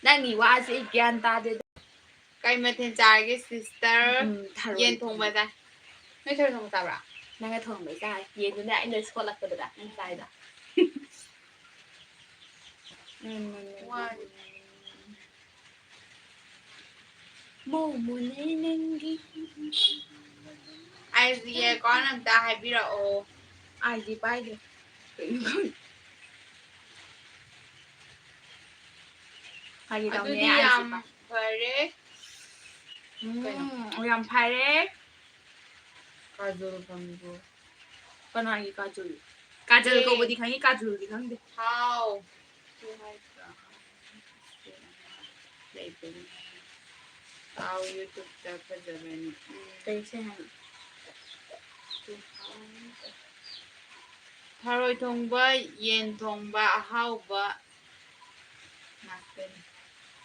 ꯅꯪꯒꯤ ꯋꯥꯁꯦ ꯑꯩ ꯒ꯭ꯌꯥꯟ ꯇꯥꯗꯦꯗ꯫ ꯀꯩ ꯃꯊꯦꯜ ꯆꯥꯔꯒꯦ, sister? ꯎꯝ, ꯊꯔꯣꯏ ꯌꯦꯟ ꯊꯣꯡꯕ ꯊꯣꯡꯕ꯫ ꯆꯥꯏ꯫ ꯅꯣꯏ ꯊꯔꯣꯏ ꯊꯣꯡꯕ ꯆꯥꯕ꯭ꯔꯥ? ꯅꯪꯅ ꯊꯣꯡꯕꯩ ꯆꯥꯏ꯫ ꯌꯦꯟꯗꯨꯅ ꯑꯩꯅ ꯁꯣꯠꯂꯛꯄꯗꯨꯗ ꯅꯪ ꯆꯥꯏꯗꯣ꯫ ꯎꯝ, ꯎꯝ, ꯎꯝ, ꯋꯥ-, ꯎꯝ, ꯎꯝ꯫ ꯃꯣꯃꯣꯅꯦ ꯅꯪꯒꯤ꯫ ꯑꯥꯏ ꯖꯤ account ꯑꯝꯇ ꯍꯥꯏꯕꯤꯔꯛꯑꯣ꯫ ꯑꯥꯏ ꯖꯤ ꯄꯥꯏꯗꯦ꯫ ꯀꯩꯅꯣ ꯈꯪꯗꯦ꯫ ꯐꯥꯒꯤ ꯇꯧꯅꯦ, ꯑꯗꯨꯗꯤ ꯑꯥꯏ ꯖꯤ ꯌꯥꯝ ꯄꯥꯏ-, ꯐꯔꯦ꯫ ꯎꯝ, ꯀꯩꯅꯣ? ꯌꯥꯝ ꯐꯔꯦ꯫ ꯀꯥꯖꯣꯜ ꯈꯪꯕ꯭ꯔꯣ? ꯀꯅꯥꯒꯤ ꯀꯥꯖꯣꯜ? ꯀꯥꯖꯜ ꯑꯦ꯫ ꯀꯧꯕꯗꯤ ꯈꯪꯉꯤ, ꯀꯥꯖꯣꯜꯗꯤ ꯈꯪꯗꯦ꯫ ꯍꯥꯎ꯫ ꯂꯩꯕꯅꯤ꯫ ꯍꯥꯎ, YouTube-ꯇ ꯐꯖꯕꯅꯤ꯫ ꯎꯝ꯫ ꯀꯩ ꯏꯁꯩ ꯍꯥꯏꯅꯣ? ꯊꯔꯣꯏ ꯊꯣꯡꯕ, ꯌꯦꯟ ꯊꯣꯡꯕ, ꯑꯍꯥꯎꯕ ꯉꯥꯛꯇꯅꯤ꯫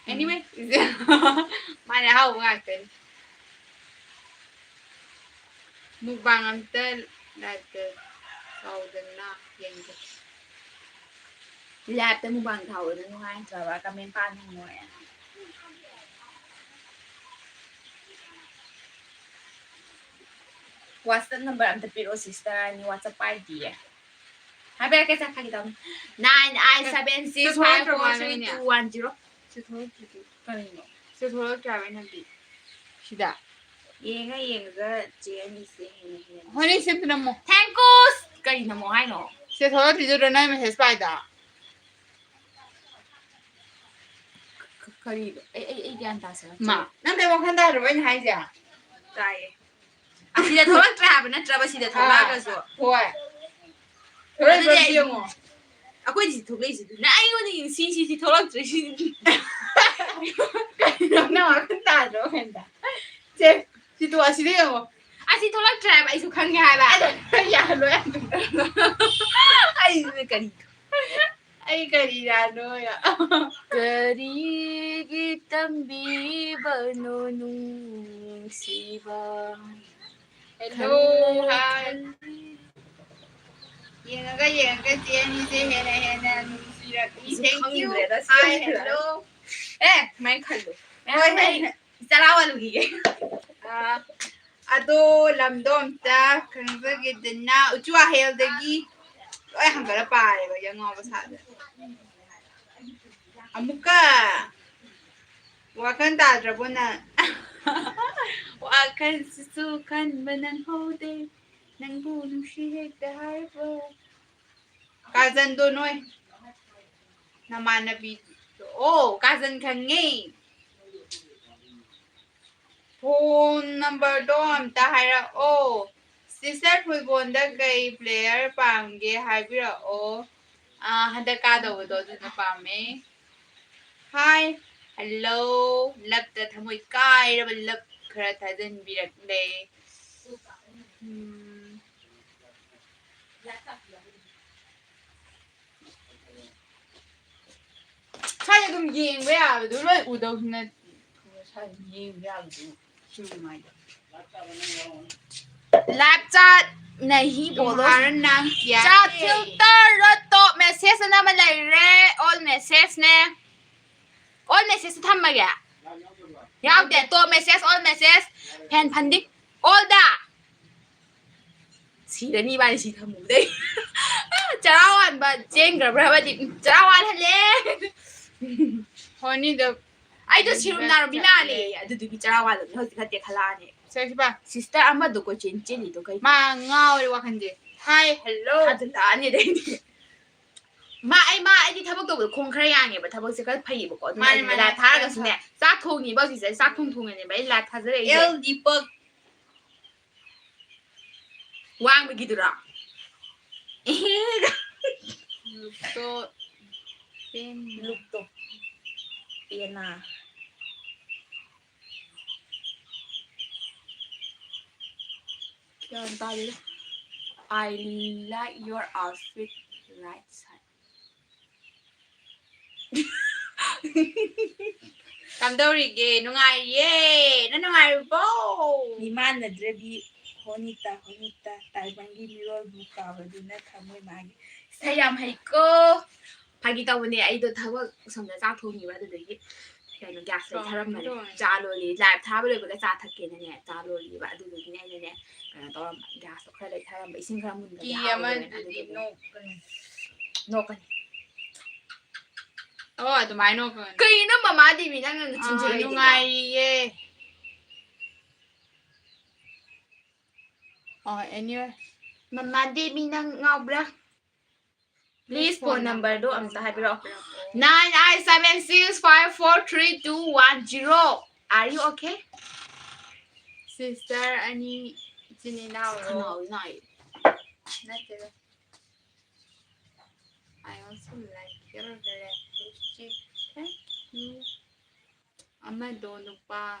ꯎꯝ꯫ Anyway, ꯃꯥꯅꯦ, ꯑꯍꯥꯎꯕ ꯉꯥꯛꯇꯅꯤ꯫ Mukbang ꯑꯝꯇ live-ꯇ ꯇꯧꯗꯅ ꯌꯦꯡꯒꯦ꯫ Live-ꯇ mukbang ꯊꯥꯎꯗꯅ ꯅꯨꯡꯉꯥꯏꯇ꯭ꯔꯕ? Comment ꯄꯥꯟ ꯍꯪꯉꯣꯏ꯫ WhatsApp number ꯑꯝꯇ ꯄꯤꯔꯛꯑꯣ, sister, ꯑꯅꯤ WhatsApp ꯄꯥꯏꯗꯤꯌꯦ꯫ ꯍꯥꯏꯕꯤꯔꯛꯀꯦ, ꯁꯦ, ꯐꯥꯒꯤ ꯇꯧꯅꯤ꯫ Nine eight seven six five four three two one zero꯫ ꯁꯤ ꯊꯣꯛꯂꯛꯇ꯭ꯔꯤꯗꯨ ꯀꯔꯤꯅꯣ? ꯁꯤ ꯊꯣꯛꯂꯛꯇ꯭ꯔꯦ ꯍꯥꯏꯕ ꯑꯩꯅ ꯍꯥꯏꯕꯗꯤ꯫ ꯁꯤꯗ꯫ ꯌꯦꯡꯉ ꯌꯦꯡꯉꯒ ꯆꯦ ꯑꯅꯤꯁꯦ ꯍꯦꯟꯅ ꯍꯦꯟꯅ ꯍꯣꯏꯅꯦ, ꯁꯤ ꯑꯝꯇ ꯅꯝꯃꯣ꯫ Thank you! ꯀꯔꯤ ꯅꯝꯃꯣ ꯍꯥꯏꯅꯣ? ꯁꯤ ꯊꯣꯛꯂꯛꯇ꯭ꯔꯤꯗꯨ ꯅꯪ message ꯄꯥꯏꯗ꯫ ꯀ-, ꯀꯔꯤꯅꯣ? ꯑꯩ, ꯑꯩ, ꯑꯩ ꯒ꯭ꯌꯥꯟ ꯇꯥꯁꯤꯔ? ꯃꯥ, ꯅꯪ ꯀꯩ ꯋꯥꯈꯜ ꯇꯥꯗ꯭ꯔꯕ ꯑꯩꯅ ꯍꯥꯏꯁꯦ? ꯇꯥꯏꯌꯦ꯫ ꯑꯁꯤꯗ ꯊꯣꯛꯂꯛꯇ꯭ꯔꯦ ꯍꯥꯏꯕ ꯅꯠꯇ꯭ꯔꯕ ꯁꯤꯗ ꯑꯥ, ꯊꯣꯛꯂꯛꯑꯒꯁꯨ? ꯍꯣꯏ꯫ ꯑꯗꯨꯗꯤ ꯊꯣꯛꯂꯛꯏꯕ ꯑꯩ ꯌꯦꯡꯉꯣ꯫ ꯑꯩꯈꯣꯏꯗꯤ ꯁꯤ ꯊꯣꯛꯂꯛꯏꯁꯤꯗꯤ꯫ ꯅꯪ ꯑꯩꯉꯣꯟꯗ ꯌꯦꯡ-, ꯁꯤ, ꯁꯤ, ꯁꯤ ꯊꯣꯛꯂꯛꯇ꯭ꯔꯦ ꯁꯤꯗꯤ꯫ ꯀꯩꯅꯣ ꯅꯪ ꯋꯥꯈꯜ ꯇꯥꯗ꯭ꯔꯣ ꯀꯩꯝꯇ? ꯁꯦ꯫ ꯁꯤꯗꯣ ꯑꯁꯤꯗ ꯌꯦꯡꯉꯣ꯫ ꯑꯁꯤ ꯊꯣꯛꯂꯛꯇ꯭ꯔꯦ ꯍꯥꯏꯕ, ꯑꯩꯁꯨ ꯈꯪꯉꯦ ꯍꯥꯏꯕ꯫ ꯑꯗꯣ ꯌꯥꯔꯣꯏ꯫ ꯑꯩꯁꯤꯅ ꯀꯔꯤ? ꯑꯩ ꯀꯔꯤꯔꯥꯅꯣ? ꯀꯔꯤꯒꯤ ꯇꯝꯕꯤꯕꯅꯣ ꯅꯨꯡꯁꯤꯕ? Hello, ꯈꯜꯂꯦ, hi. ꯈꯜꯂꯦ꯫ ꯌꯦꯡꯉꯒ ꯌꯦꯡꯉꯒ ꯆꯦ ꯑꯅꯤꯁꯦ ꯍꯦꯟꯅ ꯍꯦꯟꯅ ꯅꯨꯡꯁꯤꯔꯛꯏ꯫ ꯑꯩꯁꯨ thank you. ꯈꯪꯗ꯭ꯔꯦꯗ, ꯁꯤ hi, ꯂꯩꯕ꯭ꯔꯥ? Hello. ꯑꯦ, ꯁꯨꯃꯥꯏꯅ ꯈꯜꯂꯨ꯫ ꯍꯣꯏ, ꯍꯣꯏ꯫ ꯆꯔꯥ ꯋꯥꯜꯂꯨꯈꯤꯒꯦ꯫ ꯑꯥ, ꯑꯗꯣ ꯂꯝꯗꯣ ꯑꯝꯇ ꯈꯪꯖꯒꯦꯗꯅ, ꯎꯆꯨ ꯋꯥꯍꯦꯜꯗꯒꯤ ꯂꯣꯏ ꯍꯪꯒꯠꯂ ꯄꯥꯔꯦꯕ, ꯌꯥꯝ ꯉꯥꯎꯕ ꯁꯥꯗꯅ꯫ ꯑꯃꯨꯛꯀ ꯋꯥꯈꯜ ꯇꯥꯗ꯭ꯔꯕꯣ ꯅꯪ? ꯋꯥꯈꯜꯁꯤꯁꯨ ꯈꯟꯕ ꯅꯪꯍꯧꯗꯦ, ꯅꯪꯕꯨ ꯅꯨꯡꯁꯤ ꯍꯦꯛꯇ ꯍꯥꯏꯕ꯫ ꯀꯥꯖꯟꯗꯣ ꯅꯣꯏ ꯅꯃꯥꯟꯅꯕꯤ, ꯑꯣ, ꯀꯥꯖꯟ ꯈꯪꯉꯦ꯫ Phone numberꯗꯣ ꯑꯝꯇ ꯍꯥꯏꯔꯛꯑꯣ꯫ Sister ꯐꯨꯠꯕꯣꯜꯗ ꯀꯩ player ꯄꯥꯝꯒꯦ ꯍꯥꯏꯕꯤꯔꯛꯑꯣ꯫ ꯑꯥ, ꯍꯟꯗꯛ ꯀꯥꯗꯧꯕꯗꯣ ꯑꯗꯨꯅ ꯄꯥꯝꯃꯦ꯫ Hi, hello, loveꯇ ꯊꯃꯣꯏ ꯀꯥꯏꯔꯕ love ꯈꯔ ꯊꯥꯖꯤꯟꯕꯤꯔꯛꯂꯦ꯫ ꯎꯝ꯫ ꯁ꯭ꯋꯥꯏꯗ ꯑꯗꯨꯝ ꯌꯦꯡꯕ ꯌꯥꯕꯗꯨ ꯂꯣꯏ ꯎꯗꯧꯁꯨ ꯅꯠꯇꯦ꯫ ꯁ꯭ꯋꯥꯏꯗ ꯌꯦꯡꯕ ꯌꯥꯕꯗꯨ ꯁꯤ ꯅꯨꯡꯉꯥꯏꯇꯦ꯫ Live chat नहीं बोलो। तुम्हारा नाम क्या है? Chat filter ꯔꯣ, top message ꯑꯅ ꯑꯃ ꯂꯩꯔꯦ, all messageꯅꯦ꯫ All message ꯊꯝꯃꯒꯦ꯫ ꯌꯥꯎꯗꯦ, top message, all message, fan funding, all ꯗ꯫ ꯁꯤꯔꯅꯤ ꯏꯕꯥꯅꯤ ꯁꯤ ꯊꯝꯃꯨꯕꯗꯩ꯫ ꯆꯔꯥ ꯋꯥꯟꯕ ꯆꯦꯟꯈ꯭ꯔꯕ꯭ꯔꯕꯗꯤ ꯆꯔꯥ ꯋꯥꯟꯍꯜꯂꯦ꯫ ꯍꯣꯅꯤꯗ꯫ ꯑꯩꯗꯣ ꯁꯤꯔꯨꯝ ꯅꯥꯔꯨꯝꯕꯤ ꯃꯥꯜꯂꯦ꯫ ꯑꯗꯨꯗꯨꯒꯤ ꯆꯔꯥ ꯋꯥꯟꯂꯕꯅꯤ ꯍꯧꯖꯤꯛ ꯈꯔ ꯇꯦꯛꯈꯠꯂꯛꯑꯅꯤ꯫ ꯁꯦ ꯁꯤ ꯄꯥ꯫ Sister ꯑꯃꯗꯣ ꯀꯣꯏꯆꯦꯟ ꯆꯦꯜꯂꯤꯗꯣ ꯀꯩ? ꯃꯥ ꯉꯥꯎꯔꯦ ꯋꯥꯈꯟꯁꯦ꯫ Hi, hello꯫ ꯊꯥꯖꯤꯜꯂꯛꯑꯅꯤ ꯑꯗꯩꯗꯤ꯫ ꯃꯥ, ꯑꯩ, ꯃꯥ, ꯑꯩꯗꯤ ꯊꯕꯛ ꯇꯧꯕꯗ ꯈꯣꯡ ꯈꯔ ꯌꯥꯡꯉꯦꯕ, ꯊꯕꯛꯁꯦ ꯈꯔ ꯐꯩꯌꯦꯕꯀꯣ꯫ ꯑꯗꯨꯅ ꯃꯥꯅꯦ, ꯑꯩꯗꯤ ꯃꯥꯅꯦ, live ꯊꯥꯔꯒꯁꯨꯅꯦ, ꯈꯔ ꯆꯥꯛ ꯊꯣꯡꯉꯤꯕ ꯍꯧꯖꯤꯛꯁꯦ, ꯑꯩ ꯆꯥꯛ ꯊꯣꯡ ꯊꯣꯡꯉꯅꯦꯕ ꯑꯩ live ꯊꯥꯖꯔꯛꯏꯁꯦ꯫ ꯑꯦꯜ ꯗꯤꯄꯛ꯫ ꯋꯥꯡꯕꯒꯤꯗꯨꯔꯣ? ꯂꯨꯛꯇꯣ ꯄꯦꯟꯅ꯫ ꯂꯨꯛꯇꯣ ꯄꯦꯟꯅ꯫ ꯒ꯭ꯌꯥꯟ ꯇꯥꯗꯦꯗ꯫ I like your outfit, right side. ꯀꯝꯗꯧꯔꯤꯒꯦ? ꯅꯨꯡꯉꯥꯏꯔꯤꯌꯦ꯫ ꯅꯪ ꯅꯨꯡꯉꯥꯏꯔꯤꯕꯣ? ꯃꯤꯃꯥꯟꯅꯗ꯭ꯔꯗꯤ ꯍꯣꯅꯤꯇꯥ, ꯍꯣꯅꯤꯇꯥ, ꯇꯥꯏꯕꯪꯒꯤ ꯃꯤꯔꯣꯜꯕꯨ ꯀꯥꯎꯔꯗꯨꯅ ꯊꯃꯣꯏ ꯃꯥꯒꯤ꯫ ꯏꯁꯩ ꯌꯥꯝ ꯍꯩꯀꯣ꯫ ꯐꯥꯒꯤ ꯇꯧꯕꯅꯦ, ꯑꯩꯗꯣ ꯊꯕꯛ ꯁꯣꯝꯗ ꯆꯥꯛ ꯊꯣꯡꯉꯤꯕ, ꯑꯗꯨꯗꯒꯤ ꯀꯩꯅꯣ ꯒ꯭ꯌꯥꯁ ꯂꯩꯊꯔꯝꯕꯅꯦ꯫ ꯆꯥ ꯂꯣꯜꯂꯤ, ꯂꯥꯏꯞ ꯊꯥꯕ ꯂꯣꯏꯕꯒ ꯆꯥ ꯊꯛꯀꯦꯅꯅꯦ, ꯆꯥ ꯂꯣꯜꯂꯤꯕ, ꯑꯗꯨꯗꯨꯒꯤꯅꯦ ꯑꯩꯅꯅꯦ ꯀꯩꯅꯣ ꯇꯧꯔꯝꯕ, ꯒ꯭ꯌꯥꯁꯇꯣ ꯈꯔ ꯂꯩꯊꯔꯝꯕ, ꯏꯁꯤꯡ ꯈꯔ ꯃꯨꯟꯕꯗꯤ ꯀꯤ ꯍꯥꯞꯄꯒꯦꯅ, ꯑꯃꯗꯨꯗꯤ ꯑꯗꯨꯗꯨꯒꯤ ꯅꯣꯛꯀꯅꯤ꯫ ꯅꯣꯛꯀꯅꯤ꯫ ꯑꯣ, ꯑꯗꯨꯃꯥꯏꯅ ꯅꯣꯛꯀꯅꯤ꯫ ꯀꯩꯅꯣ ꯃꯃꯥ ꯗꯦꯕꯤ ꯅꯪꯅ ꯑꯥ, ꯊꯤꯟꯖꯤꯜꯂꯛꯏꯗꯨꯕꯣ? ꯅꯨꯡꯉꯥꯏꯔꯤꯌꯦ꯫ ꯑꯣ, anyway꯫ ꯃꯃꯥ ꯗꯦꯕꯤ ꯅꯪ ꯉꯥꯎꯕ꯭ꯔꯥ? Please phone numberꯗꯣ ꯑꯝꯇ ꯍꯥꯏꯕꯤꯔꯛꯑꯣ꯫ Nine eight seven six five four three two one zero. Are you okay? Sister ꯑꯅꯤ, ꯏꯆꯤꯟ ꯏꯅꯥꯎꯔꯣ? ꯈꯅꯥꯎ ꯅꯥꯏ꯫ ꯅꯠꯇꯦꯗ꯫ I also like your red lipstick. Thank you. ꯑꯃꯗꯣ ꯅꯨꯄꯥ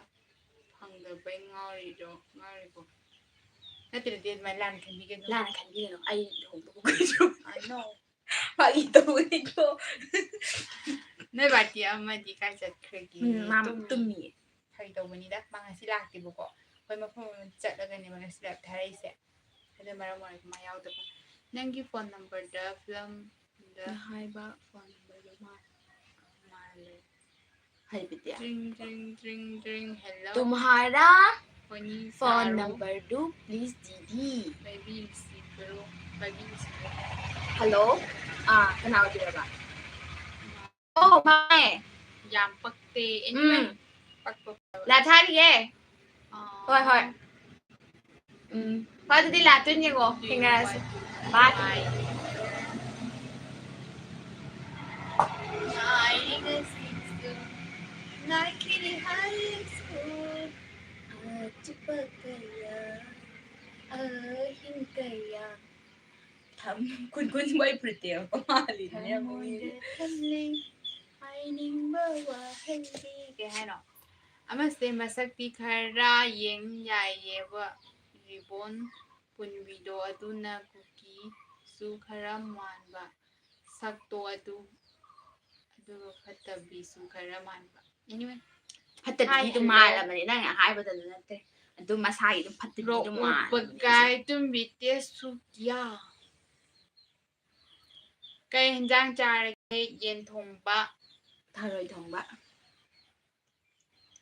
ꯐꯪꯗꯕꯩ ꯉꯥꯎꯔꯤꯗꯣ, ꯉꯥꯎꯔꯤꯕꯣ? ꯅꯠꯇꯦ, ꯅꯠꯇꯦ, ꯑꯗꯨꯃꯥꯏꯅ ꯂꯥꯟꯅ ꯈꯟꯕꯤꯒꯅꯨ꯫ ꯂꯥꯟꯅ ꯈꯟꯕꯤꯒꯅꯨ꯫ ꯑꯩ ꯂꯨꯍꯣꯡꯕ ꯀꯨꯏꯗ꯭ꯔꯤ꯫ I know. ꯐꯥꯒꯤ ꯇꯧꯕꯅꯤꯀꯣ꯫ ꯅꯣꯏ ꯕꯥꯇꯤ ꯑꯃꯗꯤ ꯀꯥꯏ ꯆꯠꯈ꯭ꯔꯒꯦ? ꯎꯝ, ꯃꯥ ꯇꯨꯝꯃꯤ꯫ ꯇꯨꯝꯃꯤꯌꯦ꯫ ꯐꯥꯒꯤ ꯇꯧꯕꯅꯤꯗ, ꯃꯥ ꯉꯁꯤ ꯂꯥꯛꯇꯦꯕꯀꯣ꯫ ꯑꯩꯈꯣꯏ ꯃꯐꯝ ꯑꯃ ꯆꯠꯂꯒꯅꯦꯕ ꯉꯁꯤ ꯂꯥꯏꯞ ꯊꯥꯔꯛꯏꯁꯦ꯫ ꯑꯗꯨꯅ ꯃꯔꯝ ꯑꯣꯏꯔꯒ ꯃꯥ ꯌꯥꯎꯗꯕ꯫ ꯅꯪꯒꯤ phone numberꯗ film ꯗ ꯍꯥꯏꯕ phone numberꯗꯣ ꯃꯥ ꯃꯥꯜꯂꯦ꯫ ꯍꯩꯕꯗꯤ꯫ Dring, dring, dring, dring. Hello. तुम्हारा ꯍꯣꯅꯤ phone ꯁꯥꯔꯣ꯫ Numberꯗꯨ please ꯗꯤꯗꯤ꯫ ꯄꯥꯏꯕꯤꯔꯤꯁꯤꯕ꯭ꯔꯣ? ꯄꯥꯏꯕꯤꯔꯤꯁꯤꯕ꯭ꯔꯣ? Hello. ꯑꯥ, ꯀꯅꯥ ꯑꯣꯏꯕꯤꯔꯕ? ꯑꯣ, ꯃꯥꯅꯦ꯫ ꯌꯥꯝ ꯄꯛꯇꯦ꯫ Anyway, ꯎꯝ꯫ ꯄꯛꯄ ꯐꯕ꯫ ꯂꯥꯏꯞ ꯊꯥꯔꯤꯌꯦ꯫ ꯑꯥ꯫ ꯍꯣꯏ, ꯍꯣꯏ꯫ ꯎꯝ꯫ ꯍꯣꯏ, ꯑꯗꯨꯗꯤ ꯂꯥꯏꯞꯇ ꯑꯣꯏꯅ ꯌꯦꯡꯉꯣ꯫ ꯊꯦꯡꯅꯔꯁꯤ꯫ Bye꯫ Bye꯫ ꯉꯥꯏꯔꯤꯉꯩꯁꯤꯁꯨ ꯉꯥꯏꯈꯤꯅꯤ ꯍꯥꯏꯔꯁꯨ꯫ ꯑꯆꯤꯛꯄ ꯀꯌꯥ, ꯑꯍꯤꯡ ꯀꯌꯥ꯫ ꯊꯝ-, ꯀꯨꯟ ꯀꯨꯟ ꯃꯣꯏ ꯄ꯭ꯔꯤꯇꯦꯜ ꯃꯥꯜꯂꯤꯅꯦ, ꯊꯃꯣꯏꯗ ꯃꯣꯏꯁꯦ꯫ ꯊꯝꯂꯤ ꯍꯥꯏꯅꯤꯡꯕ ꯋꯥꯍꯩꯗꯤ꯫ ꯀꯩ ꯍꯥꯏꯅꯣ? ꯑꯃꯁꯦ ꯃꯁꯛꯇꯤ ꯈꯔ ꯌꯦꯡ ꯌꯥꯏꯌꯦꯕ, ꯔꯤꯕꯣꯟ꯫ ꯄꯨꯟꯕꯤꯗꯣ ꯑꯗꯨꯅ ꯀꯨꯀꯤꯁꯨ ꯈꯔ ꯃꯥꯟꯕ, ꯁꯛꯇꯣ ꯑꯗꯨ, ꯑꯗꯨꯒ ꯐꯠꯇꯕꯤꯁꯨ ꯈꯔ ꯃꯥꯟꯕ꯫ Anyway, ꯐꯠꯇꯕꯤꯗꯤ ꯑꯗꯨꯝ ꯃꯥꯜꯂꯕꯅꯦ, ꯅꯪ ꯍꯥꯏꯕꯗꯁꯨ ꯅꯠꯇꯦ꯫ ꯑꯗꯨꯝ ꯃꯁꯥꯒꯤ ꯑꯗꯨꯝ ꯐꯠꯇꯕꯤꯗꯤ ꯑꯗꯨꯝ ꯃꯥꯜꯂꯕꯅꯦ꯫ ꯎꯄꯒꯥꯏ ꯇꯨꯝꯕꯤ ꯇꯦꯁꯨ ꯀꯤꯌꯥ꯫ ꯀꯩ ꯍꯦꯟꯖꯥꯡ ꯆꯥꯔꯒꯦ? ꯌꯦꯟ ꯊꯣꯡꯕ꯫ ꯊꯔꯣꯏ ꯊꯣꯡꯕ꯫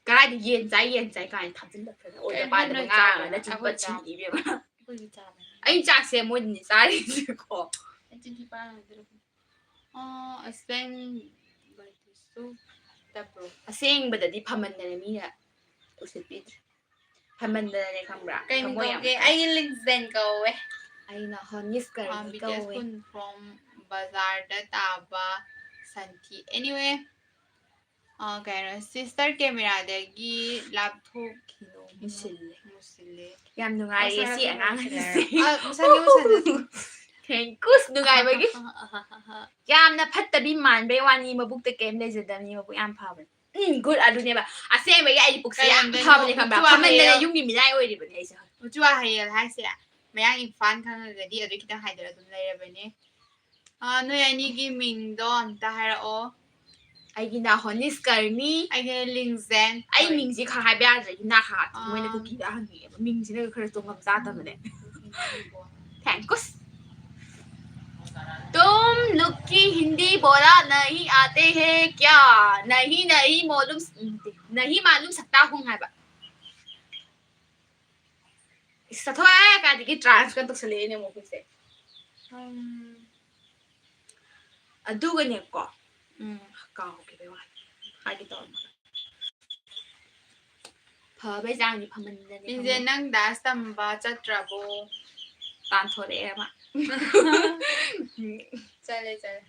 ꯀꯗꯥꯏꯗ ꯌꯦꯟ ꯆꯥꯏ, ꯌꯦꯟ ꯆꯥꯏ ꯀꯥꯏꯅ ꯊꯥꯖꯤꯜꯂꯛꯇꯅ ꯑꯣꯏꯗ ꯄꯥꯗꯕ ꯉꯥꯡꯉꯒ ꯅꯆꯤꯟ ꯄꯠ ꯊꯤꯅꯤ ꯏꯕꯦꯝꯃ꯫ ꯑꯩꯈꯣꯏꯒꯤ ꯆꯥꯕꯅꯤ꯫ ꯑꯩ ꯆꯥꯛꯁꯦ ꯃꯣꯏꯗꯅꯤ ꯆꯥꯔꯤꯁꯦꯀꯣ꯫ ꯅꯆꯤꯟ ꯊꯤ ꯄꯥ ꯉꯝꯗ꯭ꯔꯦ꯫ ꯑꯣ, ꯑꯁꯦꯡꯕꯗꯨꯁꯨ ꯇꯞꯄ꯭ꯔꯣ? ꯑꯁꯦꯡꯕꯗꯗꯤ ꯐꯃꯟꯗꯅ ꯃꯤꯅ ꯎꯁꯤꯠꯄꯤꯗ꯭ꯔꯦ꯫ ꯐꯃꯟꯗꯅꯅꯦ ꯈꯪꯕ꯭ꯔꯥ? ꯀꯩ ꯃꯤꯡ ꯊꯃꯣꯏ ꯌꯥꯝ ꯀꯧꯒꯦ? ꯐꯩ꯫ ꯑꯩ ꯂꯤꯡꯖꯦꯟ ꯀꯧꯋꯦ꯫ ꯑꯩꯅ ꯍꯣꯅꯤꯁꯀꯔꯅꯤ ꯀꯧꯋꯦ꯫ ꯕꯤꯇꯦꯁ ꯈꯨꯟꯗ꯭ꯔꯣꯝ ꯕꯖꯥꯔꯗ ꯇꯥꯕ ꯁꯟꯊꯤ꯫ Anyway, ꯑ, ꯀꯩꯅꯣ, sister cameraꯗꯒꯤ ꯂꯥꯞꯊꯣꯛꯈꯤꯅꯨ꯫ ꯃꯨꯁꯤꯜꯂꯦ꯫ ꯃꯨꯁꯤꯜꯂꯦ꯫ ꯌꯥꯝ ꯅꯨꯡꯉꯥꯏꯔꯦ ꯁꯤ ꯑꯉꯥꯡ ꯑꯅꯤꯁꯦ꯫ ꯑ, ꯃꯁꯥꯒꯤ ꯃꯁꯥꯒꯤ꯫ Thank you, ꯅꯨꯡꯉꯥꯏꯕꯒꯤ꯫ ꯌꯥꯝꯅ ꯐꯠꯇꯕꯤ ꯃꯥꯟꯕꯩ ꯋꯥꯅꯤ, ꯃꯕꯨꯛꯇ ꯀꯩꯝ ꯂꯩꯖꯗꯕꯅꯤ, ꯃꯕꯨꯛ ꯌꯥꯝ ꯐꯕꯅꯤ꯫ ꯎꯝ, good, ꯑꯗꯨꯅꯦꯕ꯫ ꯑꯁꯦꯡꯕꯒꯤ ꯑꯩ ꯄꯨꯛꯁꯦ ꯌꯥꯝ ꯀꯩꯅꯣꯗꯅꯣ, ꯐꯕꯅꯦ, ꯈꯪꯕ꯭ꯔꯥ? ꯃꯆꯨ ꯐꯃꯟꯗꯅ ꯍꯥꯏꯌꯦ꯫ ꯌꯨꯝꯒꯤ ꯃꯤꯅꯥꯏ ꯑꯣꯏꯔꯤꯕꯅꯦ ꯑꯩꯁꯦ꯫ ꯃꯆꯨ ꯍꯥꯏꯌꯦ ꯍꯥꯏꯁꯦ, ꯃꯌꯥꯡ ꯏꯝꯐꯥꯜ ꯈꯪꯉꯒꯗꯤ ꯑꯗꯨ ꯈꯤꯇꯪ ꯍꯥꯏꯗꯔ ꯑꯗꯨꯝ ꯂꯩꯔꯕꯅꯦ꯫ ꯑ, ꯅꯣꯏ ꯑꯅꯤꯒꯤ ꯃꯤꯡꯗꯣ ꯑꯝꯇ ꯍꯥꯏꯔꯛꯑꯣ꯫ ꯑꯩꯒꯤꯅ ꯍꯣꯅꯤꯁꯀꯔꯅꯤ꯫ ꯑꯩꯒꯤꯅ ꯂꯤꯡꯖꯦꯟ꯫ ꯑꯩ ꯍꯣꯏ꯫ ꯃꯤꯡꯁꯦ ꯈꯛ ꯍꯥꯏꯕ ꯌꯥꯗ꯭ꯔꯦ, ꯏꯅꯥ ꯈꯥ ꯃꯣꯏꯅ ꯑꯥ꯫ ꯀꯨꯀꯤꯗ ꯍꯪꯉꯛꯑꯦꯕ꯫ ꯃꯤꯡꯁꯤꯅ ꯈꯔ ꯇꯣꯡꯉꯝ ꯆꯥꯗꯕꯅꯦ꯫ ꯎꯝ, ꯎꯝ, ꯎꯝ, ꯎꯝ꯫ Thank you. तुम लोग की हिंदी बोला नहीं आते हैं क्या? नहीं, नहीं मालूम, नहीं मालूम सकता हूँ ꯍꯥꯏꯕ꯫ ꯏꯁ, ꯆꯠꯊꯣꯛꯑꯦ, ꯀꯥꯏꯗꯒꯤ translate ꯇꯧꯁꯜꯂꯛꯑꯦꯅꯦ ꯑꯃꯨꯛ ꯍꯧꯖꯤꯛꯁꯦ꯫ ꯎꯝ꯫ ꯑꯗꯨꯒꯅꯦꯀꯣ, ꯎꯝ꯫ ꯀꯥꯎꯈꯤꯕꯩ ꯋꯥꯅꯤ꯫ ꯍꯥꯏꯒꯦ ꯇꯧꯔꯝꯕꯅꯦ꯫ ꯐꯕꯩ ꯆꯥꯡꯗꯤ ꯐꯃꯟꯗꯅꯦ ꯏꯟꯖꯦ, ꯈꯪꯕ꯭ꯔꯥ? ꯅꯪ dance ꯇꯝꯕ ꯆꯠꯇ꯭ꯔꯕꯣ? ꯇꯥꯟꯊꯣꯔꯛꯑꯦ ꯃꯥ꯫ ꯆꯠꯂꯦ, ꯆꯠꯂꯦ꯫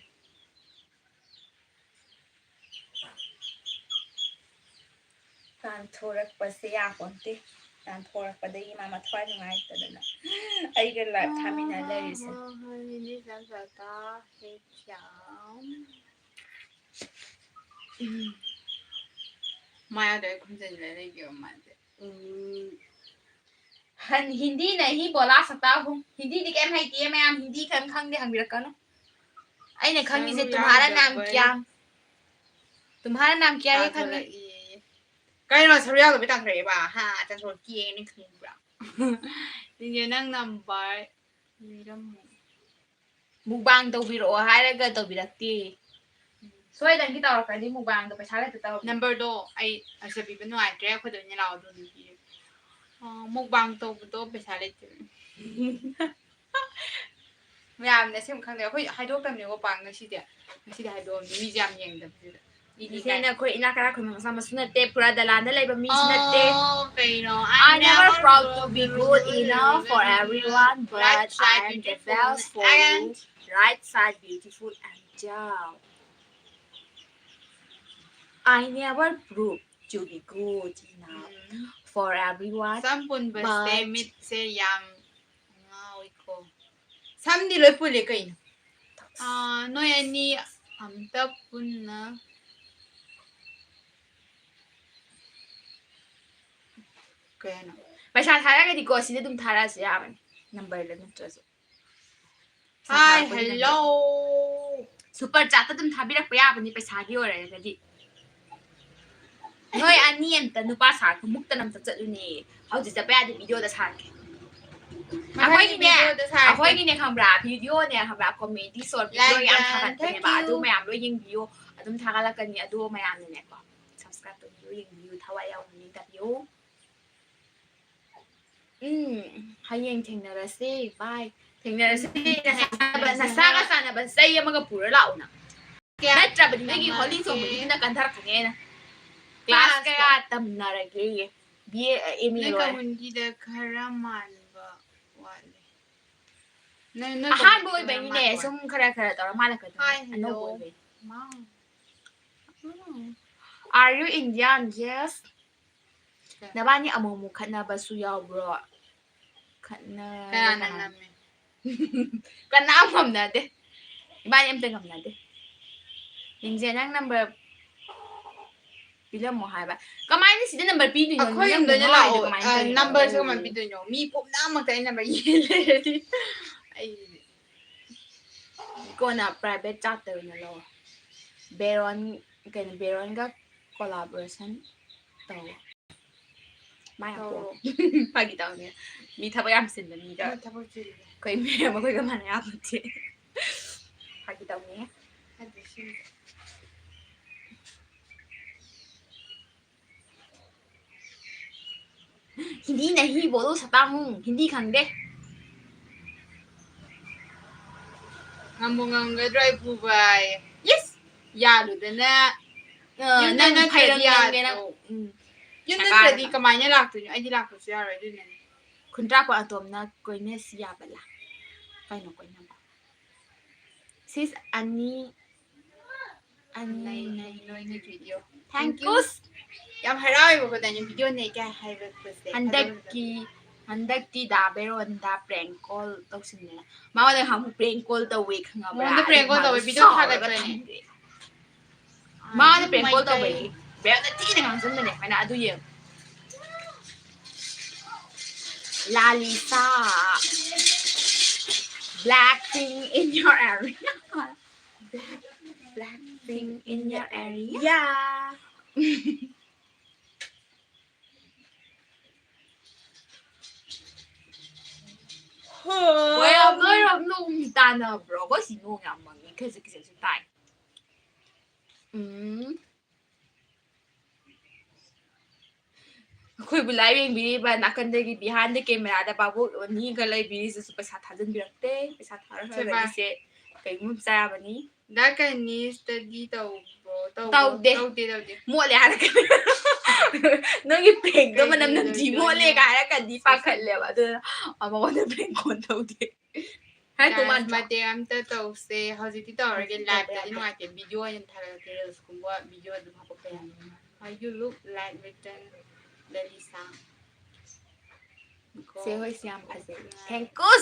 ꯇꯥꯟꯊꯣꯔꯛꯄꯁꯦ ꯌꯥꯄꯣꯟꯇꯦ꯫ ꯇꯥꯟꯊꯣꯔꯛꯄꯗꯒꯤ ꯃꯥ ꯃꯊ꯭ꯋꯥꯏ ꯅꯨꯡꯉꯥꯏꯇꯗꯅ ꯑꯩꯒ live ꯊꯥꯃꯤꯟꯅ ꯂꯩꯔꯤꯁꯦ꯫ ꯍꯣꯏ, ꯍꯣꯏ, ꯍꯣꯏ, ꯃꯤꯗꯤ ꯆꯥꯛ ꯆꯥ ꯇꯥ, ꯍꯦꯛ ꯆꯥꯎ꯫ ꯎꯝ꯫ ꯃꯥ ꯌꯥꯎꯗ꯭ꯔꯦ, ꯈꯨꯝꯖꯤꯜꯂ ꯂꯩꯒꯦꯕ ꯃꯥꯁꯦ꯫ ꯎꯝ꯫ ꯈꯟ ꯍꯤꯟꯗꯤ ꯅꯍꯤ ꯕꯣꯂꯥ ꯁꯛꯇꯥ ꯍꯨꯝ꯫ ꯍꯤꯟꯗꯤꯗꯤ ꯀꯩꯝ ꯍꯩꯇꯦ ꯃꯌꯥꯝ, ꯍꯤꯟꯗꯤ ꯀꯩꯝ ꯈꯪꯗꯦ ꯍꯪꯕꯤꯔꯛꯀꯅꯨ꯫ ꯑꯩꯅ ꯈꯪꯉꯤꯁꯦ ꯁꯔꯨ ꯇꯨꯝꯍꯥꯔꯥ ꯅꯥꯝ ꯌꯥꯗꯕꯩ꯫ ꯀ꯭ꯌꯥ ꯍꯦ? ꯇꯨꯝꯍꯥꯔꯥ ꯅꯥꯝ ꯀ꯭ꯌꯥ ꯍꯦ ꯈꯪꯉꯦ꯫ ꯇꯥꯟꯊꯣꯔꯛꯏꯌꯦ꯫ ꯀꯩꯅꯣ ꯁꯔꯨ ꯌꯥꯎꯗꯕꯩ ꯇꯥꯟꯊꯣꯔꯛꯏꯕ? ꯍꯥ, ꯇꯥꯟꯊꯣꯔꯛꯀꯦ ꯅꯪ ꯈꯪꯕ꯭ꯔꯥ? ꯅꯤꯡꯖꯦ ꯅꯪ ꯅꯝꯕꯔ ꯂꯩꯔꯝꯃꯣ꯫ ꯃꯨꯛꯕꯥꯡ ꯇꯧꯕꯤꯔꯛꯑꯣ ꯍꯥꯏꯔꯒ ꯇꯧꯕꯤꯔꯛꯇꯦ꯫ ꯁꯣꯏꯗꯅꯒꯤ ꯇꯧꯔꯛꯀꯅꯤ ꯃꯨꯛꯕꯥꯡꯗꯣ, ꯄꯩꯁꯥ ꯂꯩꯇ ꯇꯧꯔꯛꯀꯅꯤ꯫ ꯅꯝꯕꯔꯗꯣ ꯑꯩ ꯑꯁꯤꯗ ꯄꯤꯕ ꯅꯨꯡꯉꯥꯏꯇ꯭ꯔꯦ, ꯑꯩꯈꯣꯏꯗ ꯑꯣꯏꯅ ꯂꯥꯛꯑꯣ ꯑꯗꯨ ꯑꯗꯨꯝ ꯄꯤꯔꯒꯦ꯫ ꯑ, ꯃꯨꯛꯕꯥꯡ ꯇꯧꯕꯗꯣ ꯄꯩꯁꯥ ꯂꯩꯇꯦ꯫ ꯃꯌꯥꯝꯅ ꯑꯁꯦꯡꯕ ꯈꯪꯗꯦ, ꯑꯩꯈꯣꯏ ꯍꯥꯏꯗꯣꯛꯇꯕꯅꯦꯀꯣ ꯄꯥꯛ ꯉꯁꯤꯗꯤ꯫ ꯉꯁꯤꯗꯤ ꯍꯥꯏꯗꯣꯛꯑꯝꯅꯦ, ꯃꯤꯁꯦ ꯌꯥꯝ ꯌꯦꯡꯗꯕꯗꯨꯗ꯫ ꯏꯗꯤ ꯏꯆꯦꯅ ꯀꯥꯏ꯫ ꯑꯩꯈꯣꯏ ꯏꯅꯥꯛ ꯀꯔꯥ ꯈꯨꯟꯕ ꯃꯆꯥ ꯃꯁꯨ ꯅꯠꯇꯦ, ꯄꯨꯔꯥ ꯗꯂꯥꯟꯗ ꯂꯩꯕ ꯃꯤꯁꯨ ꯅꯠꯇꯦ꯫ Oh, ꯀꯩꯅꯣ? I never proud to be good enough for everyone, but I am the best for you. Right side beautiful angel. I never prove to be good enough for everyone, some ꯄꯨꯟꯕꯁꯦ but ꯃꯤꯠꯁꯦ ꯌꯥꯝ ꯉꯥꯎꯏꯀꯣ꯫ ꯁꯝꯗꯤ ꯂꯣꯏ ꯄꯨꯜꯂꯦ ꯀꯩꯅꯣ? ꯑꯥ, ꯅꯣꯏ ꯑꯅꯤ ꯑꯝꯇ ꯄꯨꯟꯅ ꯀꯩꯅꯣ? ꯄꯩꯁꯥ ꯊꯥꯔꯒꯗꯤꯀꯣ ꯁꯤꯗ ꯑꯗꯨꯝ ꯊꯥꯔꯛꯑꯁꯨ ꯌꯥꯕꯅꯤ, ꯅꯝꯕꯔꯗ ꯅꯠꯇ꯭ꯔꯁꯨ꯫ ꯄꯩꯁꯥ ꯍꯥꯏ, ꯊꯥꯔꯛꯄꯒꯤ ꯍꯜꯂꯣ꯫ ꯅꯝꯕꯔ꯫ ꯁꯨꯄꯔ ꯆꯥꯠꯇ ꯑꯗꯨꯝ ꯊꯥꯕꯤꯔꯛꯄ ꯌꯥꯕꯅꯤ ꯄꯩꯁꯥꯒꯤ ꯑꯣꯏꯔꯒꯗꯤ꯫ ꯅꯣꯏ ꯑꯅꯤ ꯑꯝꯇ ꯅꯨꯄꯥ ꯁꯥꯔꯒ ꯃꯨꯛꯇꯅ ꯑꯝꯇ ꯆꯠꯂꯨꯅꯦ꯫ ꯍꯧꯖꯤꯛ ꯆꯠꯄ ꯌꯥꯗꯦ, ꯚꯤꯗꯤꯑꯣꯗ ꯁꯥꯔꯛꯀꯦ꯫ ꯃꯊꯪꯒꯤ ꯑꯩꯈꯣꯏꯒꯤꯅꯦ, ꯚꯤꯗꯤꯑꯣꯗ ꯁꯥꯔꯛꯀꯦ꯫ ꯑꯩꯈꯣꯏꯒꯤꯅꯦ ꯈꯪꯕ꯭ꯔꯥ, ꯚꯤꯗꯤꯑꯣꯅꯦ ꯈꯪꯕ꯭ꯔꯥ, ꯀꯣꯃꯦꯗꯤ ꯁꯣꯔꯠ ꯚꯤꯗꯤꯑꯣ ꯌꯥꯝ ꯊꯥꯒꯠꯄꯅꯦꯕ꯫ ꯑꯗꯨ ꯃꯌꯥꯝ ꯂꯣꯏ ꯌꯦꯡꯕꯤꯌꯨ, ꯑꯗꯨꯝ ꯊꯥꯒꯠꯂꯛꯀꯅꯤ꯫ ꯑꯗꯨ ꯃꯌꯥꯝꯅꯅꯦꯀꯣ, ꯁꯕꯁꯀ꯭ꯔꯥꯏꯕ ꯇꯧꯕꯤꯌꯨ, ꯌꯦꯡꯕꯤꯌꯨ, ꯊꯋꯥꯏ ꯌꯥꯎꯅ ꯌꯦꯡꯕꯤꯌꯨ꯫ ꯎꯝ, ꯍꯌꯦꯡ ꯊꯦꯡꯅꯔꯁꯦ꯫ Bye. ꯊꯦꯡꯅꯔꯁꯦ꯫ ꯅꯁꯥ ꯆꯥꯅꯕ, ꯅꯁꯥꯒ ꯆꯥꯅꯕ ꯆꯩ ꯑꯃꯒ ꯄꯨꯔ ꯂꯥꯛꯑꯣ ꯅꯪ꯫ ꯀꯌꯥ ꯅꯠꯇ꯭ꯔꯕꯗꯤ ꯅꯣꯏꯒꯤ ꯍꯣꯂꯤ ꯇꯝꯃꯛꯀꯦ? ꯆꯣꯡꯕꯗꯨꯗꯨꯅ ꯀꯟꯊꯔꯛꯀꯅꯤ ꯑꯩꯅ꯫ ꯀ꯭ꯂꯥꯁ ꯀ꯭ꯂꯥꯁꯇꯣ? ꯀꯌꯥ ꯇꯝꯅꯔꯒꯦ? ꯕꯤ ꯑꯦ, ꯑꯦꯝ ꯑꯦ ꯅꯣꯏ ꯂꯣꯏꯔꯦ꯫ ꯀꯃꯨꯟꯒꯤꯗ ꯈꯔ ꯃꯥꯟꯕ ꯋꯥꯠꯂꯦ꯫ ꯅꯣꯏ, ꯅꯣꯏ ꯑꯍꯥꯟꯕ ꯀꯃꯨꯟꯒꯤꯗ ꯈꯔ ꯑꯣꯏꯕꯩꯅꯤꯅꯦ, ꯃꯥꯟꯕ ꯁꯨꯝ ꯋꯥꯠꯂꯦ꯫ ꯈꯔ ꯈꯔ ꯇꯧꯔ ꯃꯥꯜꯂꯛꯀꯗꯣꯏꯅꯦ, ꯍꯥꯏ, ꯑꯅꯧꯕ ꯍꯜꯂꯣ꯫ ꯑꯣꯏꯕꯩꯅꯦ꯫ ꯃꯥ꯫ ꯎꯝ꯫ Are you Indian? Yes. ꯅꯕꯥꯅꯤ ꯑꯃꯨꯛ ꯑꯃꯨꯛ ꯈꯠꯅꯕꯁꯨ ꯌꯥꯎꯕ꯭ꯔꯣ? ꯈꯠꯅꯕ ꯀꯅꯥꯅ ꯀꯅꯥ? ꯉꯝꯃꯦ? ꯀꯅꯥꯝ ꯉꯝꯅꯗꯦ꯫ ꯏꯕꯥꯅꯤ ꯑꯝꯇ ꯉꯝꯅꯗꯦ꯫ ꯅꯤꯡꯖꯦ, ꯅꯪ ꯅꯝꯕꯔ ꯄꯤꯔꯝꯃꯣ ꯍꯥꯏꯕ꯫ ꯀꯃꯥꯏꯅ ꯁꯤꯗ ꯅꯝꯕꯔ ꯄꯤꯗꯣꯏꯅꯣ? ꯑꯩꯈꯣꯏ ꯅꯪꯕꯨ ꯌꯨꯝꯗ ꯑꯣꯏꯅ ꯉꯥꯎꯔꯤꯗꯣ ꯂꯥꯛꯑꯣ꯫ ꯀꯃꯥꯏꯅ ꯑ, ꯇꯧꯔꯤꯅꯣ? ꯅꯝꯕꯔꯁꯦ ꯀꯃꯥꯏꯅ ꯄꯤꯗꯣꯏꯅꯣ? ꯃꯤ ꯄꯣꯞꯅ ꯑꯃꯛꯇ ꯑꯩ ꯅꯝꯕꯔ ꯌꯦꯟ ꯂꯩꯔꯗꯤ꯫ ꯑꯩ ꯀꯣꯟꯅ ꯄ꯭ꯔꯥꯏꯚꯦꯠ ꯆꯥꯠꯇ ꯑꯣꯏꯅ ꯂꯧ꯫ ꯕꯦꯔꯣꯟ, ꯀꯩꯅꯣ, ꯕꯦꯔꯣꯟꯒ ꯀꯣꯂꯥꯕꯣꯔꯦꯁꯟ ꯇꯧ꯫ ꯃꯥ ꯌꯥꯝ ꯇꯧꯔꯣ꯫ ꯄꯣꯝꯃꯦ꯫ ꯐꯥꯒꯤ ꯇꯧꯅꯦ꯫ ꯃꯤ ꯊꯕꯛ ꯌꯥꯝ ꯆꯤꯟꯕ ꯃꯤꯒ꯫ ꯃꯣꯏ ꯊꯕꯛ ꯆꯤꯜꯂꯦ꯫ ꯑꯩꯈꯣꯏ ꯃꯦꯝ ꯑꯩꯈꯣꯏꯒ ꯃꯥꯟꯅ ꯌꯥꯄꯣꯟꯇꯦ꯫ ꯐꯥꯒꯤ ꯇꯧꯅꯦ꯫ ꯑꯗꯨ ꯁꯤ ꯍꯤꯟꯗꯤ ꯅꯍꯤ ꯕꯣꯂꯣ ꯁꯇꯥ ꯍꯨꯡ꯫ ꯍꯤꯟꯗꯤ ꯈꯪꯗꯦ꯫ ꯉꯝꯕꯨ ꯉꯝꯒꯗ꯭ꯔꯣ ꯑꯩ ꯄꯨꯕ ꯍꯥꯏꯌꯦ? ꯏꯁ! ꯌꯥꯜꯂꯨꯗꯅ꯫ ꯑ, ꯌꯨꯝꯗ ꯅꯪ ꯅꯠꯇ꯭ꯔꯗꯤ ꯐꯩꯔꯝ ꯅꯪꯒꯦ ꯌꯥꯗ꯭ꯔꯣ? ꯅꯪ꯫ ꯎꯝ. ꯌꯨꯝ ꯁꯔꯀꯥꯔꯅ ꯅꯠꯇ꯭ꯔꯗꯤ ꯇꯧ-, ꯀꯃꯥꯏꯅ ꯂꯥꯛꯇꯣꯏꯅꯣ? ꯑꯩꯗꯤ ꯂꯥꯛꯄꯁꯨ ꯌꯥꯔꯣꯏ ꯑꯗꯨꯅꯅꯦ꯫ ꯈꯨꯟꯗ꯭ꯔꯥꯛꯄ ꯑꯇꯣꯝꯅ ꯀꯣꯏꯅꯁꯤ ꯌꯥꯕꯂꯥ? ꯀꯩꯅꯣ ꯀꯣꯏꯅꯕ? ꯁꯤꯁ ꯑꯅꯤ, ꯑꯅꯤ ꯅꯩ, ꯅꯩ, ꯅꯣꯏꯒꯤ ꯚꯤꯗꯤꯑꯣ꯫ Thank you. ꯌꯥꯝ ꯍꯔꯥꯎꯋꯦꯕꯀꯣ ꯅꯪ ꯚꯤꯗꯤꯑꯣ ꯅꯩ ꯀꯥꯏ ꯍꯥꯏꯔꯛꯄꯁꯦ꯫ ꯍꯟꯗꯛꯀꯤ, ꯍꯟꯗꯛꯇꯤ ꯗꯥ ꯕꯦꯔꯣꯟꯗ prank call ꯇꯧꯁꯤꯟꯗꯅ꯫ ꯃꯉꯣꯟꯗ ꯉꯍꯥꯟꯃꯨꯛ prank call ꯇꯧꯋꯦ ꯈꯪꯉꯕ꯭ꯔꯥ? ꯃꯉꯣꯟꯗ prank call ꯇꯧꯋꯦ, ꯑꯗꯨ video ꯁꯥꯎꯔꯒ ꯊꯥꯒꯠꯄꯅꯦ꯫ ꯊꯝꯈ꯭ꯔꯦ꯫ ꯃꯥꯅ prank call ꯇꯧꯕꯒꯤ ꯕꯦꯔꯣꯟꯗ ꯊꯤꯅ ꯉꯥꯡꯁꯤꯟꯕꯅꯦ꯫ ꯍꯥꯏꯅ ꯑꯗꯨ ꯌꯦꯡꯉꯨ꯫ ꯂꯥꯂꯤꯁꯥ꯫ Blackpink in your area. Blackpink in your area. ꯍꯣꯏ, ꯅꯣꯏꯔꯣꯝ ꯅꯣꯡ ꯇꯥꯟꯅꯕ꯭ꯔꯣ? ꯑꯩꯈꯣꯏ ꯁꯤ ꯅꯣꯡ ꯌꯥꯝ ꯃꯪꯉꯤ, ꯈꯖꯤꯛ ꯈꯖꯤꯛꯁꯨ ꯇꯥꯏ꯫ ꯎꯝ꯫ ꯑꯩꯈꯣꯏꯕꯨ live ꯌꯦꯡꯕꯤꯔꯤꯕ ꯅꯥꯀꯟꯗꯒꯤ behind the camera ꯗ ꯚꯥꯕꯣꯛ ꯑꯅꯤꯒ ꯂꯩꯕꯤꯔꯤꯁꯤꯁꯨ ꯄꯩꯁꯥ ꯊꯥꯖꯤꯟꯕꯤꯔꯛꯇꯦ꯫ ꯄꯩꯁꯥ ꯊꯥꯔꯛꯇ꯭ꯔꯒꯗꯤ ꯁꯦꯕꯥ꯫ ꯁꯦ ꯀꯩꯒꯨꯝꯕ ꯆꯥꯕꯅꯤ꯫ ꯗꯥ ꯀꯅꯤ study ꯇꯧꯕ꯭ꯔꯣ? ꯇꯧꯕ꯭ꯔꯣ? ꯇꯧꯗꯦ꯫ ꯇꯧꯗꯦ, ꯇꯧꯗꯦ꯫ ꯃꯣꯠꯂꯦ ꯍꯥꯏꯔꯛꯀꯅꯤ꯫ ꯅꯪꯒꯤ prank ꯗꯣ ꯃꯅꯝ ꯀꯩꯒꯤꯅꯣ ꯅꯝꯊꯤ ꯃꯣꯠꯂꯦ ꯂꯣꯏꯅ ꯀꯥꯏ ꯍꯥꯏꯔꯛꯀꯅꯤ, ꯄꯥꯈꯠꯂꯦꯕ꯫ ꯑꯗꯨꯅ ꯃꯉꯣꯟꯗ prank call ꯇꯧꯗꯦ꯫ ꯍꯥꯏ ꯗꯥꯟꯁ ꯇꯣꯉꯥꯟ ꯃꯇꯦꯛ ꯑꯝꯇ ꯇꯧꯁꯦ꯫ ꯍꯧꯖꯤꯛꯇꯤ ꯇꯧꯔꯒꯦ, ꯍꯧꯖꯤꯛꯇꯤ live ꯇꯗꯤ ꯇꯧꯕ ꯌꯥꯗꯦ꯫ ꯅꯨꯡꯉꯥꯏꯇꯦ, video ꯑꯣꯏꯅ ꯊꯥꯒꯠꯂꯛꯀꯦ, reels ꯀꯨꯝꯕ video ꯑꯗꯨꯝ ꯍꯥꯄꯛꯄ ꯌꯥꯅꯤ꯫ How you look like Victor Lalisa? ꯆꯦ ꯍꯣꯏꯁꯦ ꯌꯥꯝ ꯐꯖꯩ꯫ Thank you꯫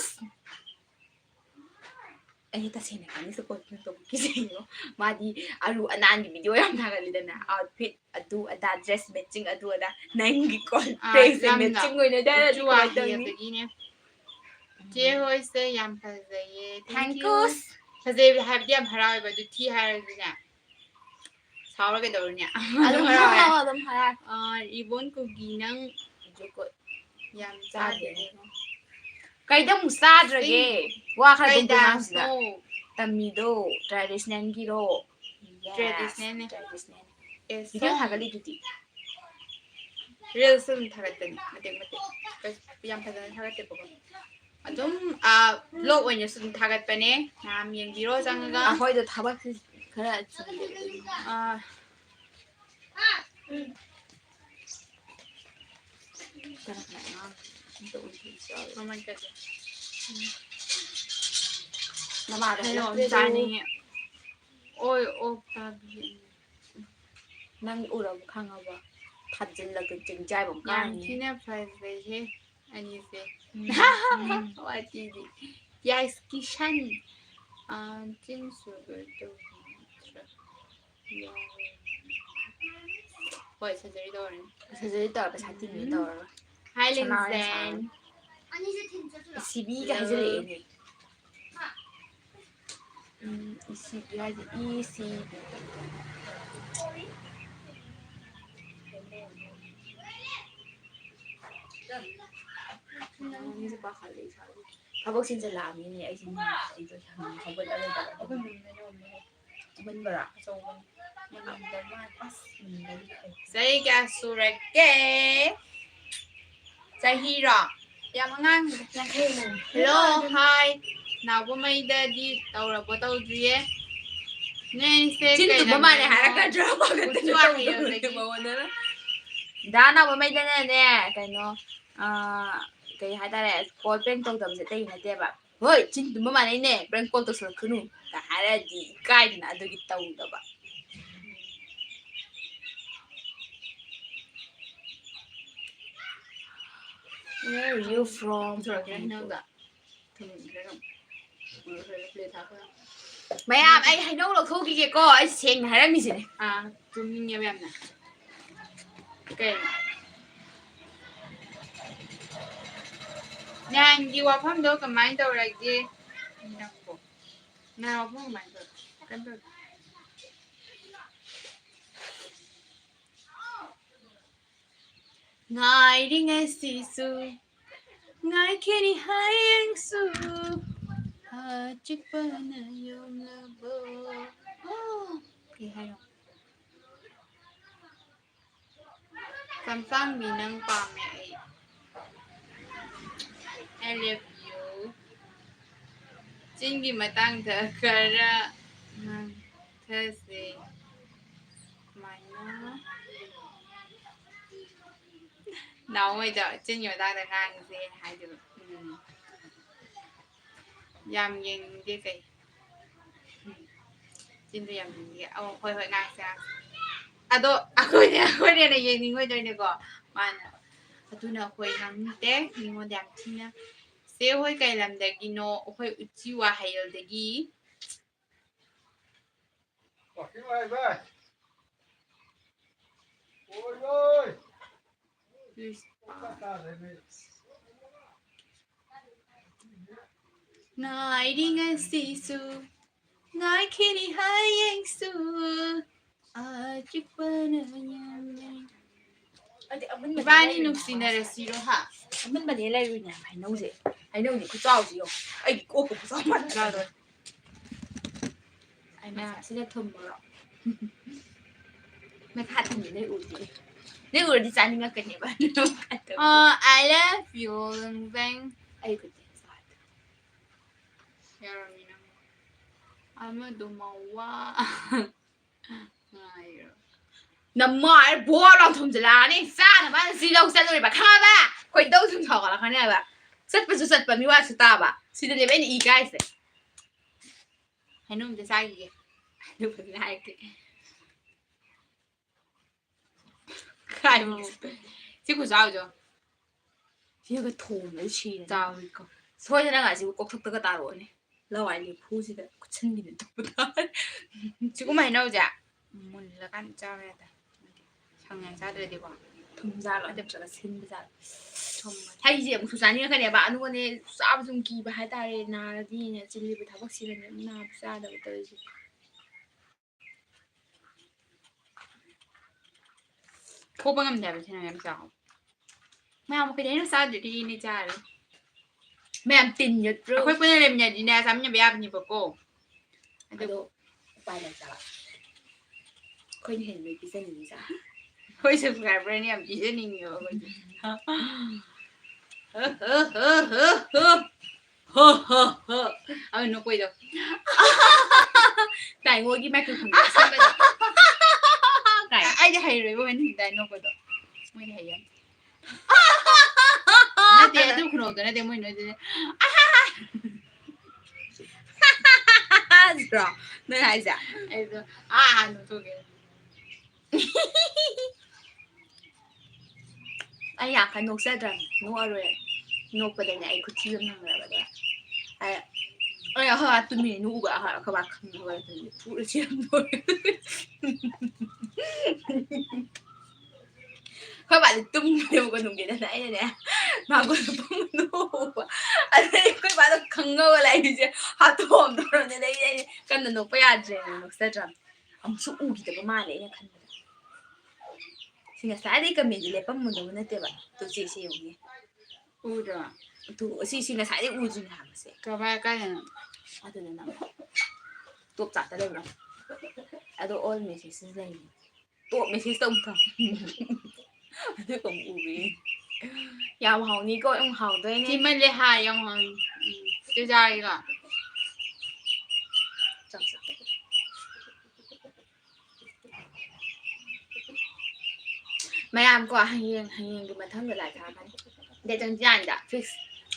ꯑꯩ ꯇꯁꯦꯡꯅ ꯀꯥꯟꯅ ꯁꯞꯄꯣꯔꯠ ꯇꯧꯕ ꯀꯤꯖꯩꯉꯣ꯫ ꯃꯥꯗꯤ ꯑꯔꯨ ꯑꯅꯥꯟꯒꯤ ꯚꯤꯗꯤꯑꯣ ꯌꯥꯝ ꯊꯥꯒꯠꯂꯤꯗꯅ, ꯑꯥꯎꯠꯐꯤꯠ ꯑꯗꯨ ꯑꯗꯥ, ꯗ꯭ꯔꯦꯁ ꯃꯦꯠꯆꯤꯡ ꯑꯗꯨ ꯑꯗꯥ, ꯅꯪꯒꯤ ꯀꯣꯟ ꯑꯥ, ꯗ꯭ꯔꯦꯁꯁꯦ ꯌꯥꯝꯅ ꯃꯦꯠꯆꯤꯡ ꯑꯣꯏꯅ ꯗꯔꯗꯤ ꯎꯆꯨ ꯀꯃꯥꯏꯅ ꯇꯧꯅꯤ? ꯋꯥꯍꯤꯕꯒꯤꯅꯦ꯫ ꯆꯦ ꯍꯣꯏꯁꯦ ꯌꯥꯝ ꯐꯖꯩꯌꯦ꯫ Thank Thank you꯫ You꯫ ꯐꯖꯩ ꯍꯥꯏꯕꯗꯤ ꯌꯥꯝ ꯍꯔꯥꯎꯋꯦꯕ, ꯑꯗꯨ ꯊꯤ ꯍꯥꯏꯔꯗꯤꯅꯦ ꯁꯥꯎꯔ ꯀꯩꯗꯧꯔꯨꯅꯤ? ꯑꯗꯨꯝ ꯑꯗꯨꯝ ꯍꯔꯥꯎꯋꯦ꯫ ꯍꯔꯥꯎ, ꯑꯗꯨꯝ ꯍꯔꯥꯎ꯫ ꯑꯥ, ꯏꯕꯣꯟ ꯀꯨꯀꯤ ꯅꯪ ꯖꯨꯀꯣꯠ ꯌꯥꯝ ꯆꯥꯗꯦ꯫ ꯆꯥꯗꯦ꯫ ꯀꯩꯗ ꯑꯃꯨꯛ ꯆꯥꯗ꯭ꯔꯒꯦ? ꯁꯤ ꯋꯥ ꯈꯔ ꯀꯩ ꯑꯗꯨꯝ ꯉꯥꯡꯁꯤꯗ꯫ Danceꯅꯣ? ꯇꯝꯃꯤꯗꯣ traditionalꯒꯤꯔꯣ? Yes, traditional ꯅꯦ꯫ Traditional꯫ ꯑꯦ, ꯚꯤꯗꯤꯑꯣ ꯁꯣꯝ ꯊꯥꯒꯠꯂꯤꯗꯨꯗꯤ꯫ Reels ꯑꯗꯨꯝ ꯊꯥꯒꯠꯄꯅꯤ ꯃꯇꯦꯛ ꯃꯇꯦꯛ꯫ ꯀꯩꯁꯨ ꯌꯥꯝ ꯐꯖꯅ ꯊꯥꯒꯠꯇꯦꯕꯀꯣ꯫ ꯑꯗꯨꯝ, ꯑꯥ, vlog ꯑꯣꯏꯅꯁꯨ ꯑꯗꯨꯝ ꯊꯥꯒꯠꯄꯅꯦ꯫ ꯃꯌꯥꯝ ꯌꯦꯡꯕꯤꯔꯣ ꯆꯪꯉꯒ꯫ ꯑꯩꯈꯣꯏꯗꯣ ꯊꯕꯛꯁꯤ ꯈꯔ ꯆꯤꯜꯂꯦ꯫ ꯑꯥ꯫ ꯀꯅꯥ ꯀꯅꯥ ꯑꯉꯥꯡ ꯑꯝꯇ ꯎꯏꯊꯔꯨꯁꯤ ꯌꯥꯎꯔꯦ꯫ Oh my God꯫ ꯅꯃꯥꯗꯣ ꯀꯩꯅꯣꯝ ꯍꯜꯂꯛꯇ꯭ꯔꯦꯗꯣ꯫ ꯆꯥꯅꯤꯡꯉꯦ꯫ ꯑꯣꯏ, ꯑꯣꯛ ꯆꯥꯕꯤ꯫ ꯅꯪ ꯎꯔꯕ ꯈꯪꯉꯕ? ꯊꯥꯖꯤꯜꯂꯒ ꯆꯤꯡꯖꯥꯏꯕ ꯌꯥꯝ ꯀꯥꯏꯅꯤ꯫ ꯊꯤꯅ ꯐꯖꯩꯍꯦ ꯑꯅꯤꯁꯦ꯫ ꯎꯝ, ꯎꯝ꯫ ꯋꯥꯊꯤꯗꯤ꯫ Yes, ꯀꯤꯁꯟ꯫ ꯑꯥ, ꯆꯤꯟ surgery ꯇꯧꯕ ꯅꯠꯇ꯭ꯔꯥ? ꯌꯥꯎꯋꯦ꯫ ꯍꯣꯏ, surgery ꯇꯧꯔꯅꯤ꯫ Surgery ꯇꯧꯔ ꯄꯩꯁꯥ ꯇꯤꯡꯉꯦ ꯎꯝ꯫ ꯇꯧꯔꯒ꯫ Hi, ꯁꯅꯥ ꯑꯣꯏꯅ ꯂꯤꯟꯖꯦꯟ꯫ ꯁꯥꯔꯅꯤ꯫ ꯁꯤꯕꯤꯒ ꯍꯥꯏꯖꯜꯂꯛꯑꯦꯅꯦ꯫ ꯎꯝ, ꯏ ꯁꯤ ꯕꯤ ꯍꯥꯏꯁꯦ ꯏ ꯁꯤ ꯕꯤ꯫ ꯊꯕꯛ ꯆꯤꯟꯖꯜꯂꯛꯑꯕꯅꯤꯅꯦ, ꯑꯩꯁꯦ ꯍꯧꯒꯠꯂꯔꯣꯏꯗꯕ꯫ ꯑꯃꯨꯟꯕꯔꯥ? ꯑꯆꯧꯕꯅꯤ꯫ ꯃꯨꯜꯂꯝꯗꯧ ꯃꯥꯜꯂꯦ꯫ ꯑꯁ, ꯃꯨꯟꯕꯗꯤ ꯐꯩ꯫ ꯆꯍꯤ ꯀꯌꯥ ꯁꯨꯔꯒꯦ? ꯆꯍꯤꯔꯣ? ꯌꯥꯝ ꯑꯉꯥꯡꯅꯤꯗ꯫ ꯌꯥꯡꯈꯩ ꯍꯦꯜꯂꯦ꯫ Hello, hi꯫ ꯅꯥꯎꯕꯣꯃꯩꯗꯗꯤ ꯇꯧꯔꯕꯣ ꯇꯧꯗ꯭ꯔꯤꯌꯦ? ꯅꯣꯏꯁꯦ ꯆꯤꯟ ꯀꯩ ꯇꯨꯝꯕ ꯃꯥꯜꯂꯦ ꯂꯝꯗꯩꯅꯣ? ꯍꯥꯏꯔꯛꯀꯗ꯭ꯔꯥ? ꯎꯆꯨ ꯋꯥ ꯍꯩꯔꯕꯗꯒꯤ꯫ ꯃꯉꯣꯟꯗꯅ꯫ ꯗꯥ ꯅꯥꯎꯕꯣꯃꯩꯗꯅꯅꯦ, ꯀꯩꯅꯣ, ꯑꯥ, ꯀꯩ ꯍꯥꯏꯇꯥꯔꯦ, call prank ꯇꯧꯗꯕꯁꯦ ꯑꯇꯩꯒꯤ ꯅꯠꯇꯦꯕ꯫ "ꯍꯣꯏ, ꯆꯤꯟ ꯇꯨꯝꯕ ꯃꯥꯟꯅꯩꯅꯦ, prank call ꯇꯧꯁꯜꯂꯛꯀꯅꯨ" ꯀ ꯍꯥꯏꯔꯗꯤ ꯏꯀꯥꯏꯗꯅ ꯑꯗꯨꯒꯤ ꯇꯧꯗꯕ꯫ Where are you from? ꯄꯨꯊꯣꯔꯛꯀꯦ ꯍꯩꯅꯧꯗ꯫ ꯊꯨꯝꯈ꯭ꯔꯦ ꯑꯗꯨꯝ꯫ ꯃꯌꯥꯝ, ꯑꯩ ꯍꯩꯅꯧ ꯂꯧꯊꯣꯛꯈꯤꯒꯦꯀꯣ, ꯑꯩ ꯁꯦꯡꯅ ꯍꯥꯏꯔꯝꯃꯤꯁꯤꯅꯦ꯫ ꯑꯥ, ꯇꯨꯝꯅꯤꯡꯉꯦꯕ ꯌꯥꯝꯅ꯫ ꯀꯩꯅꯣ? ꯅꯍꯥꯟꯒꯤ ꯋꯥꯐꯝꯗꯣ ꯀꯃꯥꯏꯅ ꯇꯧꯔꯒꯦ? ꯅꯪꯕꯣ? ꯅꯍꯥꯟ ꯋꯥꯐꯝ ꯀꯃꯥꯏꯅ ꯇꯧꯔꯒꯦ? ꯀꯩꯝ ꯇꯧꯗꯦ꯫ ꯉꯥꯏꯔꯤ ꯉꯁꯤꯁꯨ, ꯉꯥꯏꯈꯤꯅꯤ ꯍꯌꯦꯡꯁꯨ, ꯑꯆꯤꯛꯄꯅ ꯌꯣꯝꯂꯕꯣ꯫ ꯑꯣ, ꯀꯩ ꯍꯥꯏꯅꯣ? ꯆꯝꯆꯥꯡꯕꯤ ꯅꯪ ꯄꯥꯝꯃꯦ ꯑꯩ꯫ I love you꯫ ꯆꯤꯟꯒꯤ ꯃꯇꯥꯡꯗ ꯈꯔ ꯉꯥꯡꯊꯁꯦ꯫ ꯁꯨꯃꯥꯏꯅ ꯅꯥꯎꯍꯣꯏꯗ ꯆꯤꯟꯒꯤ ꯃꯇꯥꯡꯗ ꯉꯥꯡꯁꯦ ꯍꯥꯏꯗꯣꯏꯕ꯫ ꯎꯝ꯫ ꯌꯥꯝ ꯌꯦꯡꯅꯤꯡꯗꯦ ꯀꯩ꯫ ꯎꯝ꯫ ꯆꯤꯟꯗꯣ ꯌꯥꯝ ꯌꯦꯡꯅꯤꯡꯗꯦ꯫ ꯑꯧ, ꯍꯣꯏ, ꯍꯣꯏ, ꯉꯥꯡꯁꯦ, ꯉꯥꯡꯁꯦ꯫ ꯑꯗꯣ ꯑꯩꯈꯣꯏꯅꯦ, ꯑꯩꯈꯣꯏꯅ ꯍꯦꯟꯅ ꯌꯦꯡꯅꯤꯡꯉꯣꯏꯗꯣꯏꯅꯦꯀꯣ꯫ ꯃꯥꯅ꯫ ꯑꯗꯨꯅ ꯑꯩꯈꯣꯏ ꯉꯥꯡꯅꯤꯡꯗꯦ꯫ ꯃꯤꯉꯣꯟꯗ ꯌꯥꯝ ꯊꯤꯅ꯫ ꯆꯦ ꯍꯣꯏ ꯀꯩ ꯂꯝꯗꯒꯤꯅꯣ? ꯑꯩꯈꯣꯏ ꯎꯆꯤ ꯋꯥꯍꯩꯔꯣꯜꯗꯒꯤ꯫ ꯋꯥꯀꯤꯡ ꯂꯥꯛꯏ ꯚꯥꯏ꯫ ꯑꯣꯏ, ꯑꯣꯏ꯫ ꯏꯁ꯫ ꯉꯥꯏꯔꯤ ꯉꯁꯤꯁꯨ, ꯉꯥꯏꯈꯤꯅꯤ ꯍꯌꯦꯡꯁꯨ, ꯑꯆꯤꯛꯄꯅ ꯌꯥꯝꯅ꯫ ꯑꯗꯤ ꯑꯃꯨꯟꯕꯗꯤ ꯏꯕꯥꯅꯤ ꯂꯩꯔꯣꯏꯅꯦ꯫ ꯅꯨꯡꯁꯤꯅꯔꯁꯤꯔꯣ, ꯍꯥ? ꯑꯃꯨꯟꯕꯅꯦ ꯂꯩꯔꯣꯏꯅꯦ ꯍꯥꯏꯕ ꯍꯩꯅꯧꯁꯦ꯫ ꯍꯩꯅꯧꯅꯦ ꯈꯨꯆꯥꯎꯁꯦ ꯌꯦꯡꯉꯣ꯫ ꯑꯩꯒꯤ ꯀꯣꯛꯀ ꯈꯨꯆꯥꯎ ꯃꯥꯟꯅꯗꯕꯅꯦ꯫ ꯆꯥꯔꯣꯏ꯫ ꯑꯩꯅ ꯁꯤꯅ ꯊꯨꯝꯕ꯭ꯔꯣ? ꯃꯈꯥ ꯊꯝꯕ ꯅꯣꯏ ꯎꯗꯦ꯫ ꯅꯣꯏ ꯎꯔꯗꯤ ꯆꯥꯅꯤꯡꯉꯛꯀꯅꯦꯕ꯫ ꯑꯣ, I love you, ꯂꯨꯡꯕꯦꯡ꯫ ꯑꯩ ꯈꯨꯠꯇꯤ ꯆꯥꯗꯦ꯫ ꯌꯥꯔꯝꯃꯤ ꯅꯪ꯫ ꯑꯃꯗꯣ ꯃꯋꯥ꯫ ꯉꯥꯏꯔꯣ꯫ ꯅꯃꯥꯏ ꯕꯣꯔ ꯂꯥꯎ ꯊꯣꯝꯖꯤꯜꯂꯛꯑꯅꯤ꯫ ꯆꯥꯅꯕ ꯁꯤ ꯂꯧ ꯆꯠꯂꯨꯔꯤꯕ, ꯈꯪꯉꯕ? ꯈꯣꯏꯗꯧ ꯁꯨꯝ ꯁꯥꯎꯒꯠꯂꯛꯀꯅꯦꯕ꯫ ꯆꯠꯄꯁꯨ ꯆꯠꯄ, ꯃꯤꯋꯥꯁꯨ ꯇꯥꯕ꯫ ꯁꯤꯗꯅꯦꯕ ꯑꯩꯅ ꯏ ꯀꯥꯏꯁꯦ꯫ ꯍꯩꯅꯧ ꯑꯝꯇ ꯆꯥꯈꯤꯒꯦ꯫ ꯑꯗꯨꯒ ꯍꯥꯏꯔꯛꯀꯦ꯫ ꯀꯥꯏ ꯃꯃꯨ-, ꯁꯤ ꯈꯨꯆꯥꯎꯁꯦ꯫ ꯁꯤꯒ ꯊꯣꯡꯕꯗ ꯁꯤꯔꯦ꯫ ꯆꯥꯎꯋꯤꯀꯣ꯫ ꯁꯣꯏꯗꯅ ꯉꯥꯁꯤꯕꯨ ꯀꯣꯛꯊꯛꯇꯒ ꯇꯥꯔꯛꯑꯣꯅꯦ꯫ ꯂꯋꯥꯏ ꯂꯦꯐꯨꯁꯤꯗ ꯈꯨꯠꯁꯟꯕꯤꯗ ꯇꯧꯕ ꯇꯥꯔꯦ꯫ ꯁꯤꯒꯨꯝꯕ ꯍꯩꯅꯧꯁꯦ ꯃꯨꯜꯂꯀꯥꯟꯗ ꯆꯥꯕ ꯌꯥꯗꯦ꯫ ꯁꯪꯉ ꯆꯥꯗ꯭ꯔꯗꯤꯀꯣ꯫ ꯊꯨꯝ ꯖꯥꯠꯂꯣ ꯅꯠꯇ꯭ꯔꯒ ꯁꯤꯟꯕ ꯖꯥꯠꯂꯣ? ꯊꯨꯝ꯫ ꯍꯩꯁꯦ ꯑꯃꯨꯛꯁꯨ ꯆꯥꯅꯤꯡꯉꯛꯀꯅꯦꯕ, ꯑꯗꯨꯒꯅꯦ ꯆꯥꯕꯁꯨ ꯑꯃꯨꯛ ꯀꯤꯕ ꯍꯥꯏꯇꯥꯔꯦ, ꯅꯥꯔꯗꯤꯅ ꯆꯤꯜꯂꯤꯕ ꯊꯕꯛꯁꯤꯗꯅꯦ ꯅꯥꯕ ꯆꯥꯗꯕ ꯇꯧꯔꯤꯁꯦ꯫ ꯈꯣꯛꯄ ꯉꯝꯗꯦ ꯍꯥꯏꯕ ꯁꯤꯅ ꯌꯥꯝ ꯆꯥꯎ꯫ ꯃꯌꯥꯝ ꯀꯩꯗꯩꯅꯣ ꯆꯥꯗ꯭ꯔꯤꯗꯤ ꯏꯅꯦ ꯆꯥꯔꯦ꯫ ꯃꯌꯥꯝ ꯇꯤꯟ ꯌꯣꯠꯄ꯭ꯔꯣ? ꯑꯩꯈꯣꯏ ꯄꯨꯟꯅ ꯂꯩꯃꯤꯟꯅꯗꯤꯅꯦ ꯆꯥꯃꯤꯟꯅꯕ ꯌꯥꯕꯅꯦꯕꯀꯣ꯫ ꯑꯗꯣ ꯑꯗꯣ ꯎꯄꯥꯏ ꯂꯩꯇꯕ꯫ ꯑꯩꯈꯣꯏꯅ ꯍꯦꯟꯅ ꯂꯣꯏ ꯄꯤꯖꯅꯤꯡꯉꯤꯖꯥꯠꯅꯤ꯫ ꯑꯩꯈꯣꯏ subscriberꯅ ꯌꯥꯝ ꯄꯤꯖꯅꯤꯡꯉꯦꯕ ꯑꯩꯈꯣꯏꯗꯤ꯫ ꯍ, ꯍ, ꯍ꯫ ꯑꯃ ꯅꯣꯛꯄꯩꯗꯣ꯫ ꯇꯥꯏꯉꯣꯒꯤ microphoneꯗꯣ ꯁꯦꯝꯕꯗꯣ꯫ ꯀꯥꯏ? ꯑꯩꯗꯤ ꯍꯩꯔꯣꯏꯕ ꯃꯅꯤꯡꯗ ꯅꯣꯛꯄꯗꯣ꯫ ꯃꯣꯏꯗꯤ ꯍꯩꯌꯦ꯫ ꯅꯠꯇꯦ, ꯑꯗꯨ ꯈꯨꯅꯣꯛꯇꯣ ꯅꯠꯇꯦ, ꯃꯣꯏ ꯅꯣꯏꯗꯨꯗꯤ꯫ ꯅꯠꯇ꯭ꯔꯣ? ꯅꯣꯏ ꯍꯥꯏꯁꯦ? ꯑꯩꯗꯣ ꯑꯥ ꯅꯣꯛꯊꯣꯛꯀꯦ꯫ ꯑꯩ ꯌꯥꯝ ꯀꯟꯅ ꯅꯣꯛꯆꯗ꯭ꯔꯕꯅꯤ, ꯅꯣꯛꯑꯔꯣꯏ꯫ ꯅꯣꯛꯄꯗꯅꯦ ꯑꯩ ꯈꯨꯠꯊꯤ ꯑꯃ ꯅꯪꯉꯦꯕ꯫ ꯑꯗ ꯑꯩ, ꯑꯩ ꯑꯩꯈꯣꯏ ꯕꯥ ꯇꯨꯝꯃꯤ ꯅꯣꯛꯎꯕ, ꯑꯩꯈꯣꯏ, ꯑꯩꯈꯣꯏ ꯕꯥ ꯈꯪꯉꯒ ꯐꯨꯔ ꯆꯦꯟꯗꯣꯔꯦ꯫ ꯑꯩꯈꯣꯏ ꯕꯥꯗꯤ ꯇꯨꯝꯕꯅꯦꯕꯀꯣ ꯅꯨꯡꯊꯤꯟꯗꯅ, ꯑꯩꯅꯅꯦ ꯃꯥꯡꯒꯣꯟꯗ ꯐꯝꯃ ꯅꯣꯛꯎꯕ꯫ ꯑꯗꯩ ꯑꯩꯈꯣꯏ ꯕꯥꯗꯣ ꯈꯪꯉꯒ ꯂꯥꯏꯔꯤꯁꯦ ꯍꯥꯠꯇꯣꯛꯑꯝꯗꯧꯔꯕꯅꯦ꯫ ꯑꯗꯩꯗꯤ ꯑꯩꯅ ꯀꯟꯅ ꯅꯣꯛꯄ ꯌꯥꯗ꯭ꯔꯦꯅ ꯅꯣꯛꯆꯗ꯭ꯔꯕꯅꯦ꯫ ꯑꯃꯨꯛꯁꯨ ꯎꯈꯤꯗꯕ ꯃꯥꯜꯂꯦ ꯑꯩꯅ ꯈꯟꯕꯗ꯫ ꯁꯤ ꯉꯁꯥꯏꯗꯩ ꯀꯃꯦꯟꯁꯦ ꯂꯦꯞꯄꯝꯃꯨꯗꯕ ꯅꯠꯇꯦꯕ꯫ ꯇꯨ ꯆꯦ ꯁꯤ ꯌꯦꯡꯉꯨꯅꯦ꯫ ꯎꯗ꯭ꯔꯣ? ꯇꯨ ꯁꯤ, ꯁꯤ ꯉꯁꯥꯏꯗꯩ ꯎꯗ꯭ꯔꯤꯅꯦ ꯍꯥꯏꯕꯁꯦ꯫ ꯀꯃꯥꯏ, ꯀꯥꯏꯗꯅꯣ? ꯑꯗꯨꯗ ꯅꯪ top chatꯇ ꯂꯩꯕ꯭ꯔꯣ? ꯑꯗꯣ all messages ꯂꯩꯔꯤ꯫ Top message ꯇꯧꯕ꯭ꯔꯣ? ꯑꯗꯨꯒ ꯑꯃꯨꯛ ꯎꯔꯦ꯫ ꯌꯥꯝ ꯍꯥꯎꯅꯤꯀꯣ, ꯌꯥꯝ ꯍꯥꯎꯗꯣꯏꯅꯦ꯫ ꯊꯤꯃꯜꯂꯦ ꯍꯥꯏ, ꯌꯥꯝ ꯍꯥꯎꯅꯤ꯫ ꯎꯝ, ꯆꯦ ꯆꯥꯔꯒꯦꯀꯣ꯫ ꯆꯥꯛ ꯆꯥ꯫ ꯃꯌꯥꯝ ꯀꯣ, ꯍꯌꯦꯡ, ꯍꯌꯦꯡꯒꯤ ꯃꯊꯪꯗ live ꯊꯥꯔꯛꯀꯅꯤ꯫ Date twenty nineꯗ fix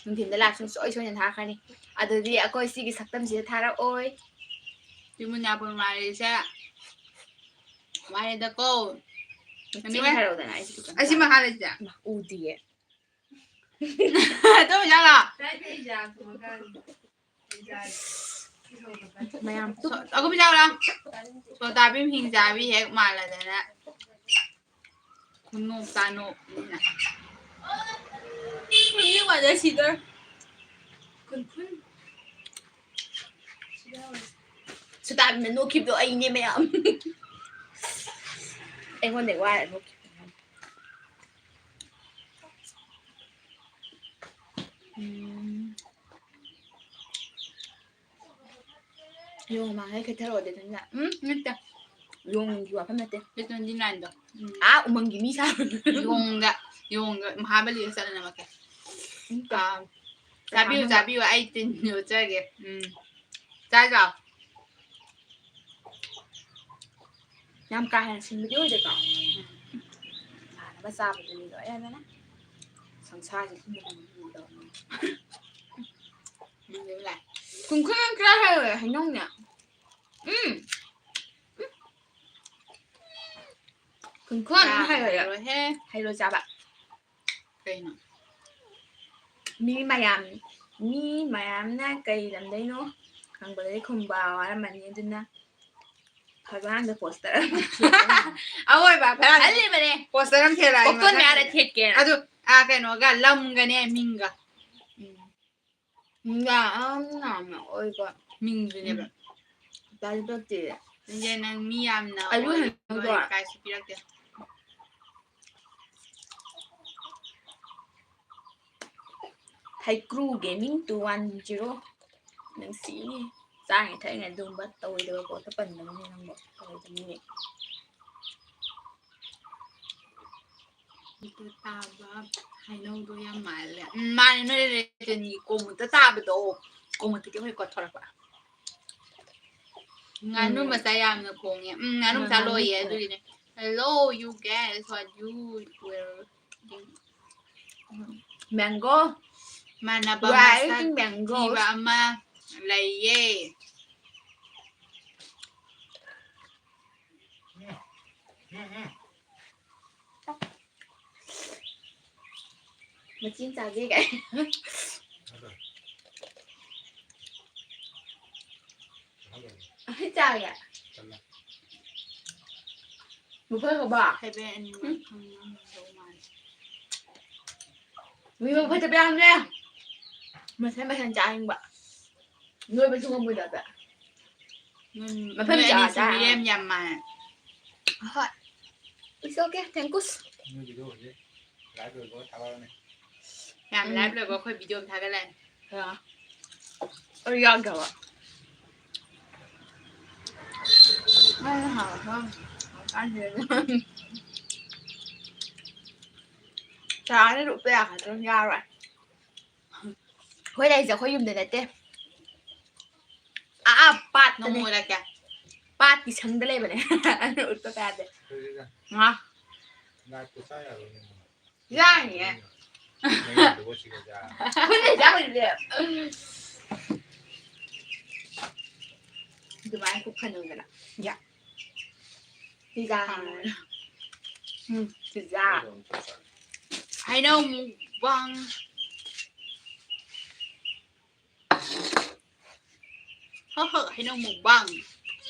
ꯅꯨꯡꯊꯤꯟꯗ live ꯁꯨꯡꯁꯣꯏ ꯁꯣꯏꯗꯅ ꯊꯥꯔꯛꯀꯅꯤ꯫ ꯑꯗꯨꯗꯤ ꯑꯩꯈꯣꯏ ꯁꯤꯒꯤ ꯁꯛꯇꯝꯁꯤꯗ ꯊꯥꯔꯛꯑꯣꯏ꯫ ꯌꯨꯝ ꯃꯨꯟꯌꯥ ꯄꯨꯔꯃꯥꯔꯤꯁꯦ ꯋꯥꯔꯦꯗꯀꯣ꯫ ꯃꯆꯤꯟ ꯈꯔꯧꯗꯅ ꯑꯩꯁꯦ ꯈꯤꯇꯪ ꯑꯁꯤ ꯃꯈꯥ ꯂꯩꯁꯤꯗ꯫ ꯏꯃꯥ, ꯎꯗꯤꯌꯦ꯫ ꯑꯗꯨ ꯌꯥꯔꯣ? ꯃꯌꯥꯝ ꯇꯨ-, ꯑꯩꯈꯣꯏ ꯆꯥꯎꯔꯥ꯫ ꯁꯣꯇꯥꯕꯤꯝ ꯍꯤꯡ ꯆꯥꯕꯤ ꯍꯦꯛ ꯃꯥꯜꯂꯗꯅ꯫ ꯈꯨꯅꯣꯛ ꯆꯥꯅꯣꯛꯅꯤꯅ꯫ ꯈꯨꯅꯤꯡ ꯋꯥꯏꯗ ꯁꯤꯗꯣꯔꯦ꯫ ꯈꯨꯟ ꯈꯨꯟ꯫ ꯁꯣꯇꯥꯕꯤꯝꯅ ꯅꯣꯛꯈꯤꯕꯗꯣ ꯑꯩꯅꯦ ꯃꯌꯥꯝ꯫ ꯑꯩꯉꯣꯟꯗ ꯋꯥꯔ ꯅꯣꯛꯈꯤꯕꯗꯣ꯫ ꯎꯝ꯫ ꯌꯣꯡ ꯃꯥꯡꯉꯦ ꯈꯦꯠꯊꯔꯛꯑꯣꯗꯤ ꯑꯗꯨꯝ ꯌꯥ-, ꯎꯝ, ꯅꯠꯇꯦ꯫ ꯌꯣꯡꯒꯤ ꯋꯥꯐꯝ ꯅꯠꯇꯦ꯫ Date twenty nineꯗꯣ꯫ ꯎꯝ꯫ ꯑꯥ, ꯎꯃꯪꯒꯤ ꯃꯤ ꯁꯥꯕ꯫ ꯌꯣꯡꯗ, ꯌꯣꯡꯗ ꯃꯍꯥꯕꯂꯤꯗ ꯆꯠꯅꯅꯕ ꯀꯦ꯫ ꯎꯝ꯫ ꯑꯥ, ꯆꯥꯕꯤꯌꯨ, ꯆꯥꯕꯤꯌꯨ, ꯑꯩ ꯇꯤꯟ ꯌꯣꯠꯆꯒꯦ꯫ ꯎꯝ꯫ ꯆꯥꯖꯤ ꯂꯥꯎ꯫ ꯌꯥꯝ ꯀꯥ ꯍꯦꯟꯅ ꯁꯤꯟꯕꯗꯤ ꯑꯣꯏꯗꯦꯀꯣ꯫ ꯎꯝ꯫ ꯏꯃꯥꯟꯅꯕ ꯆꯥꯕꯗꯨꯅꯤ ꯂꯣꯏꯔꯦꯗꯅ꯫ ꯁꯪꯁꯥꯔꯁꯦ ꯁꯤꯟꯕ ꯉꯝꯗꯕ ꯃꯤ꯫ ꯎꯝ, ꯂꯥꯛꯑꯦ꯫ ꯈꯨꯟꯈꯨꯟ ꯈꯔ ꯍꯩꯔꯦ ꯍꯩꯅꯧꯅꯦ꯫ ꯎꯝ꯫ ꯈꯨꯟꯈꯨꯟ ꯆꯥꯕ ꯍꯩꯔꯦ꯫ ꯂꯣꯏꯔꯦ꯫ ꯍꯩꯔꯣ ꯆꯥꯕ꯫ ꯀꯩꯅꯣ? ꯃꯤ ꯃꯌꯥꯝ, ꯃꯤ ꯃꯌꯥꯝꯅ ꯀꯩ ꯂꯝꯗꯩꯅꯣ ꯍꯪꯕꯗꯗꯤ ꯈꯨꯝꯕ ꯋꯥꯔꯝꯃꯅꯤ, ꯑꯗꯨꯅ ꯐꯛꯂꯥꯡꯗ ꯄꯣꯁꯇꯔ ꯑꯃ ꯊꯦꯠꯂꯒ ꯑꯋꯣꯏꯕ ꯐꯛꯂꯥꯡꯗ ꯈꯜꯂꯤꯕꯅꯦ꯫ ꯄꯣꯁꯇꯔ ꯑꯃ ꯊꯦꯠꯂꯛꯑꯦ ꯀꯣꯛꯇꯣꯟ ꯃꯌꯥꯗ ꯃꯊꯪꯗꯗꯤ꯫ ꯊꯦꯠꯀꯦꯅ꯫ ꯑꯗꯨ, ꯑꯥ, ꯀꯩꯅꯣꯒ, ꯂꯝꯒꯅꯦ, ꯃꯤꯡꯒ꯫ ꯎꯝ꯫ ꯌꯥꯝ ꯌꯥꯝꯅ ꯑꯣꯏꯕ꯫ ꯃꯤꯡꯗꯨꯅꯦꯕ꯫ ꯎꯝ꯫ ꯇꯥꯏꯕꯛꯇꯤ꯫ ꯅꯪꯁꯦ ꯅꯪ ꯃꯤ ꯌꯥꯝꯅ ꯑꯗꯨ ꯑꯣꯏ-, ꯍꯩꯅꯧꯗꯣ꯫ ꯑꯣꯏ ꯀꯥꯏꯁꯨ ꯄꯤꯔꯛꯇꯦ꯫ ꯍꯩꯀ꯭ꯔꯨ Gaming two one zero꯫ ꯅꯨꯡꯁꯤꯅꯦ꯫ ꯆꯥꯔꯤꯉꯩ ꯊꯛꯏꯉꯩ ꯑꯗꯨꯒꯨꯝꯕ ꯇꯧꯔꯣꯏꯗꯕ ꯄꯣꯠꯇ ꯄꯟꯕꯅꯤꯅꯦ ꯅꯪꯕꯣ꯫ ꯇꯧꯔꯣꯏꯗꯕꯅꯤꯅꯦ꯫ ꯃꯨꯠꯇ ꯇꯥꯕ ꯍꯩꯅꯧꯗꯣ ꯌꯥꯝ ꯃꯥꯜꯂꯦ꯫ ꯎꯝ, ꯃꯥꯅꯦ, ꯅꯣꯏ ꯔꯦꯇꯅꯤ ꯀꯣꯃꯨꯠꯇ ꯇꯥꯕꯗꯣ꯫ ꯀꯣꯃꯨꯠꯇꯒꯤ ꯑꯩꯈꯣꯏ ꯀꯣꯊꯣꯔꯛꯄ꯫ ꯉꯥꯅꯨ ꯎꯝ꯫ ꯃꯆꯥ ꯌꯥꯝꯅ ꯈꯣꯡꯉꯦ꯫ ꯎꯝ, ꯉꯥꯅꯨ ꯃꯆꯥ ꯉꯥꯅꯨ ꯂꯣꯏꯌꯦ, ꯈꯣꯡꯉꯦ꯫ ꯑꯗꯨꯒꯤꯅꯦ꯫ Hello, you guys, what you will eating? Mango. ꯃꯥꯟꯅꯕ We are ꯃꯁꯛ eating mangoes. ꯊꯤꯕ ꯑꯃ ꯂꯩꯌꯦ꯫ ꯃꯆꯤꯟ ꯆꯥꯒꯦ ꯀꯥꯏ꯫ ꯑꯩ ꯆꯥꯒꯦ꯫ ꯆꯠꯂꯣ꯫ ꯃꯈꯣꯏ ꯈꯕ꯫ ꯍꯥꯏꯕꯦ ꯑꯅꯤꯃꯛ ꯈꯪꯉꯝꯗꯧ ꯃꯥꯜꯂꯦ꯫ ꯃꯤ ꯃꯈꯣꯏ ꯆꯠꯄ ꯌꯥꯝꯅꯦ꯫ ꯃꯁꯟ ꯃꯁꯟ ꯆꯥꯅꯤꯡꯕ꯫ ꯅꯣꯏꯕꯁꯨ ꯉꯝꯃꯣꯏꯗꯕ꯫ ꯎꯝ, ꯃꯐꯝ ꯅꯣꯏ ꯆꯥ ꯑꯅꯤꯁꯤ ꯆꯥ꯫ ꯃꯤꯔꯦꯝ ꯌꯥꯝ ꯃꯥꯟꯅꯩ꯫ ꯍꯣꯏ꯫ It's okay, thank you꯫ ꯅꯣꯏꯒꯤꯗꯣ ꯍꯧꯖꯤꯛ live ꯂꯣꯏꯕꯒ ꯊꯥꯒꯠꯂꯅꯤ꯫ ꯌꯥꯝ ꯎꯝ꯫ Live ꯂꯣꯏꯕꯒ ꯑꯩꯈꯣꯏ video ꯑꯃ ꯊꯥꯒꯠꯂꯅꯤ꯫ ꯑ꯫ ꯑꯩ ꯌꯥꯎꯗꯕ꯫ ꯑꯩꯅ ꯍꯥꯎꯕ ꯍꯥꯎꯕ ꯆꯥꯁꯤꯔ꯫ ꯆꯥꯔꯗꯤ ꯂꯨꯞꯄ ꯌꯥꯒꯗ꯭ꯔꯥ? ꯌꯥꯔꯣꯏ꯫ ꯑꯩꯈꯣꯏ ꯂꯩꯔꯤꯁꯦ ꯑꯩꯈꯣꯏ ꯌꯨꯝꯗ ꯅꯠꯇꯦ꯫ ꯑꯥ, ꯑꯥ, ꯄꯥꯠꯇꯅꯦ꯫ ꯅꯣꯡꯃ ꯀꯣꯏꯔꯛꯀꯦ꯫ ꯄꯥꯠꯀꯤ ꯁꯪꯗ ꯂꯩꯕꯅꯦ꯫ ꯑꯗꯨ ꯎꯠꯄ ꯌꯥꯗꯦ꯫ ꯉꯥ꯫ ꯂꯥꯏꯠꯇꯣ ꯆꯥ ꯌꯥꯔꯣꯏꯅꯦ꯫ ꯌꯥꯅꯤꯌꯦ꯫ ꯅꯪꯒꯤꯗꯨꯒ ꯁꯤꯒ ꯆꯥ꯫ ꯑꯩꯈꯣꯏꯅ ꯆꯥꯕꯩꯗꯤ꯫ ꯑꯗꯨꯃꯥꯏꯅ ꯀꯨꯞꯍꯟꯅꯤꯡꯗꯅ꯫ ꯌꯥ꯫ ꯄꯤꯖꯥ ꯍꯥꯏꯔꯦ꯫ ꯎꯝ, ꯄꯤꯖꯥ꯫ ꯍꯩꯅꯧ ꯃꯨꯛꯕꯥꯡ꯫ ꯍꯛ ꯍꯛ, ꯍꯩꯅꯧ ꯃꯨꯛꯕꯥꯡ꯫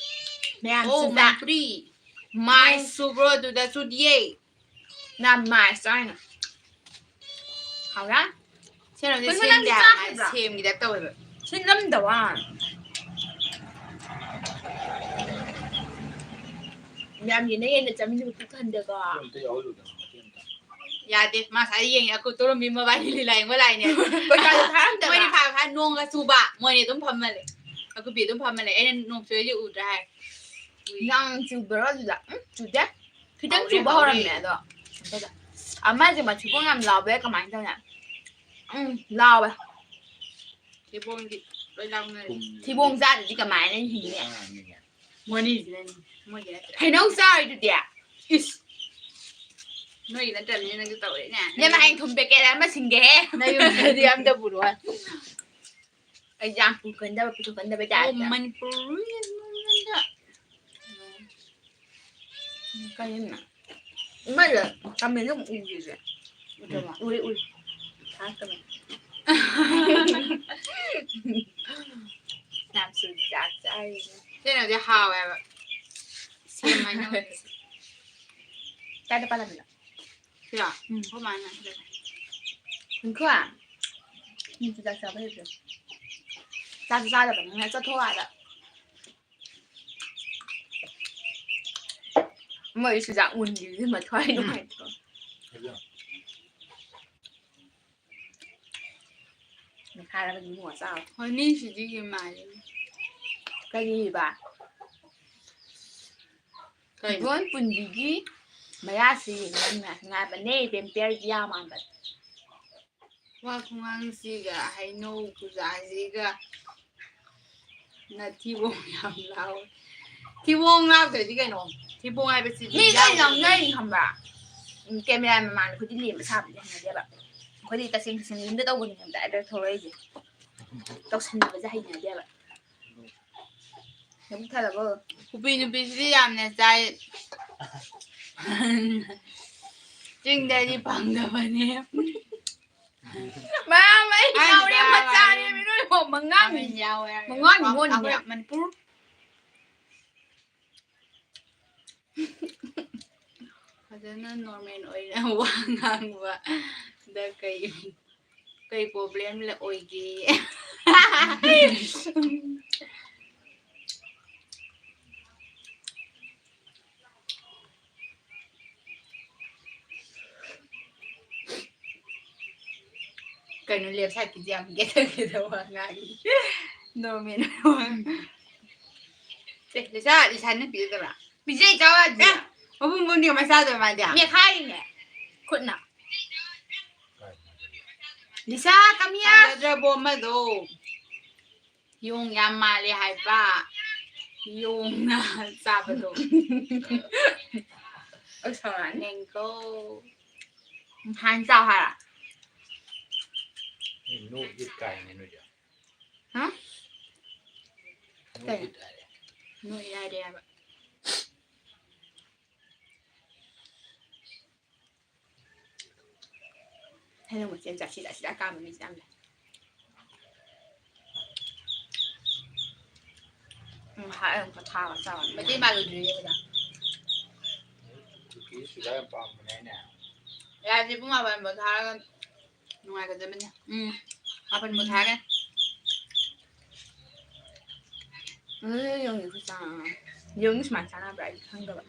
ꯃꯌꯥꯝ ꯑꯣ, ꯆꯨꯖꯥꯛ꯫ ꯃꯅꯤꯄꯨꯔꯤ꯫ ꯃꯥꯏ ꯅꯣꯡ ꯆꯨꯕ꯭ꯔꯣ ꯑꯗꯨꯗ? ꯆꯨꯗꯤꯌꯦ꯫ ꯅꯃꯥꯏ ꯆꯥꯏꯅ꯫ ꯍꯥꯎꯔꯥ? ꯁꯦꯝꯗꯤ ꯀꯩꯅꯣ ꯅꯪꯗꯤ ꯁꯦꯝꯗꯦ ꯍꯥꯏꯕ, ꯆꯥꯈꯤꯕ꯭ꯔꯥ? ꯁꯦꯝꯒꯤ type ꯇꯧꯋꯦꯕ꯫ ꯁꯤꯟꯂꯝꯗꯕ꯫ ꯌꯥꯝ ꯌꯦꯟꯅ ꯌꯦꯟꯅ ꯆꯥꯃꯤꯟꯅꯕ ꯄꯨꯛ ꯊꯟꯗꯦꯀꯣ꯫ ꯑꯝꯇ ꯌꯥꯎꯍꯜꯂꯨꯗꯅ ꯃꯇꯦꯡ ꯑꯝꯇ꯫ ꯌꯥꯗꯦ, ꯃꯥ ꯉꯁꯥꯏ ꯌꯦꯡꯉꯦ, ꯑꯩꯈꯣꯏ ꯇꯣꯔꯣꯝꯕꯤ ꯃꯕꯥꯅꯤ ꯂꯤꯂꯥ ꯌꯦꯡꯕ ꯂꯥꯛꯏꯅꯦ꯫ ꯄꯩꯁꯥꯁꯨ ꯊꯥꯔꯝꯗꯕ꯫ ꯃꯣꯏꯗꯤ ꯐꯥ-, ꯐꯥ-, ꯅꯣꯡꯒ ꯆꯨꯕ, ꯃꯣꯏꯗꯤ ꯑꯗꯨꯝ ꯐꯝꯃ ꯂꯩ꯫ ꯑꯀꯨꯞꯄꯤ ꯑꯗꯨꯝ ꯐꯝꯃ ꯂꯩ꯫ ꯑꯩꯅ ꯅꯣꯡ ꯆꯨꯔꯗꯤ ꯎꯗ꯭ꯔꯥ ꯍꯥꯏ꯫ ꯎꯏ꯫ ꯅꯣꯡ ꯆꯨꯕ꯭ꯔꯣ ꯑꯗꯨꯗ? ꯎꯝ, ꯆꯨꯗꯦ꯫ ꯈꯤꯇꯪ ꯍꯧꯔꯦ, ꯆꯨꯕ ꯍꯧꯔꯦ꯫ ꯍꯧꯔꯝꯃꯦ ꯑꯗꯣ꯫ ꯑꯃꯁꯦ ꯃꯊꯤꯕꯣꯡ ꯌꯥꯝ ꯂꯥꯎꯕ ꯌꯥꯏ, ꯀꯃꯥꯏꯅ ꯇꯧꯅꯤ? ꯎꯝ, ꯂꯥꯎꯋꯦ꯫ ꯊꯤꯕꯣꯡꯗꯤ ꯂꯣꯏ ꯂꯥꯎꯅꯔꯦ꯫ ꯊꯤꯕꯣꯡ ꯆꯥꯗ꯭ꯔꯗꯤ ꯀꯃꯥꯏꯅ ꯍꯤꯡꯅꯤ? ꯃꯣꯏꯅꯤꯁꯤꯅꯅꯤ, ꯃꯣꯏꯒꯤ ꯅꯠꯇ꯭ꯔꯦ꯫ ꯍꯩꯅꯧ ꯆꯥꯔꯤꯗꯨꯗꯤ? ꯏꯁ! ꯅꯣꯏꯒꯤ ꯅꯠꯇ꯭ꯔꯕꯅꯤꯅ ꯅꯪꯁꯨ ꯇꯧꯔꯦꯅꯦ꯫ ꯅꯪ ꯍꯌꯦꯡ ꯊꯨꯝ packet ꯑꯃ ꯁꯤꯟꯒꯦꯍꯦ꯫ ꯅꯌꯨꯝꯗꯗꯤ ꯑꯝꯇ ꯄꯨꯔꯛꯑꯣ꯫ ꯑꯩ ꯌꯥꯝ ꯄꯨꯒꯟꯗꯕ, ꯄꯨꯊꯣꯛꯀꯟꯗꯕ ꯑꯣ, type ꯇ꯫ ꯃꯅꯤꯄꯨꯔ ꯔꯨꯜ ꯃꯅꯨꯡꯗ꯫ ꯀꯔꯤꯅꯣ? ꯏꯃꯥꯅ comment ꯑꯗꯨꯝ ꯎꯔꯤꯁꯦ꯫ ꯎꯗꯕ? ꯎꯏ, ꯎꯏ꯫ ꯊꯥꯔꯛꯀꯅꯨ꯫ ꯌꯥꯝ ꯆꯨꯖꯥꯛ ꯆꯥꯔꯤꯅꯦ꯫ ꯁꯤꯅꯗꯤ ꯍꯥꯎꯋꯦꯕ꯫ ꯁꯦꯝ ꯍꯥꯏꯅ ꯀꯥꯏꯗ ꯄꯥꯜꯂꯝꯃꯤꯅꯣ? ꯁꯤꯔꯣ? ꯎꯝ꯫ ꯑꯩꯈꯣꯏ ꯃꯥꯅ ꯁꯤꯗ꯫ ꯈꯨꯟꯈꯣ? ꯃꯤ ꯆꯨꯖꯥꯛ ꯆꯥꯕ ꯍꯩꯕ꯭ꯔꯣ? ꯆꯥꯁꯨ ꯆꯥꯗꯕꯅꯤꯅ ꯆꯠꯊꯣꯛꯑꯣ ꯑꯥꯗ꯫ ꯃꯣꯏ ꯆꯨꯖꯥꯛ ꯃꯨꯟꯈꯤꯕꯁꯤ ꯃꯊ꯭ꯋꯥꯏ ꯎꯝ꯫ ꯅꯨꯡꯉꯥꯏꯇ꯭ꯔꯣ? ꯃꯦꯠꯈꯥꯏꯔꯒ ꯏꯕꯨꯡꯉꯣ ꯆꯥꯎ꯫ ꯍꯣꯏ, ꯃꯤꯁꯤꯗꯤ ꯌꯦꯡ ꯃꯥꯜꯂꯦ꯫ ꯀꯔꯤꯕ? ꯀꯩꯅꯣ? ꯏꯕꯣꯟ ꯄꯨꯟꯕꯤꯒꯤ ꯃꯌꯥꯁꯤ ꯌꯦꯡꯕ ꯅꯨꯡꯉꯥꯏ-, ꯅꯨꯡꯉꯥꯏꯕꯅꯦ, ꯕꯦꯝꯄꯤꯌꯔꯒꯤ ꯌꯥ ꯃꯥꯟꯕꯅꯦ꯫ ꯋꯥ ꯈꯨꯉꯥꯡꯁꯤꯒ ꯍꯩꯅꯧ ꯈꯨꯖꯥꯁꯤꯒ꯫ ꯅꯊꯤꯕꯣꯡ ꯌꯥꯝ ꯂꯥꯎꯋꯦ꯫ ꯊꯤꯕꯣꯡ ꯂꯥꯎꯗ꯭ꯔꯗꯤ ꯀꯩꯅꯣ? ꯊꯤꯕꯣꯡ ꯍꯥꯏꯕꯁꯤꯗꯤ ꯃꯤ ꯂꯣꯏ ꯌꯥꯎꯗꯦ꯫ ꯂꯥꯎꯅꯔꯤ ꯈꯪꯕ꯭ꯔꯥ? ꯎꯝ, ꯀꯦꯃꯦꯔꯥ ꯃꯃꯥꯡꯗ ꯑꯩꯈꯣꯏꯗꯤ ꯂꯦꯝꯕ ꯁꯥꯕꯗꯤ ꯍꯩꯅꯗꯦꯕ꯫ ꯑꯩꯈꯣꯏꯗꯤ ꯇꯁꯦꯡ ꯇꯁꯦꯡꯅ ꯌꯨꯝꯗ ꯇꯧꯕꯅꯤ ꯈꯪꯕ꯭ꯔꯥ? ꯑꯗ ꯊꯣꯛꯂꯛꯏꯁꯦ꯫ ꯇꯧꯁꯟꯅꯕꯁꯦ ꯍꯩꯅꯗꯦꯕ꯫ ꯅꯕꯨꯛ ꯊꯜꯂꯕꯣ? ꯈꯨꯄꯤ ꯅꯨꯄꯤꯁꯤꯗꯤ ꯌꯥꯝꯅ ꯆꯥꯏ꯫ ꯆꯤꯡꯗꯗꯤ ꯐꯪꯗꯕꯅꯦ꯫ ꯃꯌꯥꯝ ꯑꯩ ꯍꯥꯏꯗ꯭ꯔꯥ ꯌꯥꯎꯔꯦ, ꯃꯆꯥꯅꯦ, ꯃꯥꯅꯦ꯫ ꯃꯤꯅꯣꯏ ꯃꯉꯥꯅꯤ꯫ ꯌꯥꯎꯋꯦ ꯍꯥꯏꯔꯦ꯫ ꯃꯉꯥꯅꯤ ꯄꯥꯛ-, ꯃꯉꯥꯅꯤ꯫ ꯑꯩꯈꯣꯏ ꯃꯅꯤꯄꯨꯔ ꯐꯖꯅ ꯅꯣꯔꯃꯦꯜ ꯑꯣꯏꯅ ꯋꯥ ꯉꯥꯡꯕꯗ ꯀꯩ, ꯀꯩ ꯄ꯭ꯔꯣꯕ꯭ꯂꯦꯝ ꯑꯣꯏꯒꯦ? ꯀꯩꯅꯣ left side ꯀꯤꯗꯤ ꯌꯥꯝ ꯒꯦꯗ ꯒꯦꯗ ꯋꯥ ꯉꯥꯡꯉꯤ꯫ ꯅꯣꯔꯃꯦꯜ ꯋꯥ꯫ ꯁꯦ, ꯂꯤꯁꯥ, ꯂꯤꯁꯥꯅ ꯄꯤꯔꯛꯇꯕ꯭ꯔꯥ? ꯄꯤꯖꯩ, ꯆꯥꯎ ꯌꯥꯗꯦ꯫ ꯑꯦ, ꯃꯕꯨꯡ ꯃꯕꯨꯡꯅꯤ ꯀꯃꯥꯏ ꯆꯥꯗꯣꯏꯕ ꯃꯥꯗꯤ? ꯃꯦꯠꯈꯥꯏꯔꯤꯅꯦ ꯈꯨꯠꯅ꯫ Lisa, come here꯫ ꯐꯖꯗ꯭ꯔꯕꯣ ꯑꯃꯗꯣ? ꯌꯣꯡ ꯌꯥꯝ ꯃꯥꯜꯂꯦ ꯍꯥꯏꯕ꯫ ꯌꯣꯡꯅ ꯆꯥꯕꯗꯣ꯫ ꯑꯩ ꯁꯥꯎꯔꯛꯑꯅꯤ꯫ ꯅꯦꯡꯀꯣ꯫ ꯍꯥꯟꯅ ꯆꯥꯎ ꯍꯥꯏꯔꯣ? ꯅꯣꯛ ꯏꯠ ꯀꯥꯏꯅꯦ ꯅꯣꯏꯁꯦ꯫ ꯍꯥ? ꯅꯣꯛ ꯀꯩ? ꯏꯠ ꯍꯥꯏꯔꯦ꯫ ꯅꯣꯛ ꯏꯠ ꯍꯥꯏꯔꯦ ꯍꯥꯏꯕ꯫ ꯍꯩꯅꯧ ꯃꯆꯦꯠ ꯆꯥꯁꯤ ꯆꯥꯁꯤ ꯑꯀꯥꯝꯕ ꯃꯤꯁꯦ ꯌꯥꯝ ꯂꯩ꯫ ꯎꯝ, ꯍꯥ, ꯑꯩ ꯑꯃꯨꯛꯀ ꯊꯥꯒ ꯆꯥꯎꯔꯦ꯫ ꯃꯩꯇꯩ ꯃꯥꯜꯂꯨꯗ꯭ꯔꯤꯌꯦ ꯍꯧꯖꯤꯛ꯫ ꯀꯨꯀꯤꯁꯦ ꯆꯨꯖꯥꯛ ꯌꯥꯝ ꯄꯥꯝꯕꯅꯦ ꯍꯥꯏꯅꯦ꯫ ꯂꯥꯏꯐꯁꯦ ꯄꯨꯡ ꯃꯥꯄꯟ ꯐꯥꯎ ꯊꯥꯔꯒ ꯅꯨꯡꯉꯥꯏꯒꯗꯕꯅꯦ꯫ ꯎꯝ, ꯃꯥꯄꯟ ꯐꯥꯎ ꯊꯥꯔꯒ꯫ ꯎꯝ, ꯌꯦꯔꯨꯝꯒꯤ ꯈꯨꯆꯥ-, ꯌꯦꯔꯨꯝꯒꯤ ꯁꯨꯃꯥꯏꯅ ꯆꯥꯅꯕ꯭ꯔꯥ ꯑꯩꯗꯤ ꯈꯪꯗꯕ꯫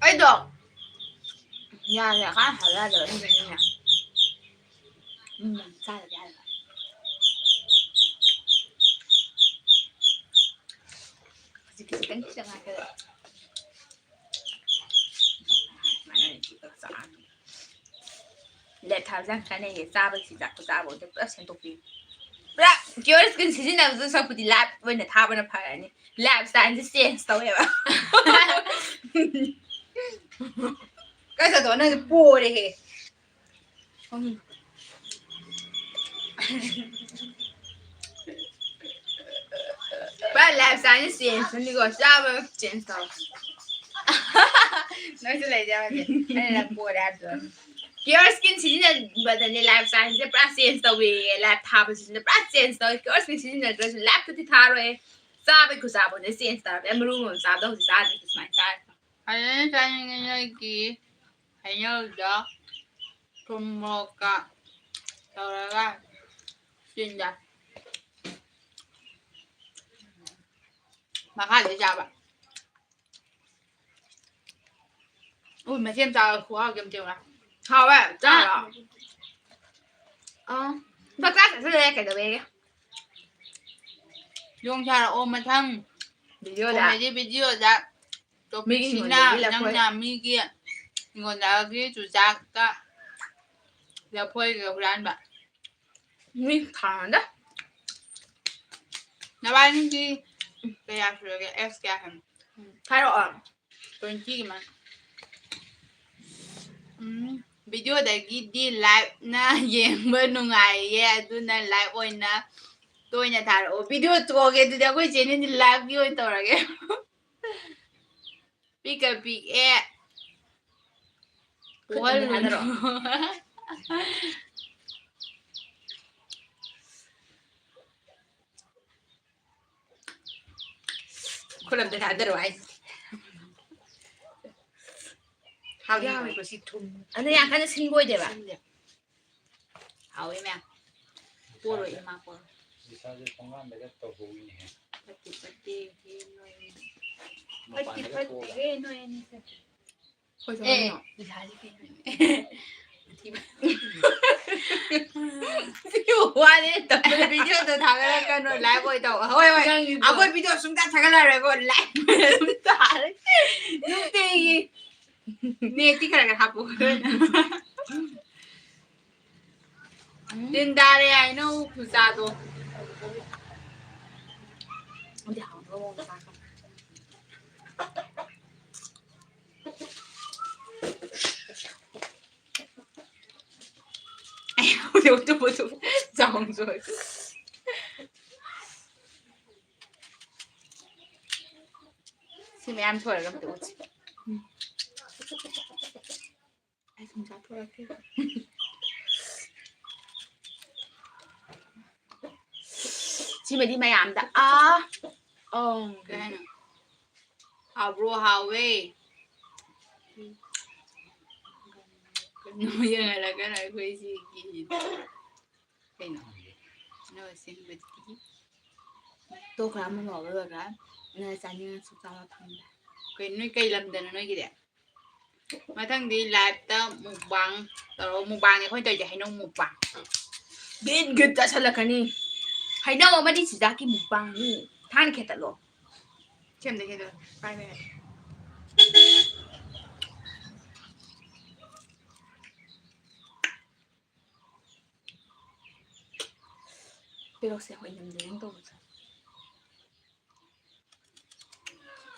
ꯑꯩꯗꯣ ꯌꯥꯔꯦ, ꯑꯀꯥꯟ ꯍꯥꯏꯕ ꯌꯥꯗꯕ ꯑꯗꯨꯒꯤꯅꯤꯅꯦ꯫ ꯎꯝ, ꯆꯥꯗꯕ ꯌꯥꯗꯕ꯫ ꯍꯧꯖꯤꯛꯀꯤ ꯈꯤꯇꯪ ꯈꯤꯇꯪ ꯉꯥꯏꯈꯔꯦ꯫ ꯁꯨꯃꯥꯏꯅ ꯑꯣꯏꯅ ꯆꯤꯛꯑꯒ ꯆꯥꯔꯅꯤ꯫ ꯂꯦꯞ ꯊꯥꯕꯁꯦ ꯌꯥꯝ ꯀꯥꯟꯅꯩꯌꯦ꯫ ꯆꯥꯕꯒꯤ ꯆꯤꯟꯖꯥꯛꯇꯣ ꯆꯥꯕ ꯑꯣꯏꯔꯗꯤ ꯄꯨꯔꯥ ꯁꯦꯝꯗꯣꯛꯄꯤ꯫ ꯄꯨꯔꯥ ꯀꯤꯌꯣꯔ ꯁ꯭ꯀꯤꯟ ꯁꯤꯖꯤꯟꯅꯕꯗꯨ ꯁꯔꯨꯛꯄꯨꯗꯤ ꯂꯥꯏꯐ ꯑꯣꯏꯅ ꯊꯥꯕꯅ ꯐꯔꯅꯤ꯫ ꯂꯥꯏꯐ ꯁ꯭ꯇꯥꯏꯜꯁꯦ ꯆꯦꯟꯖ ꯇꯧꯋꯦꯕ꯫ ꯀꯩ ꯆꯠꯇꯧꯕ ꯅꯪꯗꯤ ꯄꯣꯔꯦꯍꯦ꯫ ꯎꯝ꯫ ꯄꯨꯔꯥ ꯂꯥꯏꯐ ꯁ꯭ꯇꯥꯏꯜꯁꯦ ꯆꯦꯟꯖ ꯇꯧꯅꯤꯀꯣ, ꯆꯥꯕ ꯆꯦꯟꯖ ꯇꯧ꯫ ꯅꯪꯁꯨ ꯂꯩꯖꯕꯁꯦ ꯑꯩꯅ ꯅꯪ ꯄꯣꯔꯦ ꯍꯥꯏꯕꯗꯣ꯫ ꯀꯤꯌꯣꯔ ꯁ꯭ꯀꯤꯟ ꯁꯤꯖꯤꯟꯅꯕꯗꯅꯦ ꯂꯥꯏꯐ ꯁ꯭ꯇꯥꯏꯜꯁꯦ ꯄꯨꯔꯥ ꯆꯦꯟꯖ ꯇꯧꯋꯦꯌꯦ꯫ ꯂꯥꯏꯐ ꯊꯥꯕꯁꯤꯁꯨꯅꯦ ꯄꯨꯔꯥ ꯆꯦꯟꯖ ꯇꯧꯋꯦ꯫ ꯀꯤꯌꯣꯔ ꯁ꯭ꯀꯤꯟ ꯁꯤꯖꯤꯟꯅꯗ꯭ꯔꯁꯨ ꯂꯥꯏꯐꯇꯨꯗꯤ ꯊꯥꯔꯣꯏ꯫ ꯆꯥꯕꯩ ꯈꯨꯆꯥꯕꯣꯅꯦ ꯆꯦꯟꯖ ꯇꯧꯔꯦ꯫ ꯃꯔꯨ ꯃꯔꯨ ꯆꯥꯕꯗꯣ ꯍꯧꯖꯤꯛ ꯆꯥꯗ꯭ꯔꯤ ꯁꯨꯃꯥꯏꯅ ꯆꯥꯔꯦ꯫ ꯐꯖꯅ ꯆꯥꯅꯤꯡꯉꯦ ꯅꯣꯏꯒꯤ ꯍꯩꯅꯧꯗꯣ ꯊꯨꯝ ꯃꯣꯔꯣꯛꯀ ꯇꯧꯔꯒ ꯆꯤꯟꯗ꯫ ꯃꯈꯥꯗꯩ ꯆꯥꯕ꯫ ꯎ, ꯃꯆꯦꯝ ꯆꯥꯕ ꯈꯨꯍꯥꯎꯗꯤ ꯑꯝꯇ ꯌꯦꯡꯉꯨ꯫ ꯍꯥꯎꯋꯦ, ꯆꯥꯔꯣ? ꯑꯥ, ꯆꯥꯛ ꯆꯥ ꯆꯠꯁꯤꯜꯂꯦ, ꯀꯩꯗꯧꯋꯦꯒꯦ? ꯌꯣꯡ ꯁꯥꯔꯛꯑꯣ ꯃꯊꯪ ꯚꯤꯗꯤꯑꯣꯗ꯫ ꯀꯣꯃꯦꯗꯤ ꯚꯤꯗꯤꯑꯣꯗ꯫ ꯃꯤꯒꯤ ꯇꯣꯄꯤꯛꯁꯤꯅ ꯍꯤꯡꯒꯣꯜꯗꯒꯤ ꯂꯐꯣꯏ꯫ ꯅꯪꯅ ꯃꯤꯒꯤ ꯍꯤꯡꯒꯣꯜꯗꯒꯤ ꯆꯨꯖꯥꯛꯀ ꯂꯐꯣꯏꯒ ꯍꯨꯔꯥꯟꯕ꯫ ꯃꯤ ꯊꯥꯗ꯫ ꯅꯕꯥꯅꯤꯗꯤ ꯀꯌꯥ ꯁꯨꯔꯒꯦ? ꯑꯦꯛꯁ ꯀꯌꯥ ꯍꯦꯟ-, ꯍꯥꯏꯔꯛꯑꯣ꯫ Twenty ꯃꯥ-, ꯎꯝ, ꯚꯤꯗꯤꯑꯣꯗꯒꯤꯗꯤ ꯂꯥꯏꯚꯅ ꯌꯦꯡꯕ ꯅꯨꯡꯉꯥꯏꯌꯦ, ꯑꯗꯨꯅ ꯂꯥꯏꯚ ꯑꯣꯏꯅ ꯇꯣꯏꯅ ꯊꯥꯔꯛꯑꯣ꯫ ꯚꯤꯗꯤꯑꯣ ꯇꯣꯛꯑꯒꯦ ꯑꯗꯨꯗꯤ, ꯑꯩꯈꯣꯏ ꯆꯦꯅꯦꯜꯗꯤ ꯂꯥꯏꯚꯀꯤ ꯑꯣꯏꯅ ꯇꯧꯔꯒꯦ꯫ ꯄꯤꯛꯀ ꯄꯤꯛꯑꯦ꯫ ꯈꯨꯠ ꯑꯝꯇ ꯊꯥꯗꯔꯛꯑꯣ꯫ ꯈꯨꯠ ꯑꯝꯇ ꯊꯥꯗꯔꯣ ꯍꯥꯏꯁꯤꯗꯤ꯫ ꯍꯥꯎꯗꯤ ꯍꯥꯎꯋꯤꯀꯣ ꯁꯤ ꯊꯨꯝ꯫ ꯑꯗꯨ ꯌꯥꯝ ꯀꯟꯅ ꯁꯤꯟꯕ ꯑꯣꯏꯗꯦꯕ꯫ ꯁꯤꯟꯗꯦ꯫ ꯍꯥꯎꯋꯤ ꯃꯌꯥꯝ꯫ ꯄꯣꯔꯣꯏ ꯏꯃꯥ ꯄꯣꯔꯣꯏ꯫ ꯏꯁꯥꯁꯦ ꯊꯣꯡꯒꯥꯟꯗꯒ ꯇꯧꯍꯧꯋꯤꯅꯦꯍꯦ꯫ ꯐꯠꯇꯦ ꯐꯠꯇꯦ ꯍꯦ ꯅꯣꯏ꯫ ꯐꯠꯇꯦ ꯃꯄꯥꯟꯗꯒ ꯐꯠꯇꯦ ꯊꯣꯛꯑꯒ꯫ ꯍꯦ ꯅꯣꯏ ꯑꯅꯤꯁꯦ꯫ ꯑꯩꯈꯣꯏ ꯑꯦ, ꯆꯠꯂꯤꯅꯣ? ꯏꯁꯥꯁꯦ ꯀꯩꯅꯣ? ꯁꯤꯕꯨ ꯋꯥꯅꯦ ꯇꯧꯕꯗ ꯚꯤꯗꯤꯑꯣꯗꯣ ꯊꯥꯒꯠꯂꯛꯀꯅꯣ, ꯂꯥꯏꯚ ꯑꯣꯏ ꯇꯧ꯫ ꯍꯣꯏ, ꯍꯣꯏ꯫ ꯅꯪꯒꯤꯗꯣ꯫ ꯑꯩꯈꯣꯏ ꯚꯤꯗꯤꯑꯣ ꯁꯨꯡꯊꯥ ꯊꯥꯒꯠꯂꯔꯣꯏꯀꯣ, ꯂꯥꯏꯚ ꯑꯗꯨꯝ ꯇꯥꯔꯦ꯫ ꯅꯨꯡꯇꯤꯒꯤ꯫ ꯅꯦꯠꯇꯤ ꯈꯔ ꯈꯔ ꯍꯥꯞꯄꯨ꯫ ꯎꯝ꯫ ꯇꯤꯟ ꯇꯥꯔꯦ ꯍꯥꯏꯅꯧ ꯈꯨꯆꯥꯗꯣ꯫ ꯑꯗꯨꯗꯤ ꯍꯥꯎꯅꯕ ꯃꯑꯣꯡꯗ ꯆꯥꯈ꯭ꯔꯦ꯫ ꯑꯩ ꯍꯧꯖꯤꯛ ꯎꯇꯨꯞ ꯎꯇꯨꯞ ꯆꯥꯎꯅ ꯆꯣꯏ꯫ ꯁꯤ ꯃꯌꯥꯝ ꯁꯣꯏꯔꯒ ꯑꯝꯇ ꯎꯠꯁꯤ꯫ ꯎꯝ꯫ ꯑꯩ ꯁꯨꯝ ꯆꯥꯊꯣꯔꯛꯀꯦ꯫ ꯁꯤꯃꯗꯤ ꯃꯌꯥꯝꯗ ꯑꯥ꯫ ꯑꯣ꯫ ꯀꯩ ꯍꯥꯏꯅꯣ? ꯍꯥꯎꯕ꯭ꯔꯣ? ꯍꯥꯎꯋꯦ꯫ ꯀꯩꯅꯣ ꯌꯦꯡꯍꯜꯂꯛꯀꯅꯣ ꯑꯩꯈꯣꯏ ꯁꯤꯒꯤ꯫ ꯀꯩꯅꯣ? ꯅꯣ ꯑꯁꯦꯡꯕꯗꯤ꯫ ꯇꯣꯛꯈ꯭ꯔ ꯑꯃ ꯂꯧꯔꯒ ꯅꯪꯅ ꯆꯥꯅꯤꯡꯉꯁꯨ ꯆꯥꯕ ꯐꯪꯗꯦ꯫ ꯀꯩꯅꯣ ꯅꯣꯏ ꯀꯩ ꯂꯝꯗꯅꯣ ꯅꯣꯏꯒꯤꯗꯤ? ꯃꯊꯪꯗꯤ ꯂꯥꯏꯞꯇ ꯃꯨꯛꯕꯥꯡ ꯇꯧꯔꯣ꯫ ꯃꯨꯛꯕꯥꯡꯅꯦ ꯑꯩꯈꯣꯏꯅ ꯇꯧꯔꯤꯁꯦ, ꯍꯩꯅꯧ ꯃꯨꯛꯕꯥꯡ꯫ ꯕꯤꯠ ꯒꯤꯠ ꯆꯥꯁꯜꯂꯛꯀꯅꯤ꯫ ꯍꯩꯅꯧ ꯑꯃꯗꯤ ꯆꯤꯟꯖꯥꯛꯀꯤ ꯃꯨꯛꯕꯥꯡꯅꯤ꯫ ꯊꯥꯡꯅ ꯈꯦꯠꯇꯠꯂꯣ꯫ ꯁꯦꯝꯗ ꯈꯦꯠꯇꯠꯂꯣ꯫ ꯄꯥꯏꯕ ꯌꯥꯏ꯫ ꯄꯦꯔꯣꯛꯁꯦ ꯑꯩꯈꯣꯏ ꯅꯝꯖꯔꯦꯅ ꯇꯧꯕꯗꯣ꯫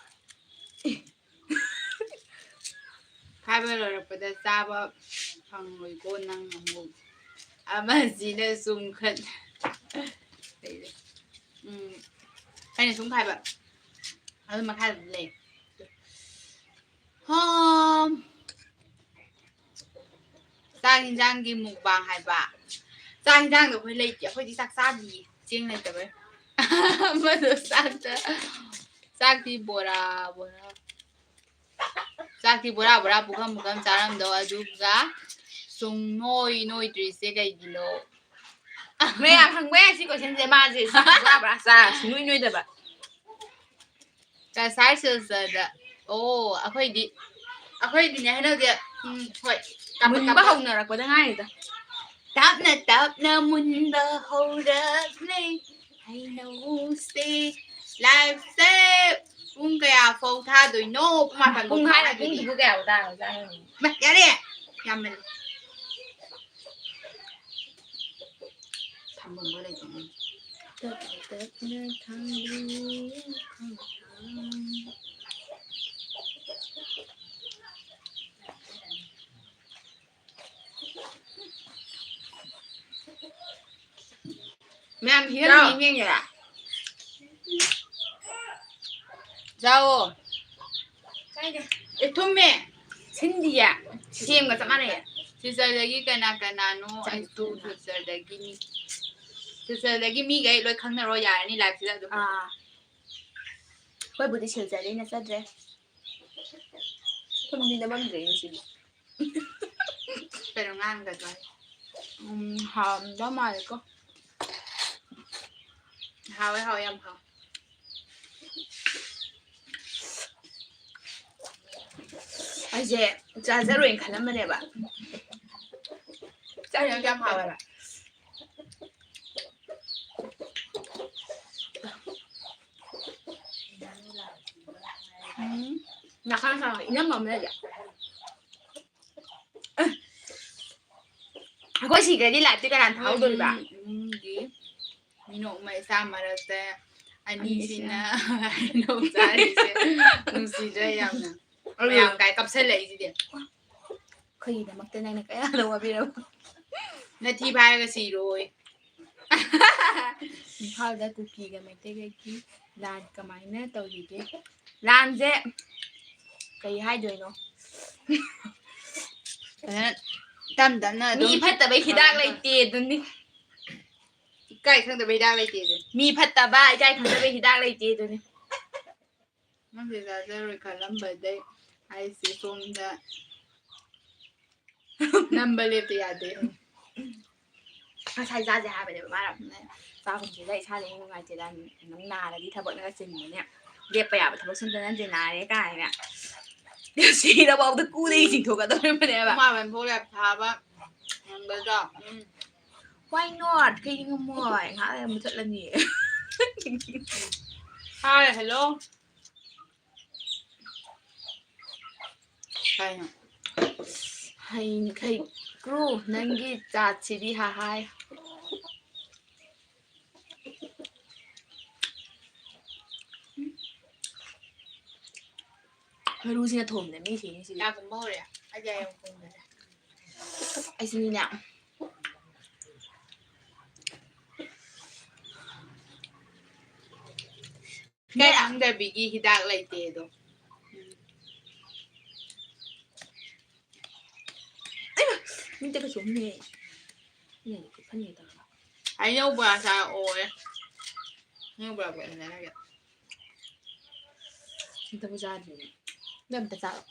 ꯈꯥꯏꯕ ꯂꯣꯏꯔꯛꯄꯗ ꯆꯥꯕ ꯐꯪꯂꯣꯏꯀꯣ ꯅꯪ ꯑꯃꯨꯛ꯫ ꯑꯃꯁꯤꯅ ꯁꯨꯝ ꯈꯠ-, ꯂꯩꯔꯦ꯫ ꯎꯝ, ꯑꯩꯅ ꯁꯨꯝ ꯈꯥꯏꯕ꯫ ꯑꯗꯨ ꯃꯈꯥꯗ ꯂꯩ꯫ ꯍꯝ꯫ ꯆꯥꯛ ꯍꯤꯟꯖꯥꯡꯒꯤ ꯃꯨꯛꯕꯥꯡ ꯍꯥꯏꯕ꯫ ꯆꯥꯛ ꯍꯤꯟꯖꯥꯡꯗꯣ ꯑꯩꯈꯣꯏ ꯂꯩꯇꯦ꯫ ꯑꯩꯈꯣꯏꯗꯤ ꯆꯥꯛ ꯆꯥꯗꯤꯌꯦ꯫ ꯆꯦꯡ ꯂꯩꯇꯕꯩ꯫ ꯑꯃꯗꯣ ꯆꯥꯛꯇ ꯆꯥꯛꯇꯤ ꯕꯣꯔꯥ ꯕꯣꯔꯥ꯫ ꯆꯥꯛꯇꯤ ꯕꯣꯔꯥ ꯕꯣꯔꯥ, ꯄꯨꯈꯝ ꯄꯨꯈꯝ ꯆꯥꯔꯝꯗꯧ, ꯑꯗꯨꯒ ꯁꯨꯡ ꯅꯣꯏ ꯅꯣꯏꯗ꯭ꯔꯤꯁꯦ ꯀꯩꯒꯤꯅꯣ? ꯃꯌꯥꯝ ꯍꯪꯕ ꯌꯥꯏ ꯁꯤ ꯀꯣꯏꯁꯟꯁꯦ꯫ ꯃꯥꯁꯦ ꯆꯥꯛ ꯕꯣꯔꯥ ꯕꯣꯔꯥ ꯆꯥꯔ ꯁꯨꯡꯅꯣꯏ ꯅꯣꯏꯗꯕ꯫ ꯉꯁꯥꯏ ꯁꯤꯜꯆꯔꯗ, ꯑꯣ, ꯑꯩꯈꯣꯏꯗꯤ, ꯑꯩꯈꯣꯏꯗꯤꯅꯦ ꯍꯩꯅꯧꯁꯦ, ꯎꯝ, ꯍꯣꯏ, ꯀꯥꯞꯄ ꯃꯨꯟꯕ ꯀꯥꯞꯄ ꯍꯧꯅꯔꯛꯄꯗ ꯉꯥꯏꯔꯤꯗ꯫ ꯇꯞꯅ ꯇꯞꯅ ꯃꯨꯟꯕ ꯍꯧꯔꯛꯂꯦ ꯍꯩꯅꯧꯁꯦ꯫ ꯂꯥꯏꯐꯁꯦ ꯄꯨꯡ ꯀꯌꯥ ꯐꯥꯎ ꯊꯥꯗꯣꯏꯅꯣ? ꯄꯨꯡ ꯃꯥꯄꯟ ꯐꯥꯎ ꯄꯨꯡꯈꯥꯏ ꯊꯥꯗꯣꯏꯅꯦ꯫ ꯄꯨꯡꯁꯤꯕꯨ ꯀꯌꯥꯕꯨ ꯇꯥꯔꯕꯖꯥꯠꯅꯣ? ꯃꯥ, ꯌꯥꯔꯦ, ꯌꯥꯝꯃꯜꯂꯦ꯫ ꯊꯝꯐꯝꯒ ꯂꯩꯇꯦ ꯃꯣꯏ꯫ ꯇꯞꯅ ꯇꯞꯅ ꯊꯥꯡꯗꯣꯛꯑꯣ ꯈꯣꯡꯊꯥꯡ꯫ ꯃꯌꯥꯝ ꯍꯤꯔꯝ ꯆꯥꯎ꯫ ꯌꯦꯡ ꯌꯦꯡꯒꯦꯔꯥ? ꯆꯥꯎꯑꯣ꯫ ꯑꯦ, ꯊꯨꯝꯃꯦ꯫ ꯁꯤꯟꯗꯤꯌꯦ꯫ ꯁꯦꯝꯒ ꯆꯞ ꯃꯥꯟꯅꯩꯌꯦ꯫ ꯁꯤꯜꯆꯔꯗꯒꯤ ꯀꯅꯥ ꯀꯅꯥꯅꯣ? ꯆꯥꯏ꯫ ꯑꯩꯁꯨ ꯁꯤꯜꯆꯔꯗꯒꯤꯅꯤ꯫ ꯁꯤꯜꯆꯔꯗꯒꯤ ꯃꯤꯈꯩ ꯂꯣꯏ ꯈꯪꯅꯔꯣ, ꯌꯥꯔꯅꯤ ꯂꯥꯏꯐꯁꯤꯗ ꯑꯗꯨꯝ꯫ ꯑꯥ꯫ ꯑꯩꯈꯣꯏꯕꯨꯗꯤ ꯁꯤꯜꯆꯔꯗꯩ ꯅꯠꯆꯗ꯭ꯔꯦ꯫ ꯊꯨꯝꯗꯤ ꯅꯝꯃꯝꯗ꯭ꯔꯦ ꯉꯁꯤꯗꯤ꯫ ꯀꯩꯅꯣ ꯉꯥꯡꯒꯗ꯭ꯔꯣ? ꯎꯝ, ꯍꯥꯎꯔꯝꯗꯧ ꯃꯥꯜꯂꯦꯀꯣ꯫ ꯍꯥꯎꯋꯦ, ꯍꯥꯎꯋꯦ, ꯌꯥꯝ ꯍꯥꯎꯋꯦ꯫ ꯑꯩꯁꯦ ꯆꯥꯖꯔꯣꯏꯅ ꯈꯜꯂꯝꯕꯅꯦꯕ꯫ ꯆꯥꯔꯤꯉꯩ ꯌꯥꯝ ꯍꯥꯎꯋꯦꯕ꯫ ꯎꯝ, ꯅꯥꯈꯥ ꯅꯥꯈꯥ ꯏꯅꯝ ꯑꯃ ꯂꯩꯔꯦ꯫ ꯑꯩꯈꯣꯏ ꯁꯤꯈ꯭ꯔꯗꯤ ꯂꯥꯏꯐꯇꯤ ꯀꯅꯥꯅ ꯊꯥꯍꯧꯗꯣꯔꯤꯕ? ꯏꯃꯨꯡꯒꯤ ꯃꯤꯅꯣꯛ ꯃꯩꯁꯥ ꯃꯔꯛꯇ ꯑꯅꯤꯁꯤꯅ ꯍꯩꯅꯧ ꯆꯥꯔꯤꯁꯦ ꯅꯨꯡꯁꯤꯗ꯭ꯔꯥ ꯌꯥꯝꯅ? ꯃꯌꯥꯝ ꯀꯥꯏ ꯀꯞꯁꯜꯂꯛꯏꯁꯤꯗꯤ꯫ ꯑꯩꯈꯣꯏꯒꯤꯗꯃꯛꯇ ꯅꯪꯅ ꯀꯌꯥꯗ ꯋꯥꯕꯤꯔꯕ? ꯅꯊꯤ ꯐꯥꯏꯔꯒ ꯁꯤꯔꯣꯏ꯫ ꯏꯝꯐꯥꯜꯗ ꯀꯨꯀꯤꯒ ꯃꯩꯇꯩꯒꯒꯤ ꯂꯥꯟ ꯀꯃꯥꯏꯅ ꯇꯧꯔꯤꯒꯦ? ꯂꯥꯟꯁꯦ ꯀꯩ ꯍꯥꯏꯗꯣꯏꯅꯣ? ꯐꯖꯅ ꯇꯝ ꯇꯝꯅ ꯃꯤ ꯑꯗꯨꯝ ꯐꯠꯇꯕꯩ ꯍꯤꯗꯥꯛ ꯂꯩꯇꯦ ꯑꯗꯨꯅꯤ꯫ ꯏꯀꯥꯏ ꯈꯪꯗꯕ ꯍꯤꯗꯥꯛ ꯂꯩꯇꯦ ꯑꯗꯨꯅꯤ꯫ ꯃꯤ ꯐꯠꯇꯕ ꯏꯀꯥꯏ ꯈꯪꯗꯕꯩ ꯍꯤꯗꯥꯛ ꯂꯩꯇꯦ ꯑꯗꯨꯅꯤ꯫ ꯅꯪꯁꯦ ꯆꯥꯖꯔꯣꯏ ꯈꯜꯂꯝꯕꯗꯩ ꯑꯩꯁꯦ ꯁꯣꯝꯗ ꯅꯝꯕ ꯂꯦꯞꯇ ꯌꯥꯗꯦ꯫ ꯉꯁꯥꯏ ꯆꯥꯁꯦ ꯍꯥꯏꯕꯅꯦꯕ ꯃꯥꯅ꯫ ꯆꯥꯒꯨꯝꯁꯤꯗ ꯏꯁꯥꯁꯦ ꯅꯨꯡꯉꯥꯏꯇꯦꯗ, ꯅꯪ ꯅꯥꯔꯗꯤ ꯊꯕꯛꯅꯒ ꯆꯤꯟꯕꯅꯦ, ꯂꯦꯞꯄ ꯌꯥꯕ ꯊꯕꯛꯁꯨ ꯑꯝꯇ ꯅꯠꯇꯦ, ꯅꯥꯔꯦ ꯀꯥꯏꯅ꯫ ꯁꯤꯗꯐꯥꯎꯗ ꯀꯨꯗꯒꯤ ꯆꯤꯡꯊꯣꯛꯀꯗꯧꯔꯤꯕꯅꯦꯕ꯫ ꯃꯥ ꯃꯩꯐꯧ ꯂꯦꯞ ꯊꯥꯕ ꯉꯝꯒꯗ꯭ꯔꯣ? ꯎꯝ꯫ Why not? ꯀꯩꯒꯤ ꯉꯝꯃꯣꯏ? ꯉꯥꯏꯍꯥꯛ ꯂꯩꯔ ꯃꯨꯊꯠꯂꯅꯤ꯫ Hi, hello. ꯀꯩꯅꯣ? ꯍꯩ, ꯀ꯭ꯔꯨ, ꯅꯪꯒꯤ ꯆꯥꯠꯁꯤꯗꯤ ꯍꯥ ꯍꯥꯏ꯫ ꯃꯔꯨꯁꯤꯅ ꯊꯣꯡꯕꯗ ꯃꯤ ꯁꯤꯅꯤ ꯁꯤꯗꯤ꯫ ꯆꯥꯛ ꯊꯣꯡꯕ ꯍꯧꯔꯦ꯫ ꯑꯩꯗꯤ ꯑꯩ ꯑꯃꯨꯛ ꯊꯣꯡꯗꯣꯏꯅꯦ꯫ ꯑꯩꯁꯨꯅꯤꯅꯦ꯫ ꯀꯩ ꯈꯪꯗꯕꯤꯒꯤ ꯍꯤꯗꯥꯛ ꯂꯩꯇꯦ ꯑꯗꯣ꯫ ꯃꯤꯠꯇ ꯀꯩꯁꯨ ꯎꯝꯅꯦ꯫ ꯃꯤꯅꯗꯤ ꯀꯨꯞꯐꯟꯒꯦ ꯇꯧꯔꯒ꯫ ꯍꯩꯅꯧ ꯕꯣꯔꯥ ꯆꯥꯔꯛꯑꯣꯌꯦ꯫ ꯍꯩꯅꯧ ꯕꯣꯔꯥ ꯄꯣꯔꯛꯑꯦ ꯅꯪꯒꯤ꯫ ꯑꯝꯇꯕꯨ ꯆꯥꯗ꯭ꯔꯤꯅꯦ꯫ ꯅꯪ ꯑꯝꯇ ꯆꯥꯔꯣ꯫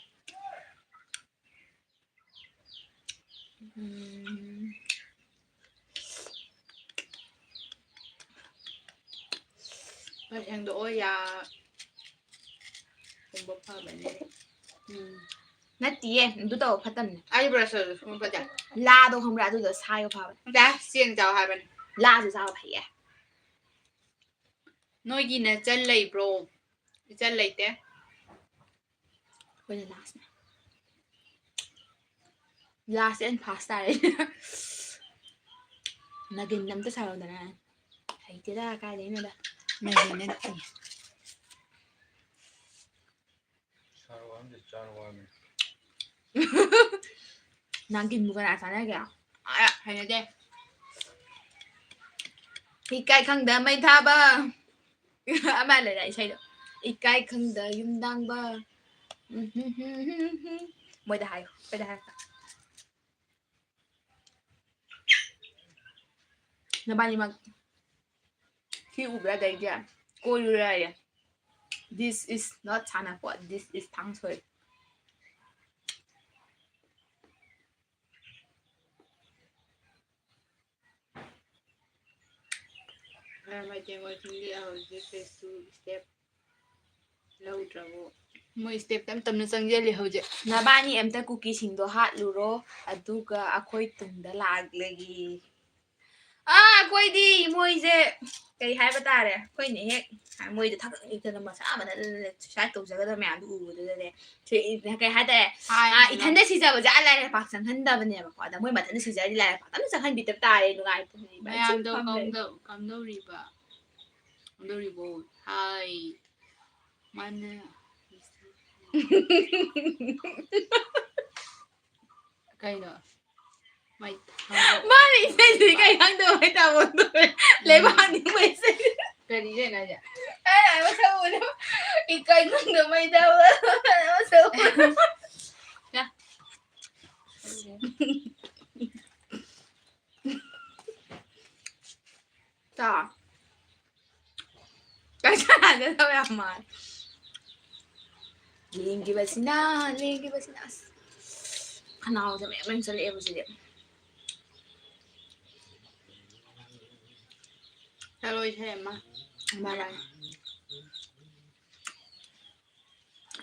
ꯎꯝ꯫ ꯈꯔ ꯁꯦꯡꯗꯣꯛꯑꯣ ꯌꯥ꯫ ꯁꯨꯝꯕ ꯐꯕꯅꯦ꯫ ꯎꯝ꯫ ꯅꯠꯇꯤꯌꯦ, ꯑꯗꯨ ꯇꯧꯕ ꯐꯠꯇꯕꯅꯦ꯫ ꯑꯩ ꯕ꯭ꯔꯁ ꯇꯧꯔꯁꯨ ꯁꯨꯝꯕ ꯐꯠꯇꯦ꯫ ꯂꯥꯗꯣ ꯈꯪꯕ꯭ꯔꯥ? ꯑꯗꯨꯗꯣ ꯁꯥꯏꯕ ꯐꯕꯅꯦ꯫ ꯅꯠꯇꯦ, ꯆꯦꯡ ꯆꯥꯎ ꯍꯥꯏꯕꯅꯦ꯫ ꯂꯥꯁꯨ ꯆꯥꯕ ꯐꯩꯌꯦ꯫ ꯅꯣꯏꯒꯤ ꯅꯆꯜ ꯂꯩꯕ꯭ꯔꯣ? ꯏꯆꯜ ꯂꯩꯇꯦ꯫ ꯑꯩꯈꯣꯏꯅ ꯂꯥꯁꯅꯦ꯫ Last and first ꯇꯥꯔꯦ꯫ ꯅꯒꯤꯟ ꯑꯝꯇ ꯁꯥꯔꯣꯗꯅ꯫ ꯍꯩꯇꯦꯗ, ꯀꯥꯏꯗꯩꯅꯣꯗ꯫ ꯅꯒꯤꯟ ꯅꯠꯇꯦ꯫ ꯁꯥꯔꯣ ꯍꯥꯏꯕꯗꯤ ꯆꯥꯔꯣ ꯍꯥꯏꯕꯅꯤ꯫ ꯅꯒꯤꯟꯕꯨ ꯀꯅꯥ ꯆꯥꯅꯒꯦ? ꯑ, ꯍꯩꯅꯗꯦ꯫ ꯏꯀꯥꯏ ꯈꯪꯗ ꯃꯩ ꯊꯥꯕ꯫ ꯑꯃ ꯂꯩꯗꯥꯏ ꯏꯁꯩꯗꯣ? ꯏꯀꯥꯏ ꯈꯪꯗ ꯌꯨꯝꯗꯥꯡꯕ꯫ ꯎꯝ, ꯍꯨꯝ, ꯍꯨꯝ, ꯍꯨꯝ, ꯍꯨꯝ꯫ ꯃꯣꯏꯗ ꯍꯥꯏꯌꯨ, ꯑꯩꯈꯣꯏꯗ ꯍꯥꯏꯔꯛꯀꯅꯨ꯫ ꯅꯕꯥꯅꯤꯃꯛ ꯁꯤ ꯎꯕ꯭ꯔꯥ? ꯑꯗꯩꯗꯤ ꯀꯣꯏꯔꯨꯔꯦ ꯍꯥꯏꯌꯦ꯫ This is not ꯁꯥꯟꯅꯄꯣꯠ, this is ꯊꯥꯡꯁꯣꯏ꯫ ꯃꯩꯇꯩ ꯃꯣꯏꯁꯤꯡꯗꯤ ꯍꯧꯖꯤꯛ ꯀꯩꯁꯨ step ꯂꯧꯗ꯭ꯔꯕꯣ? ꯃꯣꯏ step ꯇꯞ ꯇꯞꯅ ꯆꯪꯁꯤꯜꯂꯤ ꯍꯧꯖꯤꯛ꯫ ꯅꯕꯥꯅꯤ ꯑꯝꯇ ꯀꯨꯀꯤꯁꯤꯡꯗꯣ ꯍꯥꯠꯂꯨꯔꯣ, ꯑꯗꯨꯒ ꯑꯩꯈꯣꯏ ꯇꯨꯡꯗ ꯂꯥꯛꯂꯒꯦ꯫ ꯑꯥ, ꯑꯩꯈꯣꯏꯗꯤ ꯃꯣꯏꯁꯦ ꯀꯩ ꯍꯥꯏꯕ ꯇꯥꯔꯦ, ꯑꯩꯈꯣꯏꯅ ꯍꯦꯛ ꯃꯣꯏꯗ ꯊꯛ ꯅꯤꯛꯇꯅ ꯃꯁꯥ ꯃꯊꯟꯇ suicide ꯇꯧꯖꯒꯗꯕ ꯃꯌꯥꯝꯗꯨ ꯎꯕꯗꯨꯗꯅꯦ, ꯁꯤ-, ꯀꯩ ꯍꯥꯏꯇꯥꯔꯦ, ꯍꯥꯏ, ꯑꯥ, ꯍꯥꯏ꯫ ꯏꯊꯟꯗ ꯁꯤꯖꯕꯁꯦ ꯑꯥ ꯂꯥꯏꯔꯩꯄꯥꯛ ꯆꯪꯍꯟꯗꯕꯅꯦꯕꯀꯣ꯫ ꯑꯗ ꯃꯣꯏ ꯃꯊꯟꯇ ꯁꯤꯖꯔꯗꯤ ꯂꯥꯏꯔꯩꯄꯥꯛꯇ ꯑꯗꯨꯝ ꯆꯪꯍꯟꯕꯤꯗꯕ ꯇꯥꯔꯦ꯫ ꯅꯨꯡꯉꯥꯏꯇꯦ꯫ ꯃꯌꯥꯝꯗꯣ ꯀꯝꯗꯧ-, ꯀꯝꯗꯧꯔꯤꯕ? ꯀꯝꯗꯧꯔꯤꯕꯣ? ꯍꯥꯏ꯫ ꯃꯥꯅ ꯀꯩꯅꯣ? ꯃꯥꯅ ꯏꯁꯩꯁꯤ ꯀꯩ ꯈꯪꯗꯕ ꯃꯥꯏ ꯇꯥꯃꯣꯟꯗꯣ? ꯂꯩꯕꯥꯛ ꯅꯤꯡꯕ ꯏꯁꯩ꯫ ꯀꯔꯤ ꯏꯁꯩꯅꯣ ꯍꯥꯏꯁꯦ? ꯑꯩ ꯃꯁꯛ ꯎꯅ ꯏꯀꯥꯏ ꯈꯪꯗꯕ ꯃꯥꯏ ꯇꯥꯃꯣꯟ ꯃꯁꯛ ꯎꯅ꯫ ꯌꯥ꯫ ꯇꯥ꯫ ꯀꯩꯁꯥꯟꯅꯗꯕ ꯌꯥꯝ ꯃꯥꯜꯂꯦ꯫ ꯂꯦꯡꯈꯤꯕꯁꯤꯅ, ꯂꯦꯡꯈꯤꯕꯁꯤꯅ꯫ ꯑꯁ, ꯈꯅꯥꯎꯁꯦ ꯃꯌꯥꯝ ꯃꯌꯥꯝ ꯆꯠꯂꯛꯑꯦꯕ ꯁꯤꯗꯤ꯫ ꯆꯠꯂꯣꯏ ꯏꯁꯩ ꯑꯃ꯫ ꯃꯥ ꯂꯥꯛꯑꯦ꯫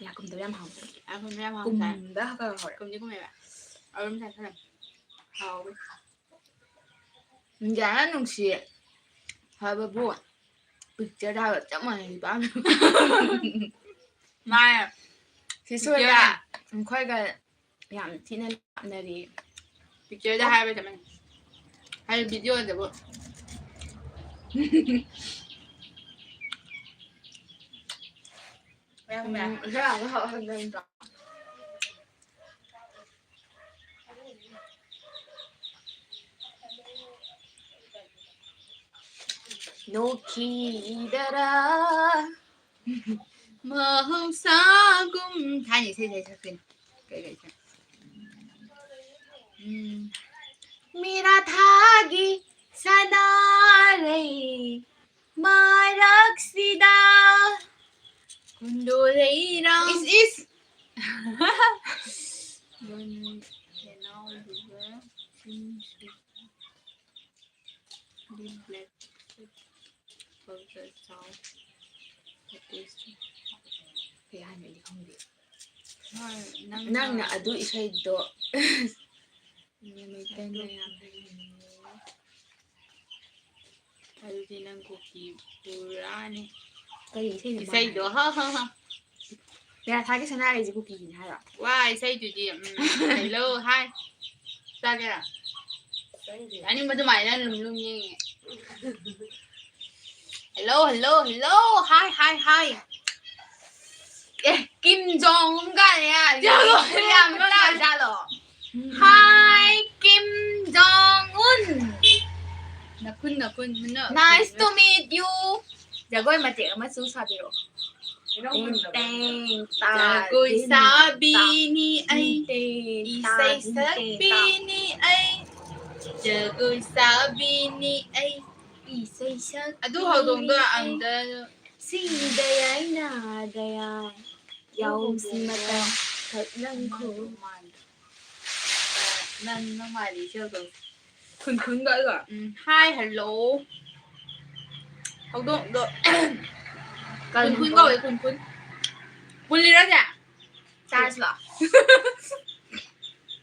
ꯌꯥ ꯀꯨꯝꯗꯕ ꯌꯥꯝ ꯍꯥꯎꯋꯦ꯫ ꯌꯥ ꯀꯨꯝꯗꯕ ꯌꯥꯝ ꯍꯥꯎꯋꯦ꯫ ꯀꯨꯝꯗ ꯍꯥꯞꯄꯒ ꯍꯥꯎꯋꯦ꯫ ꯀꯨꯝꯗꯤ ꯀꯨꯝꯃꯦꯕ꯫ ꯑꯗꯨꯝ ꯆꯥꯁꯜꯂꯦ꯫ ꯍꯥꯎꯋꯦ꯫ ꯏꯟꯗꯤꯌꯥꯅ ꯅꯨꯡꯁꯤ ꯍꯥꯏꯕꯕꯨ pictureꯗ ꯍꯥꯏꯕ ꯆꯞ ꯃꯥꯟꯅꯩ, ꯏꯄꯥꯝ꯫ ꯃꯥꯅꯦ꯫ ꯁꯤ ꯁꯣꯏꯗ picture꯫ ꯑꯩꯈꯣꯏꯒ ꯌꯥꯝ ꯊꯤꯅ ꯂꯥꯞꯅꯔꯤ꯫ Pictureꯗ ꯍꯥꯏꯕ ꯆꯞ ꯃꯥꯟꯅꯩ꯫ ꯍꯥꯏꯗꯤ videoꯗꯕꯨ꯫ ꯎꯝ, ꯏꯟꯖꯥꯡꯗꯣ ꯍꯥꯎꯍꯟꯕꯅꯤꯗꯣ꯫ ꯅꯣꯛꯈꯤꯗꯔꯥ ꯃꯍꯧꯁꯥꯒꯨꯝ꯫ ꯊꯥꯏꯅ ꯏꯁꯩ ꯁꯛꯈꯤꯅꯤ꯫ ꯀꯩ ꯀꯩ ꯏꯁꯩ? ꯎꯝ꯫ ꯃꯤꯔꯥ ꯊꯥꯒꯤ ꯁꯅꯥꯔꯩ ꯃꯔꯛꯁꯤꯗ꯫ ꯃꯣꯏ ꯍꯦꯅꯥꯎꯗꯨꯒ ꯁꯤꯡꯁꯨ ꯗꯤ ꯕ꯭ꯂꯦꯛ ꯄꯦꯄꯔ ꯆꯥꯎ꯫ ꯀꯩ ꯍꯥꯏꯅꯣ ꯑꯩꯗꯤ ꯈꯪꯗꯦ꯫ ꯍꯣꯏ, ꯅꯪꯅ ꯅꯪꯅ ꯑꯗꯨ ꯏꯁꯩꯗꯣ ꯃꯩꯇꯩ ꯃꯌꯥꯝ ꯍꯥꯏꯅꯤꯡꯉꯦ꯫ ꯑꯗꯨꯗꯤ ꯅꯪ ꯀꯨꯀꯤ ꯄꯨꯔꯥꯅꯤ꯫ ꯀꯔꯤ ꯏꯁꯩꯅꯣ ꯃꯥꯅ ꯏꯁꯩꯗꯣ ꯍꯥꯏꯁꯦ? ꯍꯥ, ꯍꯥ, ꯍꯥ꯫ ꯃꯦꯔꯥ ꯊꯥꯒꯤ ꯁꯅꯥꯔꯩꯁꯦ ꯀꯨꯀꯤꯒꯤꯅꯤ ꯍꯥꯏꯔꯣ? ꯋꯥ, ꯏꯁꯩꯗꯨꯗꯤ, ꯎꯝ, hello, hi꯫ ꯆꯥꯒꯦꯔꯥ? ꯆꯥꯅꯤꯡꯗꯦ꯫ ꯆꯥꯅꯤꯡꯕ ꯑꯗꯨꯃꯥꯏꯅ ꯑꯗꯨꯝ ꯑꯗꯨꯝ ꯌꯦꯡꯉꯦ꯫ Hello, hello, hello, hi, hi, hi꯫ ꯑꯦ, ꯀꯤꯝ ꯖꯣꯡ ꯎꯟ ꯀꯥꯏꯅ ꯌꯥꯔꯦ꯫ ꯆꯠꯂꯣ꯫ ꯌꯥꯝ ꯆꯥꯔꯖꯥꯠꯂꯣ? Hi, Kim Jong Un꯫ ꯅꯈꯨꯟ, ꯅꯈꯨꯟ, ꯅꯈꯨꯟ꯫ Nice to meet you꯫ ꯖꯒꯣꯏ ꯃꯇꯦꯛ ꯑꯃꯁꯨ ꯁꯥꯕꯤꯔꯛꯑꯣ꯫ ꯇꯦꯡ, ꯇꯦꯡ, ꯇꯥ, ꯖꯒꯣꯏ ꯗꯤꯟ, ꯁꯥꯕꯤꯅꯤ ꯇꯥ, ꯑꯩ꯫ ꯗꯤꯟ, ꯇꯦꯡ, ꯇꯥ, ꯏꯁꯩ ꯗꯤꯟ, ꯇꯦꯡ, ꯇꯥ꯫ ꯁꯛꯄꯤꯅꯤ ꯑꯩ꯫ ꯖꯒꯣꯏ ꯁꯥꯕꯤꯅꯤ ꯑꯩ꯫ ꯏꯁꯩ ꯁꯛꯄꯤꯅꯤ ꯑꯗꯨ ꯍꯧꯗꯣꯡꯗꯣ ꯑꯩ꯫ ꯑꯝꯇ ꯁꯤꯗ ꯌꯥꯏ, ꯅꯥꯗ ꯌꯥꯏ꯫ ꯌꯥꯎꯁꯤ ꯃꯇꯝ ꯈꯛ ꯅꯪꯈꯣ꯫ ꯅꯪ, ꯅꯪ ꯃꯥꯜꯂꯤ ꯏꯁꯩ ꯍꯧꯗꯣꯡ꯫ ꯈꯨꯟ ꯈꯨꯟꯒ ꯑꯩꯒ꯫ ꯎꯝ, hi, hello꯫ ꯍꯧꯗꯣꯡꯗꯣ꯫ ꯀꯔꯤ ꯈꯨꯟ ꯈꯨꯟ ꯍꯧꯗꯣꯡ? ꯀꯧꯋꯦ, ꯈꯨꯟ ꯈꯨꯟ꯫ ꯄꯨꯜꯂꯤꯔꯣ ꯁꯦ? ꯆꯥꯔꯖꯂꯣ?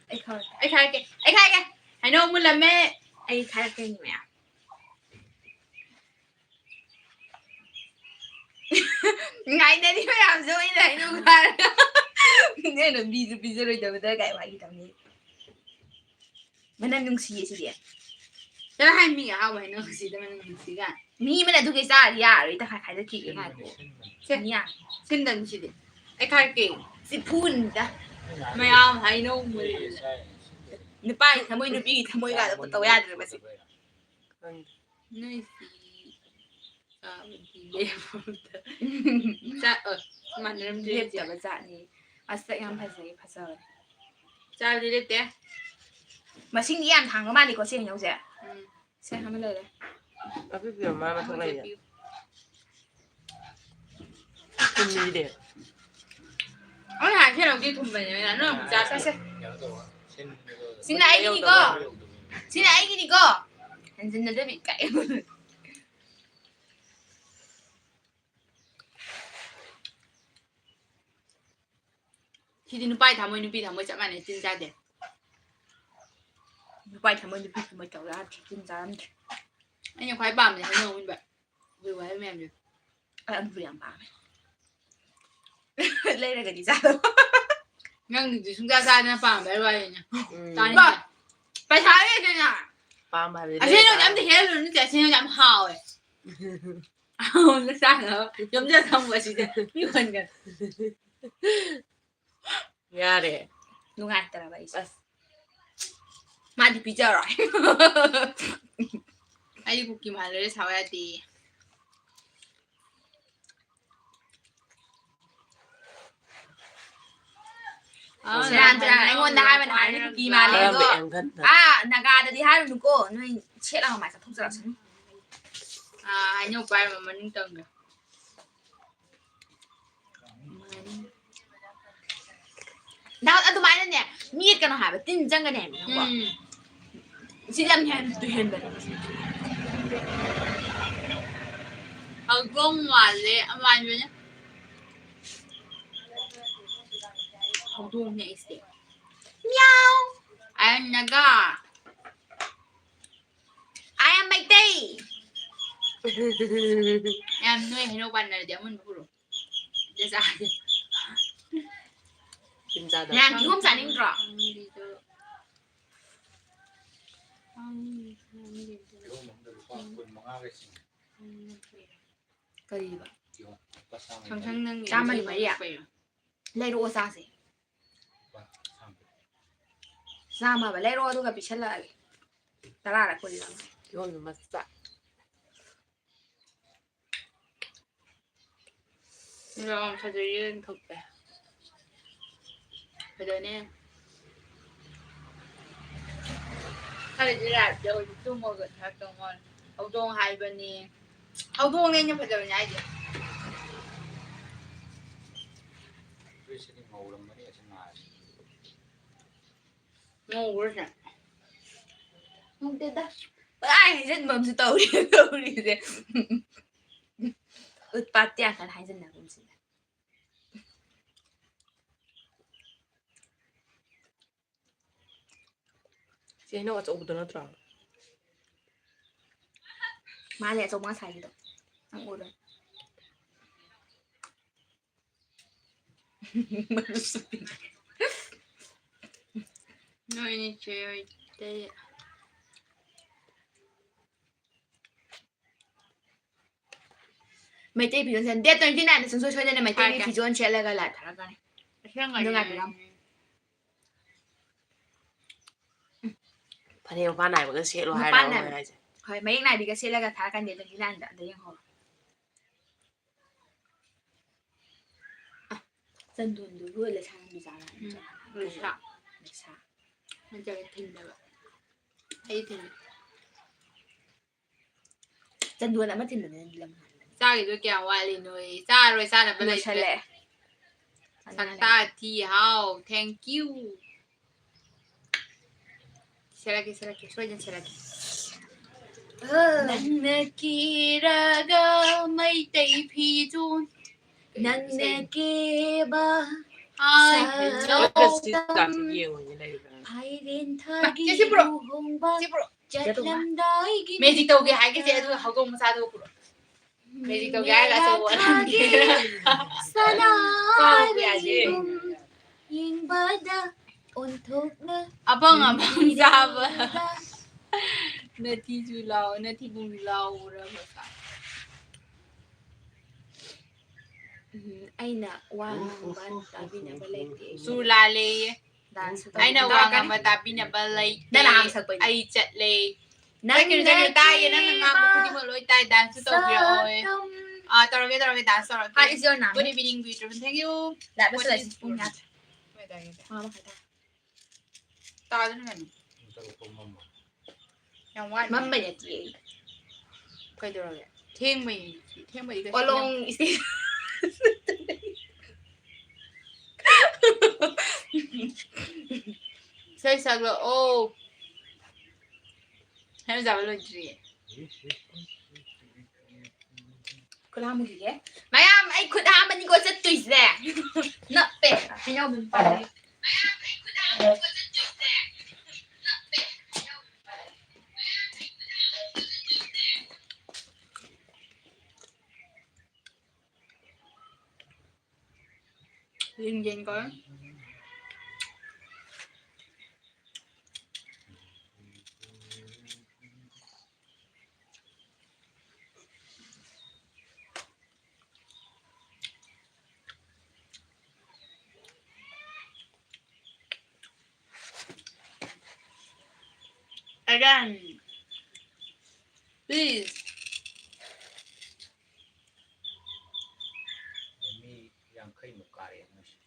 ꯑꯩ ꯈꯪꯉꯦ꯫ ꯑꯩ ꯈꯥꯏꯔꯛꯀꯦ, ꯑꯩ ꯈꯥꯏꯔꯛꯀꯦ꯫ ꯍꯩꯅꯧ ꯃꯨꯜꯂꯝꯃꯦ꯫ ꯑꯩ ꯈꯥꯏꯔꯛꯀꯦ ꯃꯌꯥꯝ꯫ ꯉꯥꯏꯅꯔꯤ ꯃꯌꯥꯝꯁꯦ ꯑꯣꯏꯅ ꯍꯩꯅꯧ ꯈꯥꯏꯔꯒ꯫ ꯑꯩꯅ ꯄꯤꯁꯨ ꯄꯤꯖꯔꯣꯏꯗꯕꯗ ꯀꯥꯏ ꯋꯥꯔꯤ ꯇꯧꯅꯤ꯫ ꯃꯅꯝ ꯅꯨꯡꯁꯤꯌꯦ ꯁꯤꯗꯤ꯫ ꯆꯠꯂꯣ ꯍꯥꯏ, ꯃꯤ ꯑꯍꯥꯎꯕ ꯍꯩꯅꯧ ꯁꯤꯗ ꯃꯅꯝ ꯅꯨꯡꯁꯤ ꯀꯥꯏ꯫ ꯃꯤ ꯑꯃꯅ ꯑꯗꯨꯒꯤ ꯆꯥꯔꯗꯤ ꯌꯥꯔꯣꯏ, ꯇꯪꯈꯥꯏ ꯈꯥꯏꯗꯠꯈꯤꯒꯦ ꯉꯥꯏꯈꯣ꯫ ꯁꯦ꯫ ꯃꯤ ꯌꯥꯝ꯫ ꯁꯤꯟꯗꯅꯤ ꯁꯤꯗꯤ꯫ ꯑꯩ ꯈꯥꯏꯔꯛꯀꯦ꯫ ꯆꯤꯐꯨꯅꯤꯗ꯫ ꯃꯌꯥꯝ ꯍꯩꯅꯧ ꯃꯨꯜꯂꯦ꯫ ꯅꯨꯄꯥꯒꯤ ꯊꯃꯣꯏ, ꯅꯨꯄꯤꯒꯤ ꯊꯃꯣꯏ ꯀꯥꯗꯣ ꯇꯧ ꯌꯥꯗ꯭ꯔꯦ ꯃꯁꯤ꯫ ꯈꯪꯗꯦ꯫ ꯅꯣꯏꯁꯤ ꯆꯥꯕꯗꯤ ꯂꯦꯞꯄ꯫ ꯆꯥ-, ꯑ, ꯃꯥꯟꯅꯔꯝꯗ꯭ꯔꯦ ꯑꯗꯨꯗꯤ꯫ ꯂꯦꯞꯇꯕ ꯖꯥꯠꯅꯤ꯫ ꯃꯁꯛ ꯌꯥꯝ ꯐꯖꯩ, ꯐꯖꯕꯅꯦ꯫ ꯆꯥꯕꯗꯤ ꯂꯦꯞꯇꯦ꯫ ꯃꯁꯤꯡꯗꯤ ꯌꯥꯝ ꯊꯥꯡꯕ ꯃꯥꯜꯂꯤꯀꯣ ꯁꯤ ꯍꯩꯅꯧꯁꯦ꯫ ꯎꯝ꯫ ꯁꯦ, ꯑꯃ ꯂꯩꯔꯦ꯫ ꯑꯄꯤꯛꯄꯤ ꯑꯃ ꯃꯊꯛ ꯂꯩꯔꯦ꯫ ꯄꯤꯌꯨ꯫ ꯀꯨꯝꯃꯤꯗꯤ꯫ ꯑꯩꯅ ꯍꯥꯏ ꯁꯦꯔꯧꯗꯤ ꯊꯨꯝꯕꯅꯦ, ꯅꯪ ꯑꯃꯨꯛ ꯆꯥ ꯆꯥꯁꯦ꯫ ꯁꯤꯅ ꯑꯩꯒꯤꯅꯤꯀꯣ꯫ ꯁꯤꯅ ꯑꯩꯒꯤꯅꯤꯀꯣ꯫ ꯍꯦꯟꯖꯤꯟꯅꯗꯕꯤ ꯀꯥꯏ꯫ ꯁꯤꯗꯤ ꯅꯨꯄꯥꯒꯤ ꯊꯃꯣꯏ, ꯅꯨꯄꯤ ꯊꯃꯣꯏ ꯆꯞ ꯃꯥꯟꯅꯩ, ꯇꯤꯟ ꯆꯥꯗꯦ꯫ ꯅꯨꯄꯥꯒꯤ ꯊꯃꯣꯏ, ꯅꯨꯄꯤ ꯊꯃꯣꯏ ꯇꯧ ꯌꯥꯗ꯭ꯔꯦ, ꯇꯤꯟ ꯆꯥꯔꯝꯗ꯭ꯔꯦ꯫ ꯑꯩꯅ ꯈ꯭ꯋꯥꯏ ꯄꯥꯝꯕꯁꯦ ꯍꯩꯅꯧ ꯑꯃꯨꯟꯕ꯫ ꯑꯩꯈꯣꯏ ꯋꯥꯍꯩ ꯃꯌꯥꯝꯁꯦ꯫ ꯑꯩ ꯑꯃꯨꯟꯕ ꯌꯥꯝ ꯄꯥꯝꯃꯦ꯫ ꯂꯩꯔꯒꯗꯤ ꯆꯥꯗꯕ꯫ ꯅꯪꯒꯤꯗꯤ ꯁꯨꯡꯆꯥ ꯆꯥꯗꯅ ꯄꯥꯝꯕꯩ ꯋꯥꯔꯤꯅꯦ꯫ ꯎꯝ꯫ ꯆꯥꯅꯤꯡꯗꯦ꯫ ꯄꯩꯁꯥ ꯂꯩꯇꯦꯅ꯫ ꯄꯥꯝꯕ ꯍꯥꯏꯕꯗꯤ ꯑꯁꯦꯡꯕ ꯂꯩꯔꯒ꯫ ꯑꯝꯇ ꯍꯦꯜꯂꯨꯅꯨ, ꯅꯠꯇꯦ, ꯑꯁꯦꯡꯕ ꯌꯥꯝ ꯍꯥꯎꯋꯦ꯫ ꯍꯥꯎꯅ ꯆꯥꯅꯕ ꯌꯣꯝꯖ ꯊꯝꯃꯣ ꯑꯁꯤꯗ꯫ ꯃꯤ ꯎꯍꯟꯒꯅꯨ꯫ ꯌꯥꯔꯦ꯫ ꯅꯨꯡꯉꯥꯏꯇ꯭ꯔꯕ ꯑꯩꯁꯦ꯫ ꯑꯁ꯫ ꯃꯥꯗꯤ ꯄꯤꯖꯔꯣꯏ꯫ ꯑꯩꯗꯤ ꯀꯨꯀꯤ ꯃꯥꯜꯂꯨꯔꯦ, ꯁꯥꯎ ꯌꯥꯗꯦ꯫ ꯑꯥ, ꯁꯦꯔꯥꯟ ꯇꯨꯔꯥꯟ ꯑꯩꯉꯣꯟꯗ ꯍꯥꯏꯕꯅ ꯍꯥꯏꯕꯅꯤ, ꯀꯨꯀꯤ ꯃꯥꯜꯂꯦ ꯑꯗꯣ꯫ ꯀꯔꯝꯕ ꯑꯦꯡꯒꯜꯅꯣ? ꯑꯥ, ꯅꯥꯒꯥꯗꯗꯤ ꯍꯥꯏꯔꯨꯅꯨꯀꯣ, ꯅꯣꯏ ꯁꯦꯠꯂꯒ ꯃꯥꯏ ꯆꯠꯊꯣꯛꯆꯔꯛꯁꯅꯤ꯫ ꯑꯥ, ꯍꯩꯅꯧ ꯄꯥꯏꯔꯝꯕ ꯃꯅꯤꯡ ꯇꯝꯗ꯫ ꯅꯪ ꯑꯗꯨꯃꯥꯏꯅꯅꯦ, ꯃꯦꯠꯀꯅꯣ ꯍꯥꯏꯕ, ꯇꯤꯟ ꯆꯪꯒꯅꯤ ꯍꯥꯏꯕ, ꯅꯪꯀꯣ꯫ ꯎꯝ꯫ ꯁꯤ ꯌꯥꯝ ꯍꯦꯟ-, ꯇꯨꯍꯦꯟꯕꯅꯦ꯫ ꯍꯧꯗꯣꯡ ꯃꯥꯜꯂꯦ, ꯑꯃꯥꯟꯕꯅꯦ꯫ ꯍꯧꯗꯣꯡꯅꯦ ꯑꯩꯁꯦ꯫ Meow. I am Naga. I am Meitei. ꯌꯥꯝ ꯅꯣꯏ ꯍꯩꯅꯧ ꯄꯥꯟꯅꯔꯗꯤ ꯑꯃꯨꯟꯕ ꯄꯨꯔꯛꯑꯣ꯫ ꯁꯤꯗ ꯆꯥꯒꯦ꯫ ꯇꯤꯟ ꯆꯥꯗꯕ꯫ ꯃꯌꯥꯝ ꯀꯤꯍꯣꯝ ꯆꯥꯅꯤꯡꯗ꯭ꯔꯣ? ꯀꯔꯤꯕ? ꯁꯪꯁꯪ ꯅꯪꯒꯤ ꯆꯥꯝꯃꯒꯤ ꯃꯔꯤ? ꯂꯩꯔꯛꯄꯩꯔꯣ? ꯂꯩꯔꯛꯑꯣ ꯆꯥꯁꯦ꯫ ꯆꯥꯝꯃ ꯍꯥꯏꯕ? ꯂꯩꯔꯛꯑꯣ ꯑꯗꯨꯒ ꯄꯤꯁꯜꯂꯛꯑꯒꯦ꯫ ꯇꯔꯥꯔ ꯀꯨꯟꯂ ꯑꯃ꯫ ꯀꯤꯍꯣꯝꯗꯣ ꯃꯆꯥ꯫ ꯌꯥꯝ ꯐꯖꯩꯌꯦ, ꯊꯣꯛꯄ꯫ ꯐꯖꯅꯦ꯫ ꯈꯔꯗꯤ ꯂꯥꯏꯐꯇ ꯍꯧꯖꯤꯛ ꯇꯨꯝꯃꯒ ꯊꯥꯛꯇꯧ ꯃꯥꯜꯂꯦ꯫ ꯍꯧꯗꯣꯡ ꯍꯥꯏꯕꯅꯤ꯫ ꯍꯧꯗꯣꯡꯅꯦ ꯑꯩꯅ ꯐꯖꯕꯅꯦ ꯍꯥꯏꯁꯦ꯫ ꯐꯨꯔꯤꯠꯁꯤꯗꯤ ꯉꯧꯔꯝꯃꯅꯤ ꯑꯁꯤ ꯅꯥꯔꯦ꯫ ꯉꯧꯕ꯭ꯔꯁꯦ? ꯉꯧꯗꯦꯗ꯫ ꯄꯨꯔꯥ ꯍꯥꯏꯖꯤꯟꯕ ꯑꯃꯁꯨ ꯇꯧꯔꯤ, ꯇꯧꯔꯤꯁꯦ꯫ ꯎꯠꯄꯥꯠ ꯀꯌꯥ ꯀꯥꯟ ꯍꯥꯏꯖꯤꯟꯅꯒꯨꯝꯁꯤꯗ꯫ ꯁꯤ ꯍꯩꯅꯧ ꯑꯆꯧꯕꯗꯣ ꯅꯠꯇ꯭ꯔꯣ? ꯃꯥꯅꯦ, ꯑꯆꯧꯕ ꯉꯁꯥꯏꯒꯤꯗꯣ꯫ ꯅꯪ ꯎꯔꯣ꯫ ꯅꯣꯏꯅꯤ ꯆꯦ ꯍꯣꯏꯗꯩ꯫ ꯃꯩꯇꯩ ꯐꯤꯖꯣꯜ ꯁꯦꯠ-, date twenty nine ꯗ ꯁꯨꯡꯁꯣꯏ ꯁꯣꯏꯗꯅ ꯃꯩꯇꯩꯒꯤ ꯊꯥꯔꯛꯀꯦ꯫ ꯐꯤꯖꯣꯜ ꯁꯦꯠꯂꯒ live ꯊꯥꯔꯛꯀꯅꯤ꯫ ꯑꯁꯦꯡꯕꯅꯦ꯫ ꯅꯨꯡꯉꯥꯏꯕꯤꯔꯝ꯫ ꯐꯅꯦꯛ ꯃꯄꯥꯟ ꯅꯥꯏꯕꯒ ꯁꯦꯠꯂꯣ ꯍꯥꯏꯔꯣ ꯃꯄꯥꯟ ꯅꯥꯏꯕ꯫ ꯃꯣꯏ ꯍꯥꯏꯁꯦ? ꯍꯣꯏ, ꯃꯌꯦꯛ ꯅꯥꯏꯕꯤꯒ ꯁꯦꯠꯂꯒ ꯊꯥꯔꯛꯀꯅꯤ twenty nine ꯗ, ꯑꯗ ꯌꯦꯡꯍꯧꯔꯣ꯫ ꯑ, ꯆꯟꯗꯣꯟꯗꯨꯕꯨ ꯂꯩꯁꯥꯔꯝꯗꯤ ꯆꯥꯔꯥ? ꯎꯝ, ꯅꯠꯇ꯭ꯔꯒ ꯂꯩꯁꯥ꯫ ꯂꯩꯁꯥ꯫ ꯅꯠꯇ꯭ꯔꯒ ꯊꯤꯟꯗꯕ꯫ ꯑꯩ ꯊꯤꯟ-, ꯆꯟꯗꯣꯟ ꯑꯃ ꯊꯤꯟꯕꯅꯦ ꯅꯪꯗꯤ ꯂꯝ ꯍꯥꯟꯕꯅꯦ꯫ ꯆꯥꯈꯤꯗꯣꯏ ꯀꯌꯥꯝ ꯋꯥꯠꯂꯤꯅꯣꯌꯦ? ꯆꯥꯔꯣꯏ, ꯆꯥꯅꯕ ꯂꯩꯇ꯭ꯔꯦ꯫ ꯂꯣꯏꯁꯜꯂꯛꯑꯦ꯫ ꯁꯛꯇꯥ ꯊꯤ ꯍꯥꯎ, thank you꯫ ꯁꯦꯠꯂꯛꯀꯦ, ꯁꯦꯠꯂꯛꯀꯦ, ꯁꯣꯏꯗꯅ ꯁꯦꯠꯂꯛꯀꯦ꯫ ꯑ꯫ ꯅꯪꯅ ꯀꯦꯔꯒ ꯃꯩꯇꯩ ꯐꯤꯖꯣꯜ꯫ ꯅꯪꯅ ꯏꯁꯩ꯫ ꯀꯦꯕ꯫ ꯍꯥꯏ, ꯁꯛꯇꯝ꯫ ꯍꯜꯂꯣ꯫ ꯐꯥꯏꯔꯦꯟ ꯊꯥꯒꯤ ꯆꯦ, ꯁꯤ ꯄꯨꯔꯛꯑꯣ꯫ ꯂꯨꯍꯣꯡꯕ꯫ ꯁꯤ ꯄꯨꯔꯛꯑꯣ꯫ ꯆꯠꯂꯝꯗꯥꯏꯒꯤ magic ꯇꯧꯒꯦ ꯍꯥꯏꯒꯦ ꯆꯦ, ꯑꯗꯨꯒ ꯍꯧꯗꯣꯡ ꯃꯆꯥꯗꯨꯒ ꯄꯨꯔꯛꯑꯣ꯫ Magic ꯇꯧꯒꯦ ꯍꯥꯏꯔꯒ ꯑꯆꯧꯕ ꯑꯣꯜꯍꯟꯒꯦ꯫ ꯁꯅꯥꯔꯩꯒꯨꯝ ꯌꯦꯡꯕꯗ ꯑꯣꯟꯊꯣꯛꯅ ꯑꯄꯪ ꯑꯄꯪ ꯆꯥꯕ꯫ ꯅꯨꯡꯁꯤꯕꯗ꯫ ꯅꯊꯤꯁꯨ ꯂꯥꯎ, ꯅꯊꯤꯕꯨꯡꯁꯨ ꯂꯥꯎꯔꯕ ꯁꯥ꯫ ꯎꯝ, ꯑꯩꯅ ꯋꯥ ꯉꯥꯡꯕ ꯇꯥꯕꯤꯅꯕ ꯂꯩꯇꯦ꯫ ꯁꯨꯔ ꯂꯥꯜꯂꯦꯌꯦ꯫ Dance ꯁꯨ ꯑꯩꯅ ꯇꯧꯕ ꯋꯥ ꯇꯥꯔꯛꯀꯅꯤ꯫ ꯉꯥꯡꯕ ꯇꯥꯕꯤꯅꯕ ꯂꯩꯇꯦ꯫ ꯅꯪꯅ ꯉꯥꯡꯕ ꯁꯛꯄꯩꯗꯤ꯫ ꯑꯩ ꯆꯠꯂꯦ꯫ ꯅꯪꯅ ꯆꯠꯈꯤꯅꯨ, ꯆꯠꯈꯤꯅꯨ, ꯇꯥꯏꯌꯦ, ꯅꯪꯅ ꯉꯥꯡꯕ ꯀꯦꯕ ꯈꯨꯗꯤꯡꯃꯛ ꯂꯣꯏ ꯇꯥꯏ, dance ꯁꯨ ꯇꯧꯕꯤꯔꯛꯑꯣ꯫ ꯁꯛꯇꯝ꯫ ꯑꯥ, ꯇꯧꯔꯒꯦ, ꯇꯧꯔꯒꯦ, dance ꯇꯧꯔꯒꯦ꯫ Hi, it's your name. Good evening, beautiful. Thank you. Live ꯂꯣꯏꯁꯤꯜꯂꯁꯤ, ꯄꯨꯡ ꯀꯌꯥ? ꯃꯉꯥ ꯇꯥꯔꯦ꯫ ꯃꯉꯥ ꯃꯈꯥꯏ ꯇꯥꯔꯦ꯫ ꯇꯥꯗꯅ ꯀꯩꯅꯣ? ꯌꯥꯝ ꯋꯥꯠꯂꯤ꯫ ꯃꯝꯕꯩ ꯅꯠꯇꯤꯌꯦ꯫ ꯀꯩꯗꯧꯔꯒꯦ? ꯊꯦꯡꯕꯩ, ꯊꯦꯡꯕꯩꯗꯤ ꯀꯩꯁꯨ ꯑꯣꯂꯣꯡ ꯌꯥꯝ ꯏꯁꯩ꯫ ꯏꯁꯩ ꯁꯛꯂꯛꯑꯣ꯫ ꯍꯩꯅꯧ ꯆꯥꯕ ꯂꯣꯏꯗ꯭ꯔꯤꯌꯦ꯫ ꯈꯨꯠ ꯍꯥꯝꯃꯨꯈꯤꯒꯦ꯫ ꯃꯌꯥꯝ, ꯑꯩ ꯈꯨꯠ ꯍꯥꯝꯕꯅꯤꯀꯣ ꯆꯠꯇꯣꯏꯁꯦ꯫ ꯅꯞꯄꯦ꯫ ꯍꯩꯅꯧ ꯑꯗꯨꯝ ꯄꯥꯏꯔꯦ꯫ ꯌꯦꯡꯒꯦꯀꯣ꯫ Again. Please. ꯃꯤ ꯌꯥꯡꯈꯩꯃꯨꯛ ꯀꯥꯔꯦ ꯃꯣꯏꯁꯦ꯫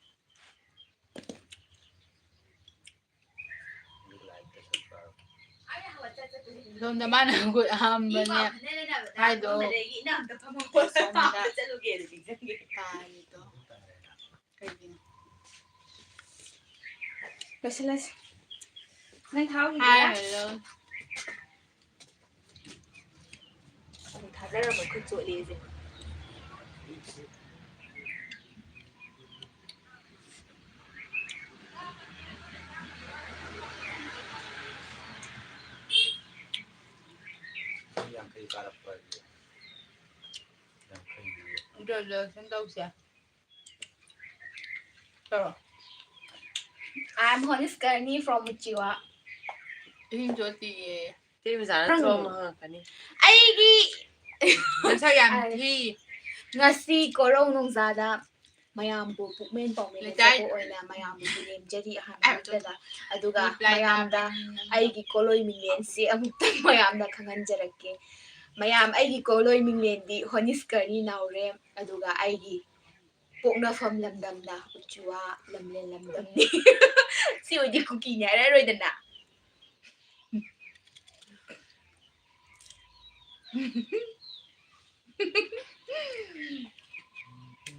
ꯁꯣꯝꯗ ꯃꯥꯅ ꯈꯨꯠ ꯍꯥꯝꯕꯅꯦ ꯍꯥꯏꯗꯣ꯫ ꯁꯣꯝꯗ ꯇꯥꯔꯤꯗꯣ ꯀꯩꯒꯤꯅꯣ? ꯂꯣꯏꯁꯤꯜꯂꯁꯤ꯫ ꯅꯪ ꯊꯥꯎ ꯍꯥꯏ ꯍꯤꯡꯒꯦꯔꯥ? ꯍꯜꯂꯣ꯫ ꯑꯃꯨꯛ ꯊꯥꯖꯔꯝꯃꯣꯏ ꯈꯨꯠ ꯆꯣꯠꯂꯦꯁꯦ꯫ ꯌꯥꯡꯈꯩ ꯀꯥꯔꯛꯄ ꯍꯥꯏꯁꯦ꯫ ꯌꯥꯡꯈꯩꯗꯤ꯫ Introduction ꯇꯧꯁꯦ꯫ ꯇꯧꯔꯣ꯫ I'm Honiskarni from Uchiwa. ꯏꯁꯤꯡ ꯆꯣꯠꯇꯤꯌꯦ꯫ ꯁꯤ ꯃꯆꯥꯅ ꯅꯪ ꯆꯣꯝꯃ ꯍꯪꯉꯛꯀꯅꯤ꯫ ꯑꯩꯒꯤ ꯃꯁꯛ ꯌꯥꯝ ꯑꯩ ꯊꯤ꯫ ꯉꯁꯤ ꯀꯣꯔꯧ ꯅꯣꯡꯖꯥꯗ ꯃꯌꯥꯝꯕꯨ ꯄꯨꯛꯃꯦꯟ ꯄꯥꯎꯃꯦꯟ ꯂꯩꯀꯥꯏ ꯂꯩꯖꯕ ꯑꯣꯏꯅ ꯃꯌꯥꯝꯕꯨ ꯂꯦꯝꯖꯔꯤ ꯑꯍꯥꯟꯕ ꯑ, ꯃꯛꯇꯗ꯫ ꯑꯗꯨꯒ reply ꯃꯌꯥꯝꯗ ꯇꯥꯕ꯫ ꯑꯩꯒꯤ ꯀꯣꯂꯣꯏ ꯃꯤꯡꯂꯦꯟꯁꯤ ꯑꯃꯨꯛꯇꯪ ꯃꯌꯥꯝꯅ ꯈꯪꯍꯟꯖꯔꯛꯀꯦ꯫ ꯃꯌꯥꯝ, ꯑꯩꯒꯤ ꯀꯣꯂꯣꯏ ꯃꯤꯡꯂꯦꯟꯗꯤ ꯍꯣꯅꯤꯁꯀꯔꯅꯤ ꯅꯥꯎꯔꯦꯝ, ꯑꯗꯨꯒ ꯑꯩꯒꯤ ꯄꯣꯛꯅꯐꯝ ꯂꯝꯗꯝꯅ ꯎꯆꯤꯋꯥ ꯂꯝꯂꯦꯟ ꯂꯝꯗꯝꯅꯤ꯫ ꯁꯤ ꯑꯣꯏꯗꯤ ꯀꯨꯀꯤꯅꯦ ꯍꯥꯏꯔꯛꯑꯔꯣꯏꯗꯅ꯫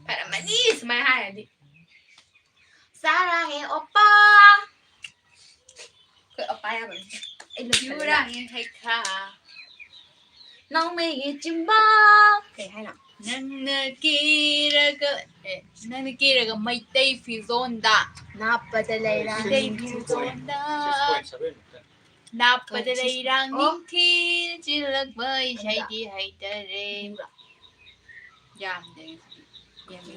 ꯐꯔꯝꯃꯅꯤ ꯁꯨꯃꯥꯏꯅ ꯍꯥꯏꯔꯗꯤ꯫ ꯁꯥꯔꯥꯍꯦ ꯑꯣꯄꯥ꯫ ꯄꯥꯏꯔꯕꯅꯤ꯫ ꯑꯩ ꯂꯣꯏꯁꯜꯂꯦ꯫ ꯌꯨꯔꯥꯡꯉꯦ ꯍꯩꯈꯥ꯫ ꯅꯥꯎꯃꯩꯒꯤ ꯆꯤꯝꯕꯥꯜ꯫ ꯀꯩ ꯍꯥꯏꯅꯣ? ꯅꯪꯅ ꯀꯦꯔꯒ, ꯑꯦ, ꯅꯪꯅ ꯀꯦꯔꯒ ꯃꯩꯇꯩ ꯐꯤꯖꯣꯟꯗ꯫ ꯅꯥꯞꯄꯗ ꯂꯩꯔꯥꯡ ꯃꯩꯇꯩ ꯅꯤꯡꯊꯤꯜ ꯐꯤꯖꯣꯟꯗ꯫ ꯅꯥꯞꯄꯗ ꯂꯩꯔꯥꯡ ꯑꯣ꯫ ꯅꯤꯡꯊꯤꯜ ꯆꯤꯜꯂꯛꯄ ꯏꯁꯩꯗꯤ ꯍꯩꯇꯔꯦ꯫ ꯌꯥꯝꯗꯦ꯫ ꯌꯥꯝꯗꯦ꯫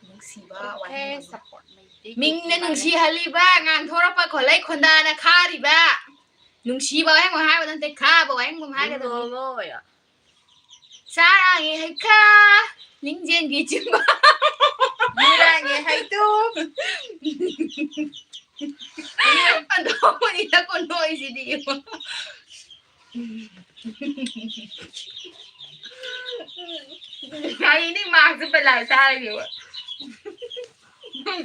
ꯅꯨꯡꯁꯤꯕ ꯑꯣꯀꯦ, ꯋꯥꯍꯩ ꯑꯃ꯫ ꯁꯞꯄꯣꯔꯠ ꯃꯩꯇꯩ ꯃꯤꯡꯅ ꯀꯨꯀꯤ ꯃꯥꯜꯂꯦ꯫ ꯅꯨꯡꯁꯤꯍꯜꯂꯤꯕ, ꯉꯥꯡꯊꯣꯔꯛꯄ ꯈꯣꯠꯂꯩ ꯈꯣꯟꯗꯥꯅ ꯈꯥꯔꯤꯕ꯫ ꯅꯨꯡꯁꯤꯕ ꯋꯥꯍꯩ ꯑꯃ ꯍꯥꯏꯕ ꯅꯠꯇꯦ, ꯈꯥꯕ ꯋꯥꯍꯩ ꯑꯃ ꯍꯥꯏꯒꯗꯕꯅꯤ꯫ ꯅꯣꯡꯃ ꯑꯣꯏꯌꯣ꯫ ꯆꯥꯔꯥꯡꯉꯦ ꯍꯩꯈꯥ, ꯂꯤꯡꯖꯦꯜꯒꯤ ꯆꯤꯝꯕꯥꯜ꯫ ꯌꯨꯔꯥꯡꯉꯦ ꯍꯩꯇꯨꯞ꯫ ꯑꯗꯣ ꯑꯩꯈꯣꯏꯅ ꯀꯣꯟꯊꯣꯛꯏꯁꯤꯗꯤ ꯌꯦꯡꯉꯣ꯫ ꯀꯔꯤꯅꯤ ꯃꯥꯁꯨ ꯄꯂꯥ ꯆꯥꯔꯒꯦꯕ꯫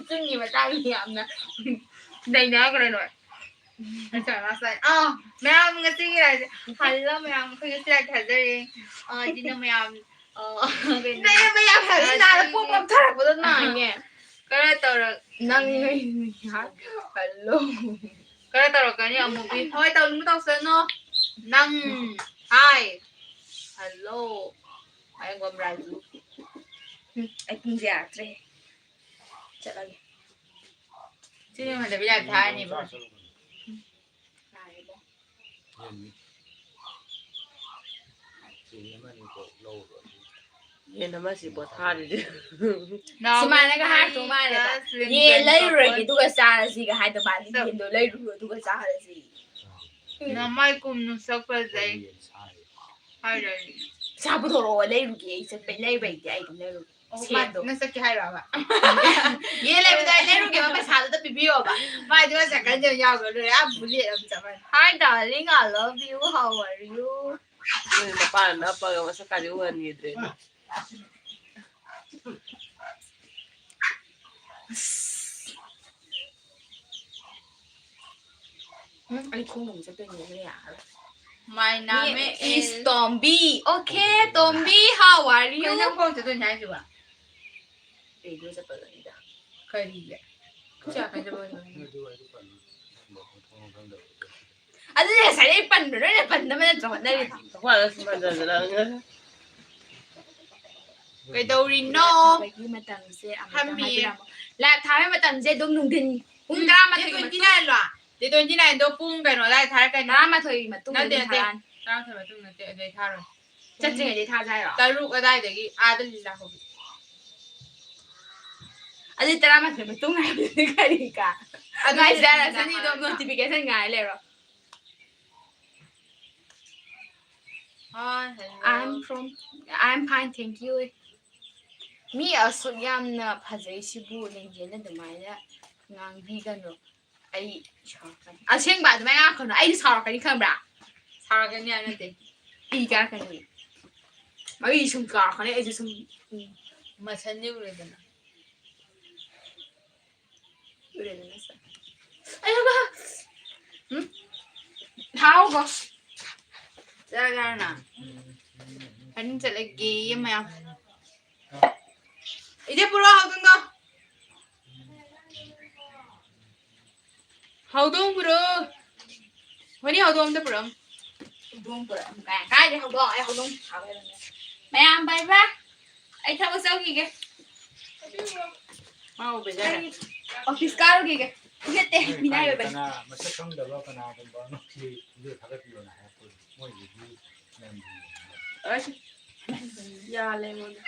ꯆꯤꯟꯒꯤ ꯃꯇꯥꯡꯗꯤ ꯌꯥꯝꯅ ꯅꯩꯅꯈ꯭ꯔꯦ ꯅꯣꯏ꯫ ꯑꯥ, ꯃꯌꯥꯝ ꯉꯁꯤꯒꯤ ꯂꯥꯏꯁꯦ꯫ ꯍꯜꯂꯣ ꯃꯌꯥꯝ, ꯑꯩꯈꯣꯏ ꯉꯁꯤ ꯂꯥꯏ ꯊꯥꯖꯔꯦ꯫ ꯑꯥ, ꯑꯗꯨꯅ ꯃꯌꯥꯝ, ꯑꯥ, ꯀꯩꯅꯣ, ꯅꯪ ꯃꯌꯥꯝ ꯍꯥꯏꯕꯁꯤ ꯅꯥꯔ ꯄꯣꯛ ꯄꯣꯛꯊꯔꯛꯄꯗꯣ ꯅꯥꯏꯅꯦ꯫ ꯈꯔ ꯇꯧꯔꯛ-, ꯅꯪ, ꯍꯜꯂꯣ꯫ ꯈꯔ ꯇꯧꯔꯛꯀꯅꯤ ꯑꯃꯨꯕꯤ꯫ ꯍꯣꯏ, ꯇꯧꯅꯤꯡꯕ ꯇꯧꯁꯅꯨ꯫ ꯅꯪ, ꯍꯥꯏ꯫ ꯍꯜꯂꯣ꯫ ꯃꯌꯥꯡꯒꯣꯝ ꯔꯥꯖꯨ꯫ ꯎꯝ, ꯑꯩ ꯄꯨꯡꯁꯦ ꯌꯥꯔꯛꯇ꯭ꯔꯦ꯫ ꯆꯠꯂꯒꯦ꯫ ꯁꯤꯗꯤ ꯍꯟꯗꯛ ꯂꯥꯏꯞ ꯊꯥꯔꯅꯤꯕ꯫ ꯌꯦꯟ ꯑꯃꯅꯤ ꯀꯣꯛ ꯂꯧꯔꯣ꯫ ꯌꯦꯟ ꯑꯃꯁꯤ ꯄꯣꯊꯥꯔꯤꯁꯦ꯫ ꯁꯨꯃꯥꯏꯅꯒ ꯍꯥꯏꯔꯛꯇꯧ ꯃꯥꯜꯂꯦꯕ꯫ ꯌꯦꯟ ꯂꯩꯔꯨꯔꯒꯦ, ꯑꯗꯨꯒ ꯆꯥꯔꯁꯤꯒ ꯍꯥꯏꯗꯧ ꯃꯥꯜꯂꯦ꯫ ꯌꯦꯟꯗꯣ ꯂꯩꯔꯨꯔꯣ, ꯑꯗꯨꯒ ꯆꯥꯔꯁꯤ꯫ ꯅꯃꯥꯏ ꯀꯨꯝꯅ ꯁꯛ ꯐꯖꯩ꯫ ꯍꯥꯏꯔꯅꯤ꯫ ꯄꯩꯁꯥ ꯄꯨꯊꯣꯔꯛꯑꯣ, ꯂꯩꯔꯨꯒꯦ꯫ ꯑꯩ ꯆꯠꯄꯩ ꯂꯩꯕꯩꯗꯤ ꯑꯩ ꯑꯗꯨꯝ ꯂꯩꯔꯨꯒꯦ꯫ ꯑꯣ, ꯁꯦꯟꯗꯣ꯫ ꯃꯥ ꯅꯪ ꯆꯠꯀꯦ ꯍꯥꯏꯔꯕ? ꯌꯦꯟ ꯂꯩꯕꯗꯣ ꯑꯩ ꯂꯩꯔꯨꯒꯦꯕ, ꯄꯩꯁꯥꯗꯨꯗ ꯄꯤꯕꯤꯌꯣꯕ꯫ ꯃꯥꯗꯤ ꯃꯥ ꯁꯥꯏꯀꯜꯗ ꯌꯥꯎꯈ꯭ꯔ ꯂꯣꯏꯔꯦ, ꯑꯥ ꯕꯨꯂꯦꯠ ꯑꯃ ꯆꯠꯈ꯭ꯔꯅꯤ꯫ Hi darling, I love you, how are you? ꯅꯣꯏ ꯃꯄꯥꯅ ꯅꯞꯄꯒ ꯃꯁꯛ ꯀꯥꯁꯦ ꯎꯍꯟꯈꯤꯗ꯭ꯔꯦ꯫ ꯎꯝ, ꯑꯩ ꯈꯣꯡꯅ ꯑꯃꯨꯛ ꯆꯠꯇꯣꯏꯅꯦ, ꯑꯗꯨꯅ ꯌꯥꯔꯔꯣꯏ꯫ My name is Tombi. Okay, Tombi, how are you? ꯀꯩꯅꯣ ꯅꯪ ꯈꯣꯡ ꯆꯠꯇꯣꯏꯅꯦ ꯍꯥꯏꯁꯤꯕꯣ? ꯀꯩꯗ ꯆꯠꯄꯗꯅꯤꯗ꯫ ꯀꯔꯤꯒꯤ? ꯈꯨꯠꯁꯥ ꯀꯩꯗꯧꯕ? ꯅꯣꯏꯗꯨ ꯑꯩꯁꯨ ꯄꯟ-, ꯅꯪ ꯃꯊꯣꯡ ꯈꯪꯗꯕ꯫ ꯑꯗꯨꯗꯤ ꯉꯁꯥꯏꯗꯩ ꯄꯟꯕ ꯅꯣꯏꯅ ꯄꯟꯅꯕ ꯅꯠꯇ꯭ꯔꯣ ꯍꯣꯠꯅꯔꯤꯗꯣ? ꯋꯥꯔꯁꯨ ꯄꯟꯖꯗꯅ꯫ ꯀꯩꯗꯧꯔꯤꯅꯣ? ꯂꯥꯏꯚ ꯊꯥꯕꯒꯤ ꯃꯇꯝꯁꯦ ꯑꯃꯨꯛꯇ ꯐꯝꯃꯤꯌꯦ꯫ ꯍꯥꯏꯕꯤꯔꯝꯃꯣ꯫ ꯂꯥꯏꯚ ꯊꯥꯕꯒꯤ ꯃꯇꯝꯁꯦ ꯑꯗꯨꯝ ꯅꯨꯡꯊꯤꯟ ꯄꯨꯡ ꯎꯝ, ꯇꯔꯥꯃꯥꯊꯣꯏꯒꯤ ꯗꯦꯠ ꯃꯇꯨꯡ꯫ ꯇ꯭ꯋꯦꯟꯇꯤ ꯅꯥꯏꯟꯂꯣ? ꯗꯦꯠ ꯇ꯭ꯋꯦꯟꯇꯤ ꯅꯥꯏꯟꯗꯣ ꯄꯨꯡ ꯀꯩꯅꯣ ꯑꯗꯥꯏ ꯊꯥꯔꯛꯀꯅꯤ꯫ ꯇꯔꯥꯃꯥꯊꯣꯏꯒꯤ ꯃꯇꯨꯡꯗꯗꯤ ꯅꯠꯇꯦ, ꯅꯠꯇꯦ꯫ ꯊꯥꯔꯛꯑꯅꯤ꯫ ꯇꯔꯥꯃꯥꯊꯣꯏ ꯃꯇꯨꯡ ꯅꯠꯇꯦ, ꯑꯗꯨꯗꯩ ꯊꯥꯔꯣꯏ꯫ ꯆꯠꯇ꯭ꯔꯤꯉꯩꯗꯩ ꯊꯥꯁꯦ ꯍꯥꯏꯔꯣ? ꯇꯔꯨꯛ ꯑꯗꯥꯏꯗꯒꯤ ꯑꯥꯗ ꯂꯤꯂꯥ ꯍꯧꯕꯤ꯫ ꯑꯗꯨꯗꯤ ꯇꯔꯥꯃꯥꯊꯣꯏ ꯃꯇꯨꯡ ꯍꯥꯏꯕꯗꯨꯗꯤ ꯀꯔꯤ ꯀ-, ꯑꯗꯨꯗꯤ ꯉꯥꯏꯖꯔꯁꯅꯤ, ꯑꯗꯨꯝ ꯅꯣꯇꯤꯐꯤꯀꯦꯁꯟ ꯉꯥꯏ ꯂꯩꯔꯣ꯫ Hi, hello. I'm from, I'm fine, thank you. ꯃꯤ ꯑꯁꯨꯛ ꯌꯥꯝꯅ ꯐꯖꯩꯁꯤꯕꯨ ꯂꯦꯡꯖꯦꯜꯅ ꯑꯗꯨꯃꯥꯏꯅ ꯉꯥꯡꯕꯤꯒꯅꯨ꯫ ꯑꯩ ꯁꯥꯎꯔꯛꯀꯅꯤ꯫ ꯑꯁꯦꯡꯕ ꯑꯗꯨꯃꯥꯏꯅ ꯉꯥꯡꯉꯛꯀꯅꯨ꯫ ꯑꯩꯗꯤ ꯁꯥꯎꯔꯛꯀꯅꯤ ꯈꯪꯕ꯭ꯔꯥ? ꯁꯥꯎꯔꯛꯀꯅꯤ ꯍꯥꯏꯕ ꯅꯠꯇꯦ꯫ ꯏ ꯀꯥꯔꯛꯀꯅꯤ꯫ ꯑꯩ ꯁꯨꯝ ꯀꯥꯔꯛꯀꯅꯤ, ꯑꯩꯁꯨ ꯁꯨꯝ, ꯎꯝ꯫ ꯃꯁꯟꯗꯤ ꯎꯔꯦꯗꯅ꯫ ꯎꯔꯦꯗꯅ ꯁꯦ꯫ ꯑꯌꯥ! ꯎꯝ? ꯊꯥꯎꯀꯣ꯫ ꯆꯠꯂꯒꯦ ꯍꯥꯏꯔꯣ ꯅꯪ? ꯀꯅꯤ ꯆꯠꯂꯒꯦ, ꯃꯌꯥꯝ꯫ ꯏꯆꯦ, ꯄꯨꯔꯛꯑꯣ ꯍꯧꯗꯣꯡꯗꯣ꯫ ꯍꯧꯗꯣꯡ ꯄꯨꯔꯛꯑꯣ꯫ ꯍꯣꯏꯅꯦ, ꯍꯧꯗꯣꯡ ꯑꯝꯇ ꯄꯨꯔꯛꯑꯣ꯫ ꯍꯧꯗꯣꯡ ꯄꯨꯔꯛꯑꯣ꯫ ꯀꯥꯏ-, ꯀꯥꯏꯗꯩ ꯍꯧꯗꯣꯡ? ꯑꯩ ꯍꯧꯗꯣꯡ ꯁꯥꯕ ꯍꯩꯔꯝꯃꯦ꯫ ꯃꯌꯥꯝ bye bye꯫ ꯑꯩ ꯊꯕꯛ ꯆꯠꯂꯨꯈꯤꯒꯦ꯫ ꯃꯥ ꯎꯕ ꯌꯥꯔꯦ꯫ ꯑꯩ ꯑꯣꯐꯤꯁ ꯀꯥꯔꯨꯈꯤꯒꯦ꯫ ꯅꯠꯇꯦ, ꯃꯤꯅꯥꯏ ꯑꯣꯏꯕꯅꯤ꯫ ꯀꯅꯥ ꯃꯁꯛ ꯈꯪꯗꯕ ꯀꯅꯥꯒꯨꯝꯕ ꯑꯃꯒꯤ video ꯊꯥꯒꯠꯄꯤꯌꯣꯅ ꯍꯥꯏꯔꯛꯄ ꯃꯣꯏꯒꯤꯗꯤ ꯌꯥꯝ ꯑꯁ, ꯌꯥꯜꯂꯦ ꯑꯩꯉꯣꯟꯗ꯫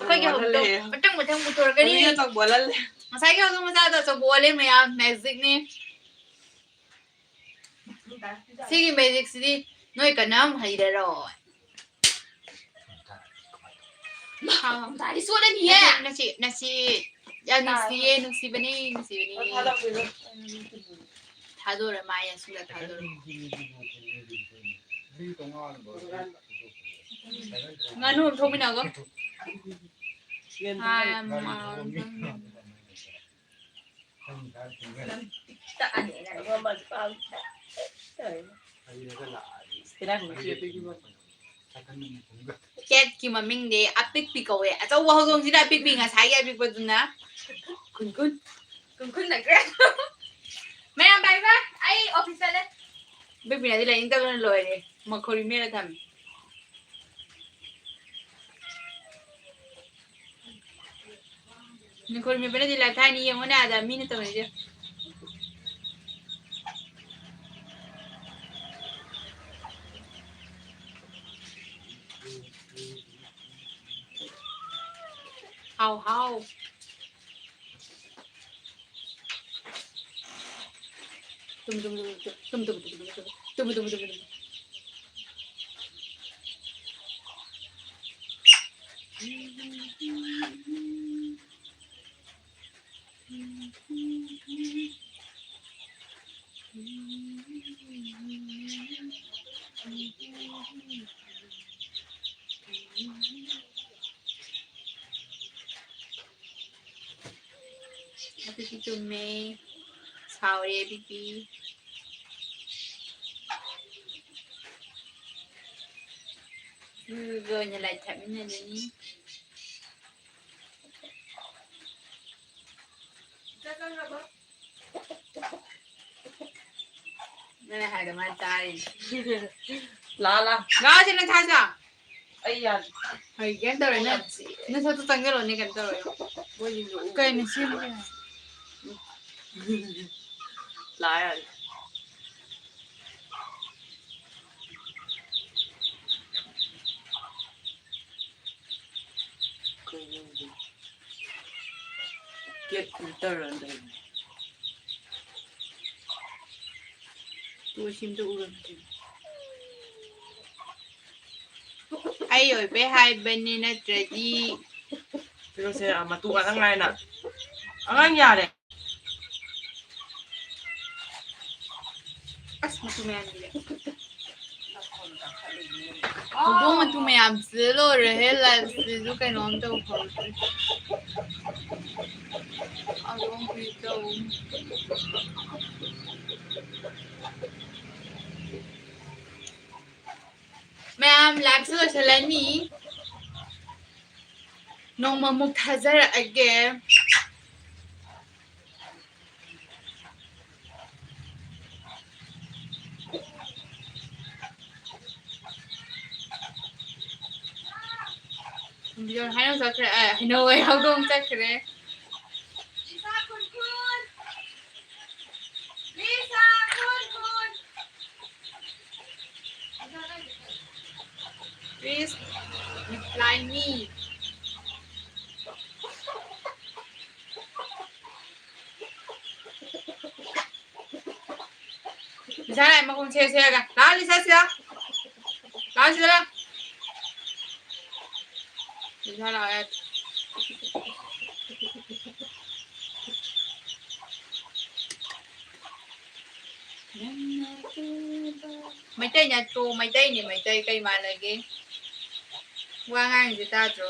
ꯑꯩꯈꯣꯏꯒꯤ ꯍꯧꯗꯣꯡ ꯃꯊꯪ ꯃꯊꯪ ꯄꯨꯊꯣꯔꯛꯀꯅꯤ꯫ ꯃꯃꯤꯡ ꯑꯆꯧꯕ ꯑꯣꯜꯍꯜꯂꯦ꯫ ꯉꯁꯥꯏꯒꯤ ꯍꯧꯗꯣꯡ ꯃꯆꯥꯗꯣ ꯑꯆꯧꯕ ꯑꯣꯜꯂꯦ ꯃꯌꯥꯝ, magicꯅꯤ꯫ ꯁꯤꯒꯤ magicꯁꯤꯗꯤ ꯅꯣꯏ ꯀꯅꯥꯝ ꯍꯩꯔꯔꯣꯏ꯫ ꯃꯥ ꯃꯇꯥꯗꯤ ꯆꯣꯠꯂꯅꯤꯌꯦ꯫ ꯅꯆꯦ, ꯅꯆꯦ, ꯅꯆꯦ, ꯌꯥꯝ ꯅꯨꯡꯁꯤꯌꯦ, ꯅꯨꯡꯁꯤꯕꯅꯤ, ꯅꯨꯡꯁꯤꯕꯅꯤ꯫ ꯊꯥꯗꯣꯔ ꯃꯥ ꯌꯥꯁꯤꯜꯂ ꯊꯥꯗꯣꯔ꯫ ꯉꯥꯅꯨ ꯑꯃ ꯊꯣꯛꯃꯤꯟꯅꯒꯣ꯫ ꯍꯥꯏ, ꯃꯥ꯫ Catꯀꯤ ꯃꯃꯤꯡꯗꯤ ꯑꯄꯤꯛꯄꯤ ꯀꯧꯋꯦ꯫ ꯑꯆꯧꯕ ꯍꯧꯗꯣꯡꯁꯤꯅ ꯑꯄꯤꯛꯄꯤ, ꯉꯁꯥꯏꯒꯤ ꯑꯄꯤꯛꯄꯗꯨꯅ ꯀꯨꯟ ꯀꯨꯟ꯫ ꯀꯨꯟ ꯀꯨꯟ ꯅꯠꯇ꯭ꯔꯦ꯫ ꯕꯦꯕꯤꯅꯥꯗꯤ ꯂꯥꯏꯅꯤꯡꯗꯕꯅ ꯂꯣꯏꯔꯦ꯫ ꯃꯈꯣꯔꯤ ꯃꯦꯠꯂ ꯊꯝꯃꯤ꯫ ꯃꯈꯣꯔꯤ ꯃꯦꯠꯄꯅꯗꯤ ꯂꯥꯏꯐ ꯊꯥꯏꯅꯤ ꯌꯦꯡꯉꯨꯅꯦ ꯑꯥꯗ ꯃꯤꯅ ꯇꯧꯅꯩꯁꯦ꯫ ꯍꯥꯎ ꯍꯥꯎ꯫ ꯇꯨꯝ, ꯇꯨꯝ, ꯇꯨꯝ, ꯇꯨꯝ, ꯇꯨꯝ, ꯇꯨꯝ, ꯇꯨꯝ, ꯇꯨꯝ, ꯇꯨꯝ, ꯇꯨꯝ, ꯇꯨꯝ, ꯇꯨꯝ꯫ ꯑꯗꯨꯗꯤ ꯆꯨꯝꯃꯦ꯫ ꯁꯥꯎꯔꯦ ꯑꯗꯨꯗꯤ꯫ ꯎꯝ, ꯂꯣꯏꯅ ꯂꯥꯏ ꯊꯥꯃꯤꯟꯅꯗꯣꯏꯅꯤ꯫ ꯅꯪꯅ ꯍꯥꯏꯗꯣ ꯃꯥ ꯇꯥꯔꯤꯅꯦ꯫ ꯂꯥ, ꯂꯥ꯫ ꯂꯥꯛꯑꯣ ꯁꯤ ꯅꯪ ꯊꯥꯁꯤ ꯂꯥꯎ꯫ ꯑꯩ ꯌꯥꯗꯦ꯫ ꯍꯩ, ꯀꯩꯝ ꯇꯧꯔꯣꯏ, ꯅꯪ ꯅꯁꯛꯇꯣ ꯆꯪꯁꯤꯜꯂꯣꯅꯦ, ꯀꯩꯝ ꯇꯧꯔꯣꯏ꯫ ꯃꯣꯏꯗꯤ ꯂꯨ-, ꯀꯩꯅꯣ ꯁꯦꯝꯃꯤꯁꯦ? ꯂꯥ ꯌꯥꯗꯦ꯫ ꯀꯩꯅꯣ ꯍꯧꯖꯤꯛ? ꯀꯦꯠ ꯐꯤꯜꯇꯔ ꯑꯅ ꯂꯩꯕꯅꯦ꯫ ꯇꯨ ꯁꯤꯝꯗꯨ ꯎꯔꯝꯗꯦ꯫ ꯑꯩ ꯑꯣꯏꯕꯩ ꯍꯥꯏꯕꯅꯤ ꯅꯠꯇ꯭ꯔꯗꯤ꯫ ꯀꯩꯅꯣꯁꯦ, ꯑ, ꯃꯇꯨ ꯉꯥꯛꯇ ꯉꯥꯏꯅ꯫ ꯑꯉꯥꯡ ꯌꯥꯔꯦ꯫ ꯑꯁ, ꯃꯇꯨ ꯃꯌꯥꯝꯁꯤꯗꯤ꯫ ꯍꯧꯗꯣꯡ ꯃꯇꯨ ꯃꯌꯥꯝꯁꯤꯗ ꯂꯣꯏꯔꯦꯍꯦ, life ꯁꯤꯁꯨ ꯀꯩꯅꯣꯝ ꯇꯧꯍꯧꯗ꯭ꯔꯦ꯫ ꯍꯧꯗꯣꯡ ꯈꯨꯏ ꯇꯧ꯫ ꯃꯌꯥꯝ, life ꯁꯨ ꯂꯣꯏꯁꯤꯜꯂꯅꯤ꯫ ꯅꯣꯡꯃꯃꯨꯛ ꯊꯥꯖꯔꯛꯑꯒꯦ꯫ ꯍꯩꯅꯧ ꯆꯠꯈ꯭ꯔꯦ, ꯑꯦ, ꯍꯩꯅꯧ ꯑꯣꯏ, ꯍꯧꯗꯣꯡ ꯆꯠꯈ꯭ꯔꯦ꯫ ꯂꯤꯁꯥ ꯈꯨꯟꯈꯨꯟ! ꯂꯤꯁꯥ ꯈꯨꯟꯈꯨꯟ! Please reply me. ꯂꯤꯁꯥ ꯂꯥꯛꯑꯦ, ꯃꯈꯣꯡ ꯁꯦ ꯁꯦꯔꯒ꯫ ꯂꯥꯛꯑꯣ, ꯂꯤꯁꯥ ꯁꯤꯗ꯫ ꯂꯥꯛꯑꯣ ꯁꯤꯗ ꯂꯥꯛꯑꯣ꯫ ꯂꯤꯁꯥ ꯂꯥꯛꯑꯣ ꯌꯥꯗꯦ꯫ ꯃꯩꯇꯩ ꯅꯠꯇ꯭ꯔꯣ? ꯃꯩꯇꯩꯅꯦ, ꯃꯩꯇꯩ꯫ ꯀꯩ ꯃꯥꯟꯅꯒꯦ? ꯋꯥ ꯉꯥꯡꯉꯤꯁꯦ ꯇꯥꯗ꯭ꯔꯣ?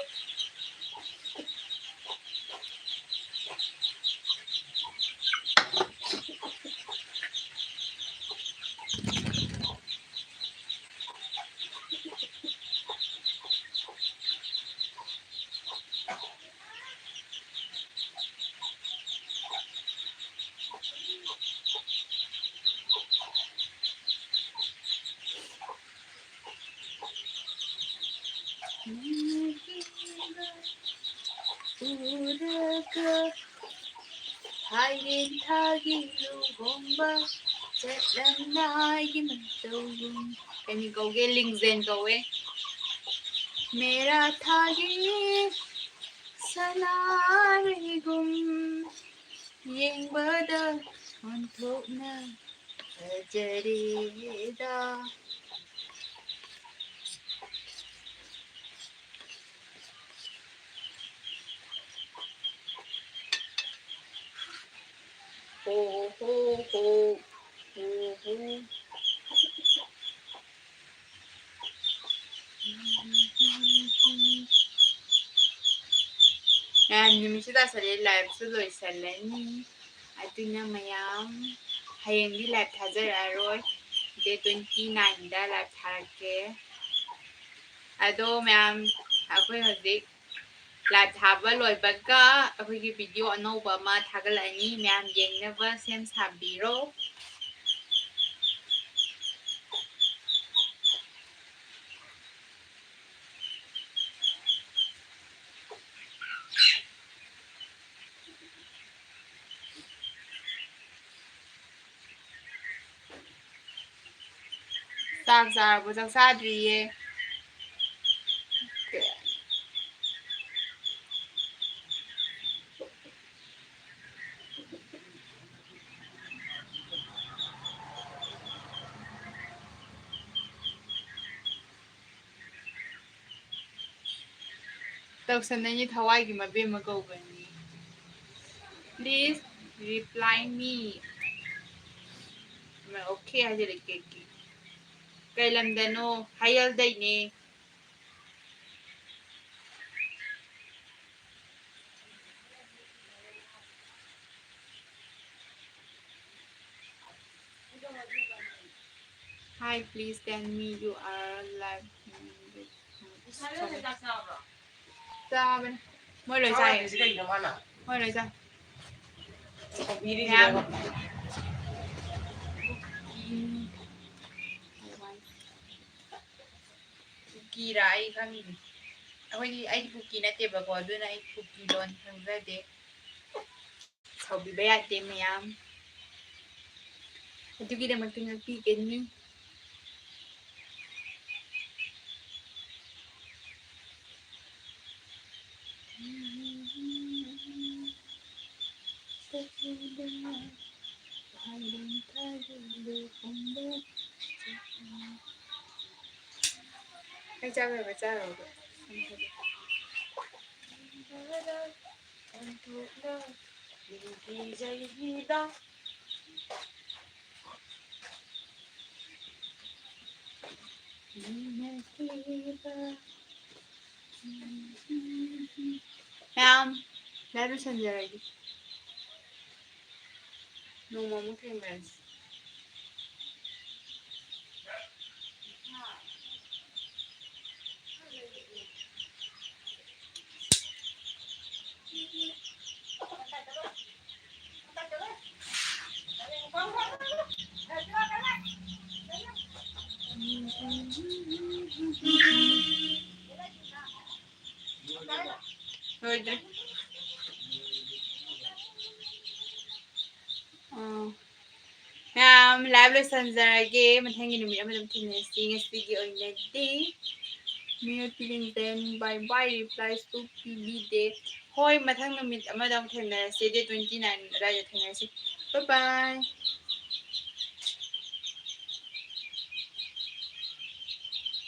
ꯎꯔꯒ ꯍꯥꯏꯔꯦꯟ ꯊꯥꯒꯤ ꯂꯨꯍꯣꯡꯕ ꯆꯠꯂꯝꯗꯥꯏꯒꯤ ꯃꯇꯧꯒꯨꯝ꯫ ꯀꯔꯤ ꯀꯧꯒꯦ? ꯂꯤꯡꯖꯦꯜ ꯀꯧꯋꯦ꯫ ꯃꯦꯔꯥ ꯊꯥꯒꯤ ꯁꯅꯥꯔꯩꯒꯨꯝ ꯌꯦꯡꯕꯗ ꯑꯣꯟꯊꯣꯛꯅ ꯐꯖꯔꯦꯗ꯫ ꯍꯣ ꯍꯣ ꯍꯣ ꯍꯣ ꯍꯣ꯫ ꯃꯌꯥꯝ, ꯅꯨꯃꯤꯠꯁꯨ ꯇꯥꯁꯜꯂꯦ, liveꯁꯨ ꯂꯣꯏꯁꯜꯂꯅꯤ꯫ ꯑꯗꯨꯅ ꯃꯌꯥꯝ, ꯍꯌꯦꯡꯗꯤ live ꯊꯥꯖꯔꯛꯑꯔꯣꯏ, date twenty nineꯗ live ꯊꯥꯔꯛꯀꯦ꯫ ꯑꯗꯣ ꯃꯌꯥꯝ, ꯑꯩꯈꯣꯏ ꯍꯧꯖꯤꯛ live ꯊꯥꯕ ꯂꯣꯏꯕꯒ ꯑꯩꯈꯣꯏꯒꯤ video ꯑꯅꯧꯕ ꯑꯃ ꯊꯥꯒꯠꯂꯛꯑꯅꯤ, ꯃꯌꯥꯝ ꯌꯦꯡꯅꯕ ꯁꯦꯝ ꯁꯥꯕꯤꯔꯣ꯫ ꯆꯥꯛ ꯆꯥꯔꯕꯣ? ꯆꯥꯛ ꯆꯥꯗ꯭ꯔꯤꯌꯦ꯫ ꯇꯧꯁꯟꯅꯩꯅꯤ ꯊꯋꯥꯏꯒꯤ ꯃꯕꯦꯝꯃ ꯀꯧꯕꯅꯤ꯫ Please reply me. Okay ꯍꯥꯏꯖꯔꯛꯀꯦ꯫ ꯀꯩ ꯂꯝꯗꯅꯣ? ꯍꯥꯏꯌꯦꯜꯗꯩꯅꯦ꯫ Hi, please tell me you are live. ꯆꯥꯕꯅꯦ꯫ ꯃꯣꯏ ꯂꯣꯏ ꯆꯥꯏ꯫ ꯃꯣꯏ ꯂꯣꯏ ꯆꯥꯏ꯫ ꯃꯌꯥꯝ꯫ ꯀꯨꯀꯤꯔꯥ ꯑꯩ ꯈꯪꯗꯦ꯫ ꯑꯩꯈꯣꯏꯗꯤ, ꯑꯩꯗꯤ ꯀꯨꯀꯤ ꯅꯠꯇꯦꯕꯀꯣ, ꯑꯗꯨꯅ ꯑꯩ ꯀꯨꯀꯤ ꯂꯣꯟ ꯈꯪꯖꯗꯦ꯫ ꯁꯥꯎꯕꯤꯕ ꯌꯥꯗꯦ ꯃꯌꯥꯝ꯫ ꯑꯗꯨꯒꯤꯗꯃꯛꯇ ꯉꯥꯛꯄꯤꯒꯅꯤ꯫ ꯑꯩ ꯆꯥꯛ ꯂꯣꯏꯔꯒ ꯆꯥꯔꯨꯔꯒꯦ꯫ ꯃꯌꯥꯝ, ꯂꯥꯏ ꯂꯣꯏꯁꯟꯖꯔꯒꯦ꯫ ꯅꯣꯡꯃ ꯑꯃꯨꯛ ꯊꯦꯡꯅꯔꯁꯤ꯫ ꯂꯣꯏꯗ꯭ꯔꯤ꯫ ꯑꯥ꯫ ꯃꯌꯥꯝ, live ꯂꯣꯏꯁꯤꯟꯖꯔꯒꯦ꯫ ꯃꯊꯪꯒꯤ ꯅꯨꯃꯤꯠ ꯑꯃꯗ ꯑꯃꯨꯛ ꯊꯦꯡꯅꯔꯁꯤ꯫ ꯉꯁꯤꯒꯤ ꯑꯣꯏꯅꯗꯤ ꯃꯤꯑꯣꯠ ꯄꯤꯂꯤꯡꯖꯦꯟ bye bye, replies ꯇꯨ ꯄꯤꯕꯤꯗꯦ꯫ ꯍꯣꯏ, ꯃꯊꯪ ꯅꯨꯃꯤꯠ ꯑꯃꯗ ꯑꯃꯨꯛ ꯊꯦꯡꯅꯔꯁꯤ, date twenty nine ꯑꯗꯨꯋꯥꯏꯗ ꯊꯦꯡꯅꯔꯁꯤ꯫ Bye bye꯫